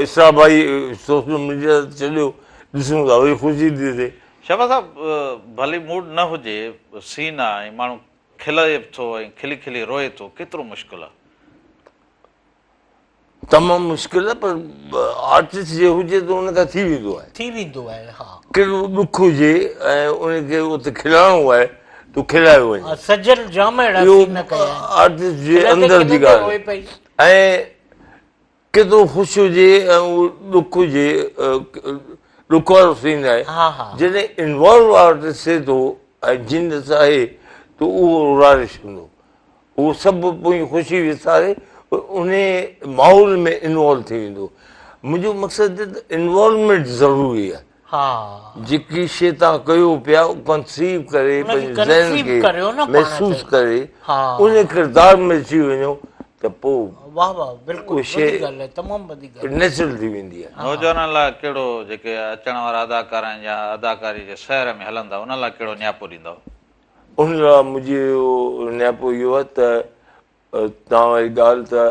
اسرا ڀائي سوشل ميڊيا تي ڇڏيو ڏسون ٿا وري خوشي ٿي ٿئي. شهباز صاحب ڀلي موڊ نه هجي سين آ ۽ ماڻهو کلي به ٿو ۽ کلي کلي روئي ٿو ڪيترو مشڪل آ. تمام مشڪل آهي پر آرٽسٽ جي هجي ته ان کان ٿي ويندو آهي. ٿي ويندو آهي ها. ڪهڙو ڏک هجي ۽ ان کي اتي کلائڻو آهي ته کلايو وڃي. سجل جام اهڙا سين ڪيا آهن. آرٽسٽ جي اندر جي ڳالهه آهي ۽ ڪيترو خوش هجي ۽ اهو ڏک هجي ڏک وارو سين آهي جڏهن انوالو آرٽسٽ ٿئي ٿو ۽ جينيس آهي ته اهو روئاري ڇڏيندو اهو سڀ پوئين خوشي وساري انهي ماحول ۾ انوالو ٿي ويندو. منهنجو مقصد ته انوالومينٽ ضروري آهي. جيڪي شي توهان ڪيو پيا ڪنسيو ڪري پنهنجي ذهن کي محسوس ڪري انهي ڪردار ۾ اچي وڃو ته پوء واه واه بلڪل وڏي ڳالهه آهي تمام وڏي ڳالهه نيچرل ٿي ويندي آهي. نوجوانن لاء ڪهڙو جيڪي اچڻ وارا اداڪار آهن يا اداڪاري جي سحر ۾ هلن ٿا انهن لاء ڪهڙو نياپو ڏيندؤ؟ ان لاء منهنجو نياپو اهو آهي ته توهان واري ڳالهه ته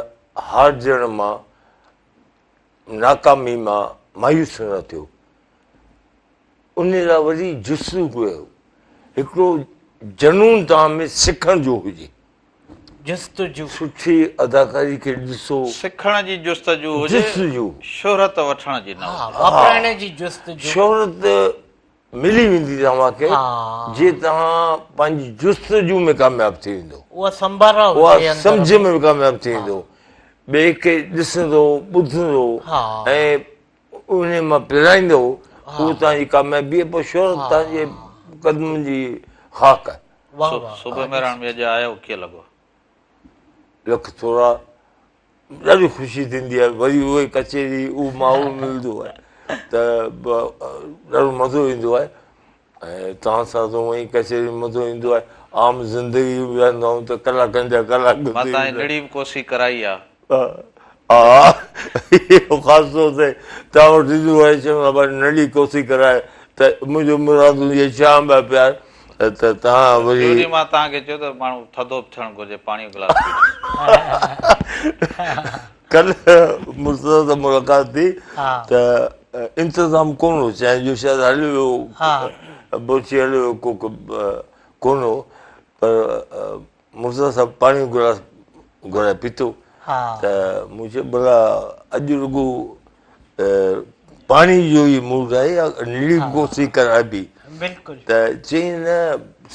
هارجڻ مان ناڪامي مان مايوس نه ٿيو ان لاء وري جستجو ڪيو هڪڙو جنون توهان ۾ سکڻ جو هجي جستجو سٺي اداڪاري کي ڏسو سکڻ جي جستجو هجي جستجو شهرت وٺڻ جي نه هجي واپرائڻ جي جستجو شهرت ملي ويندي توهان کي جي توهان پنهنجي جستجو ۾ ڪامياب ٿي ويندو اها سنڀارا اها سمجھ ۾ ڪامياب ٿي ويندو ٻئي کي ڏسندو ٻڌندو ۽ ان مان پرائيندو اهو توهان جي ڪاميابي پوء شهرت توهان جي قدمن جي خاڪ آهي. صبح مهراڻ ۾ اڄ آيو ڪيئن لڳو؟ لک ٿورا ڏاڍي خوشي ٿيندي آهي وري اهي ڪچهري اهو ماحول ملندو آهي ته ڏاڍو مزو ايندو آهي ۽ توهان سان ته هونئن ئي ڪچهري ۾ مزو ايندو آهي عام زندگي ۾ ويهندا آهيون ته ڪلاڪن جا ڪلاڪ مان توهان جي نڙي به ڪوسي ڪرائي آهي. ها اهو خاص طور تي توهان وٽ ايندو آهي چوندو آهي نڙي ڪوسي ڪرائي ته منهنجو مراد هوندي آهي چانهه به پيار ته توهان وري. ٻيو ڏينهن مان توهان کي چيو ته ماڻهو ٿڌو به ٿيڻ گهرجي پاڻي جو گلاس پي. ڪلهه مرتضيٰ سان ملاقات ٿي ته انتظام ڪونه هو چانهه جو شايد هليو ويو بورچي هليو ويو ڪو ڪونه هو پر مرتضيٰ صاحب پاڻي جو گلاس گهرائي پيتو ته مون چيو ڀلا اڄ رڳو پاڻي جو ئي موڊ آهي يا نڙي به ڪوسي ڪرائبي ته چيائين نه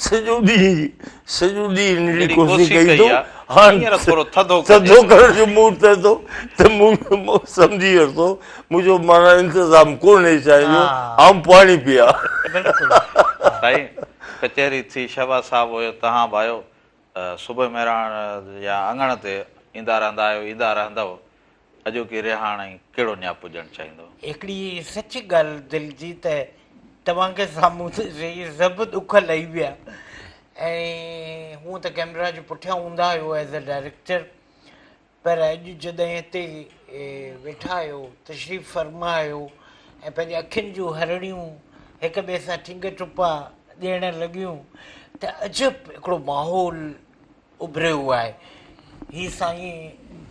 سڄو ڏينهن سڄو ڏينهن نڙي ڪوسي ڪئي اٿو هاڻ ٿڌو ڪرڻ جو موڊ ٿئي ٿو ته مون سمجهي ورتو منهنجو معنيٰ انتظام ڪونهي چانهه جو آئون پاڻي پيان. سائين ڪچهري ٿي شهباز صاحب هيو توهان به آهيو صبح مهراڻ يا اڱڻ تي ايندا رهندا آهيو ايندا رهندؤ اڄوڪي رهاڻ ۽ ڪهڙو نياپو ڏيڻ چاهيندؤ؟ هڪڙي سچي ڳالهه دل جي ته توهان کي سامهون ڏسي سڀ ڏک لهي ويا ۽ هونء ته ڪئميرا جي پٺيان هوندا آهيو ايز اي ڊائريڪٽر پر اڄ جڏهن هتي ويٺا آهيو، تشريف فرما آهيو ۽ پنهنجي اکين جون هرڻيون هڪ ٻئي سان ٺينگ ٽپا ڏيڻ لڳيون ته عجب هڪڙو ماحول اڀريو آهي. هي سائين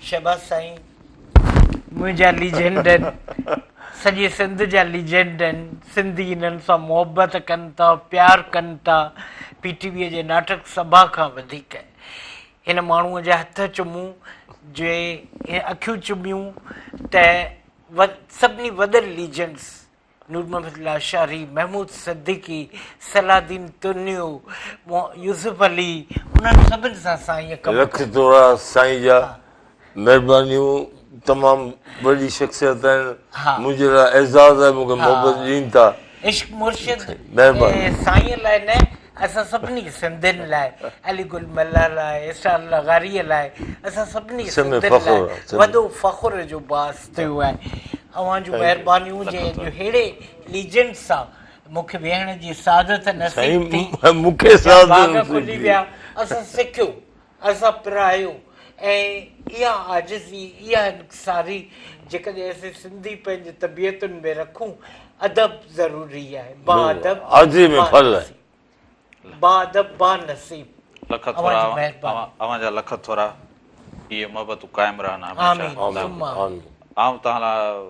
شهباز سائين منهنجا ليجنڊ آهن، سڄي سنڌ جا ليجنڊ آهن، سنڌي هنن سان محبت ڪن ٿا، پيار ڪن ٿا، پي ٽي وي جي ناٽڪ سڀا کان وڌيڪ. هن ماڻهوء جا هٿ چمون، جي اکيون چميون ته سڀني وڏن ليجنڊس نور محمد لاشاري، محمود صديقي، صلاح الدين تنيو، يوسف علي انهن سڀن سان سائينء ڪم لک ڪيو. ٿورا سائين جا مهربانيون تمام وڏي شخصيت آهن منهنجي لاء اعزاز آهي مونکي محبت ڏين ٿا. عشق مرشد مهرباني. سائين لاء نه اسان سڀني سنڌين لاء علي گل ملاح لاء اسرار لغاري لاء اسان سڀني سنڌين لاء وڏو فخر جو باعث ٿيو آهي اوهان جون مهربانيون جي اڄ ههڙي ليجنڊ سان مون کي ويهڻ جي سعادت نصيب ٿي مون کي سعادت نصيب ٿي ويا اسان سکيو اسان پرايو ۽ اها عاجزي اها انڪساري جيڪڏهن اسين سنڌي پنهنجي طبيعتن ۾ رکون ادب ضروري آهي با ادب عاجزي ۾ ڦل آهي. با ادب با نصيب. لک ٿورا اوهان جا لک ٿورا اهي محبتون قائم رهن هميشه. آمين ثم آمين. آئون توهان لاء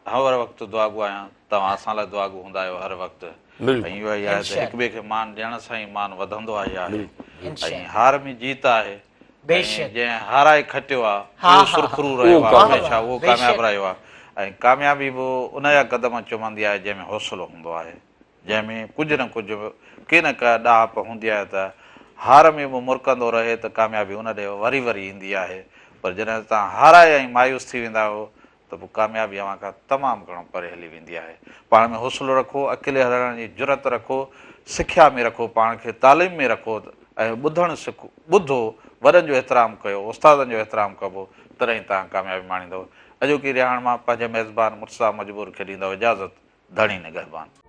هر وقت دعاگو آهيان توهان اسان لاء دعاگو هوندا آهيو هر وقت ۽ اهو ئي آهي ته هڪ ٻئي کي مان ڏيڻ سان ئي مان وڌندو آهي آهي ۽ هار ۾ جيت آهي. بيشڪ. جنهن هارائي کٽيو آ اهو سرخرو رهيو آ هميشه اهو ڪامياب رهيو آ ۽ ڪاميابي به ان جا قدم چمندي آهي جنهن ۾ حوصلو هوندو آهي جنهن ۾ ڪجهه نه ڪجهه ڪي نه ڪا ڏاهپ هوندي آهي ته هار ۾ به مرڪندو رهي ته ڪاميابي ان ڏي وري وري ايندي آهي پر جڏهن توهان هارائي ۽ مايوس ٿي ويندا آهيو ته پوء ڪاميابي اوهان کان تمام گهڻو پري هلي ويندي آهي. پاڻ ۾ حوصلو رکو، اڪيلي هلڻ جي جرئت رکو، سکيا ۾ رکو پاڻ کي، تعليم ۾ رکو ۽ ٻڌڻ سکو، ٻڌو، وڏن جو احترام ڪيو، استادن جو احترام ڪبو، تڏهن ئي توهان ڪاميابي ماڻيندؤ. اڄوڪي رهاڻ مان پنهنجي ميزبان مرتضيٰ مجبور کي ڏيندؤ اجازت، ڌڻي نگهبان.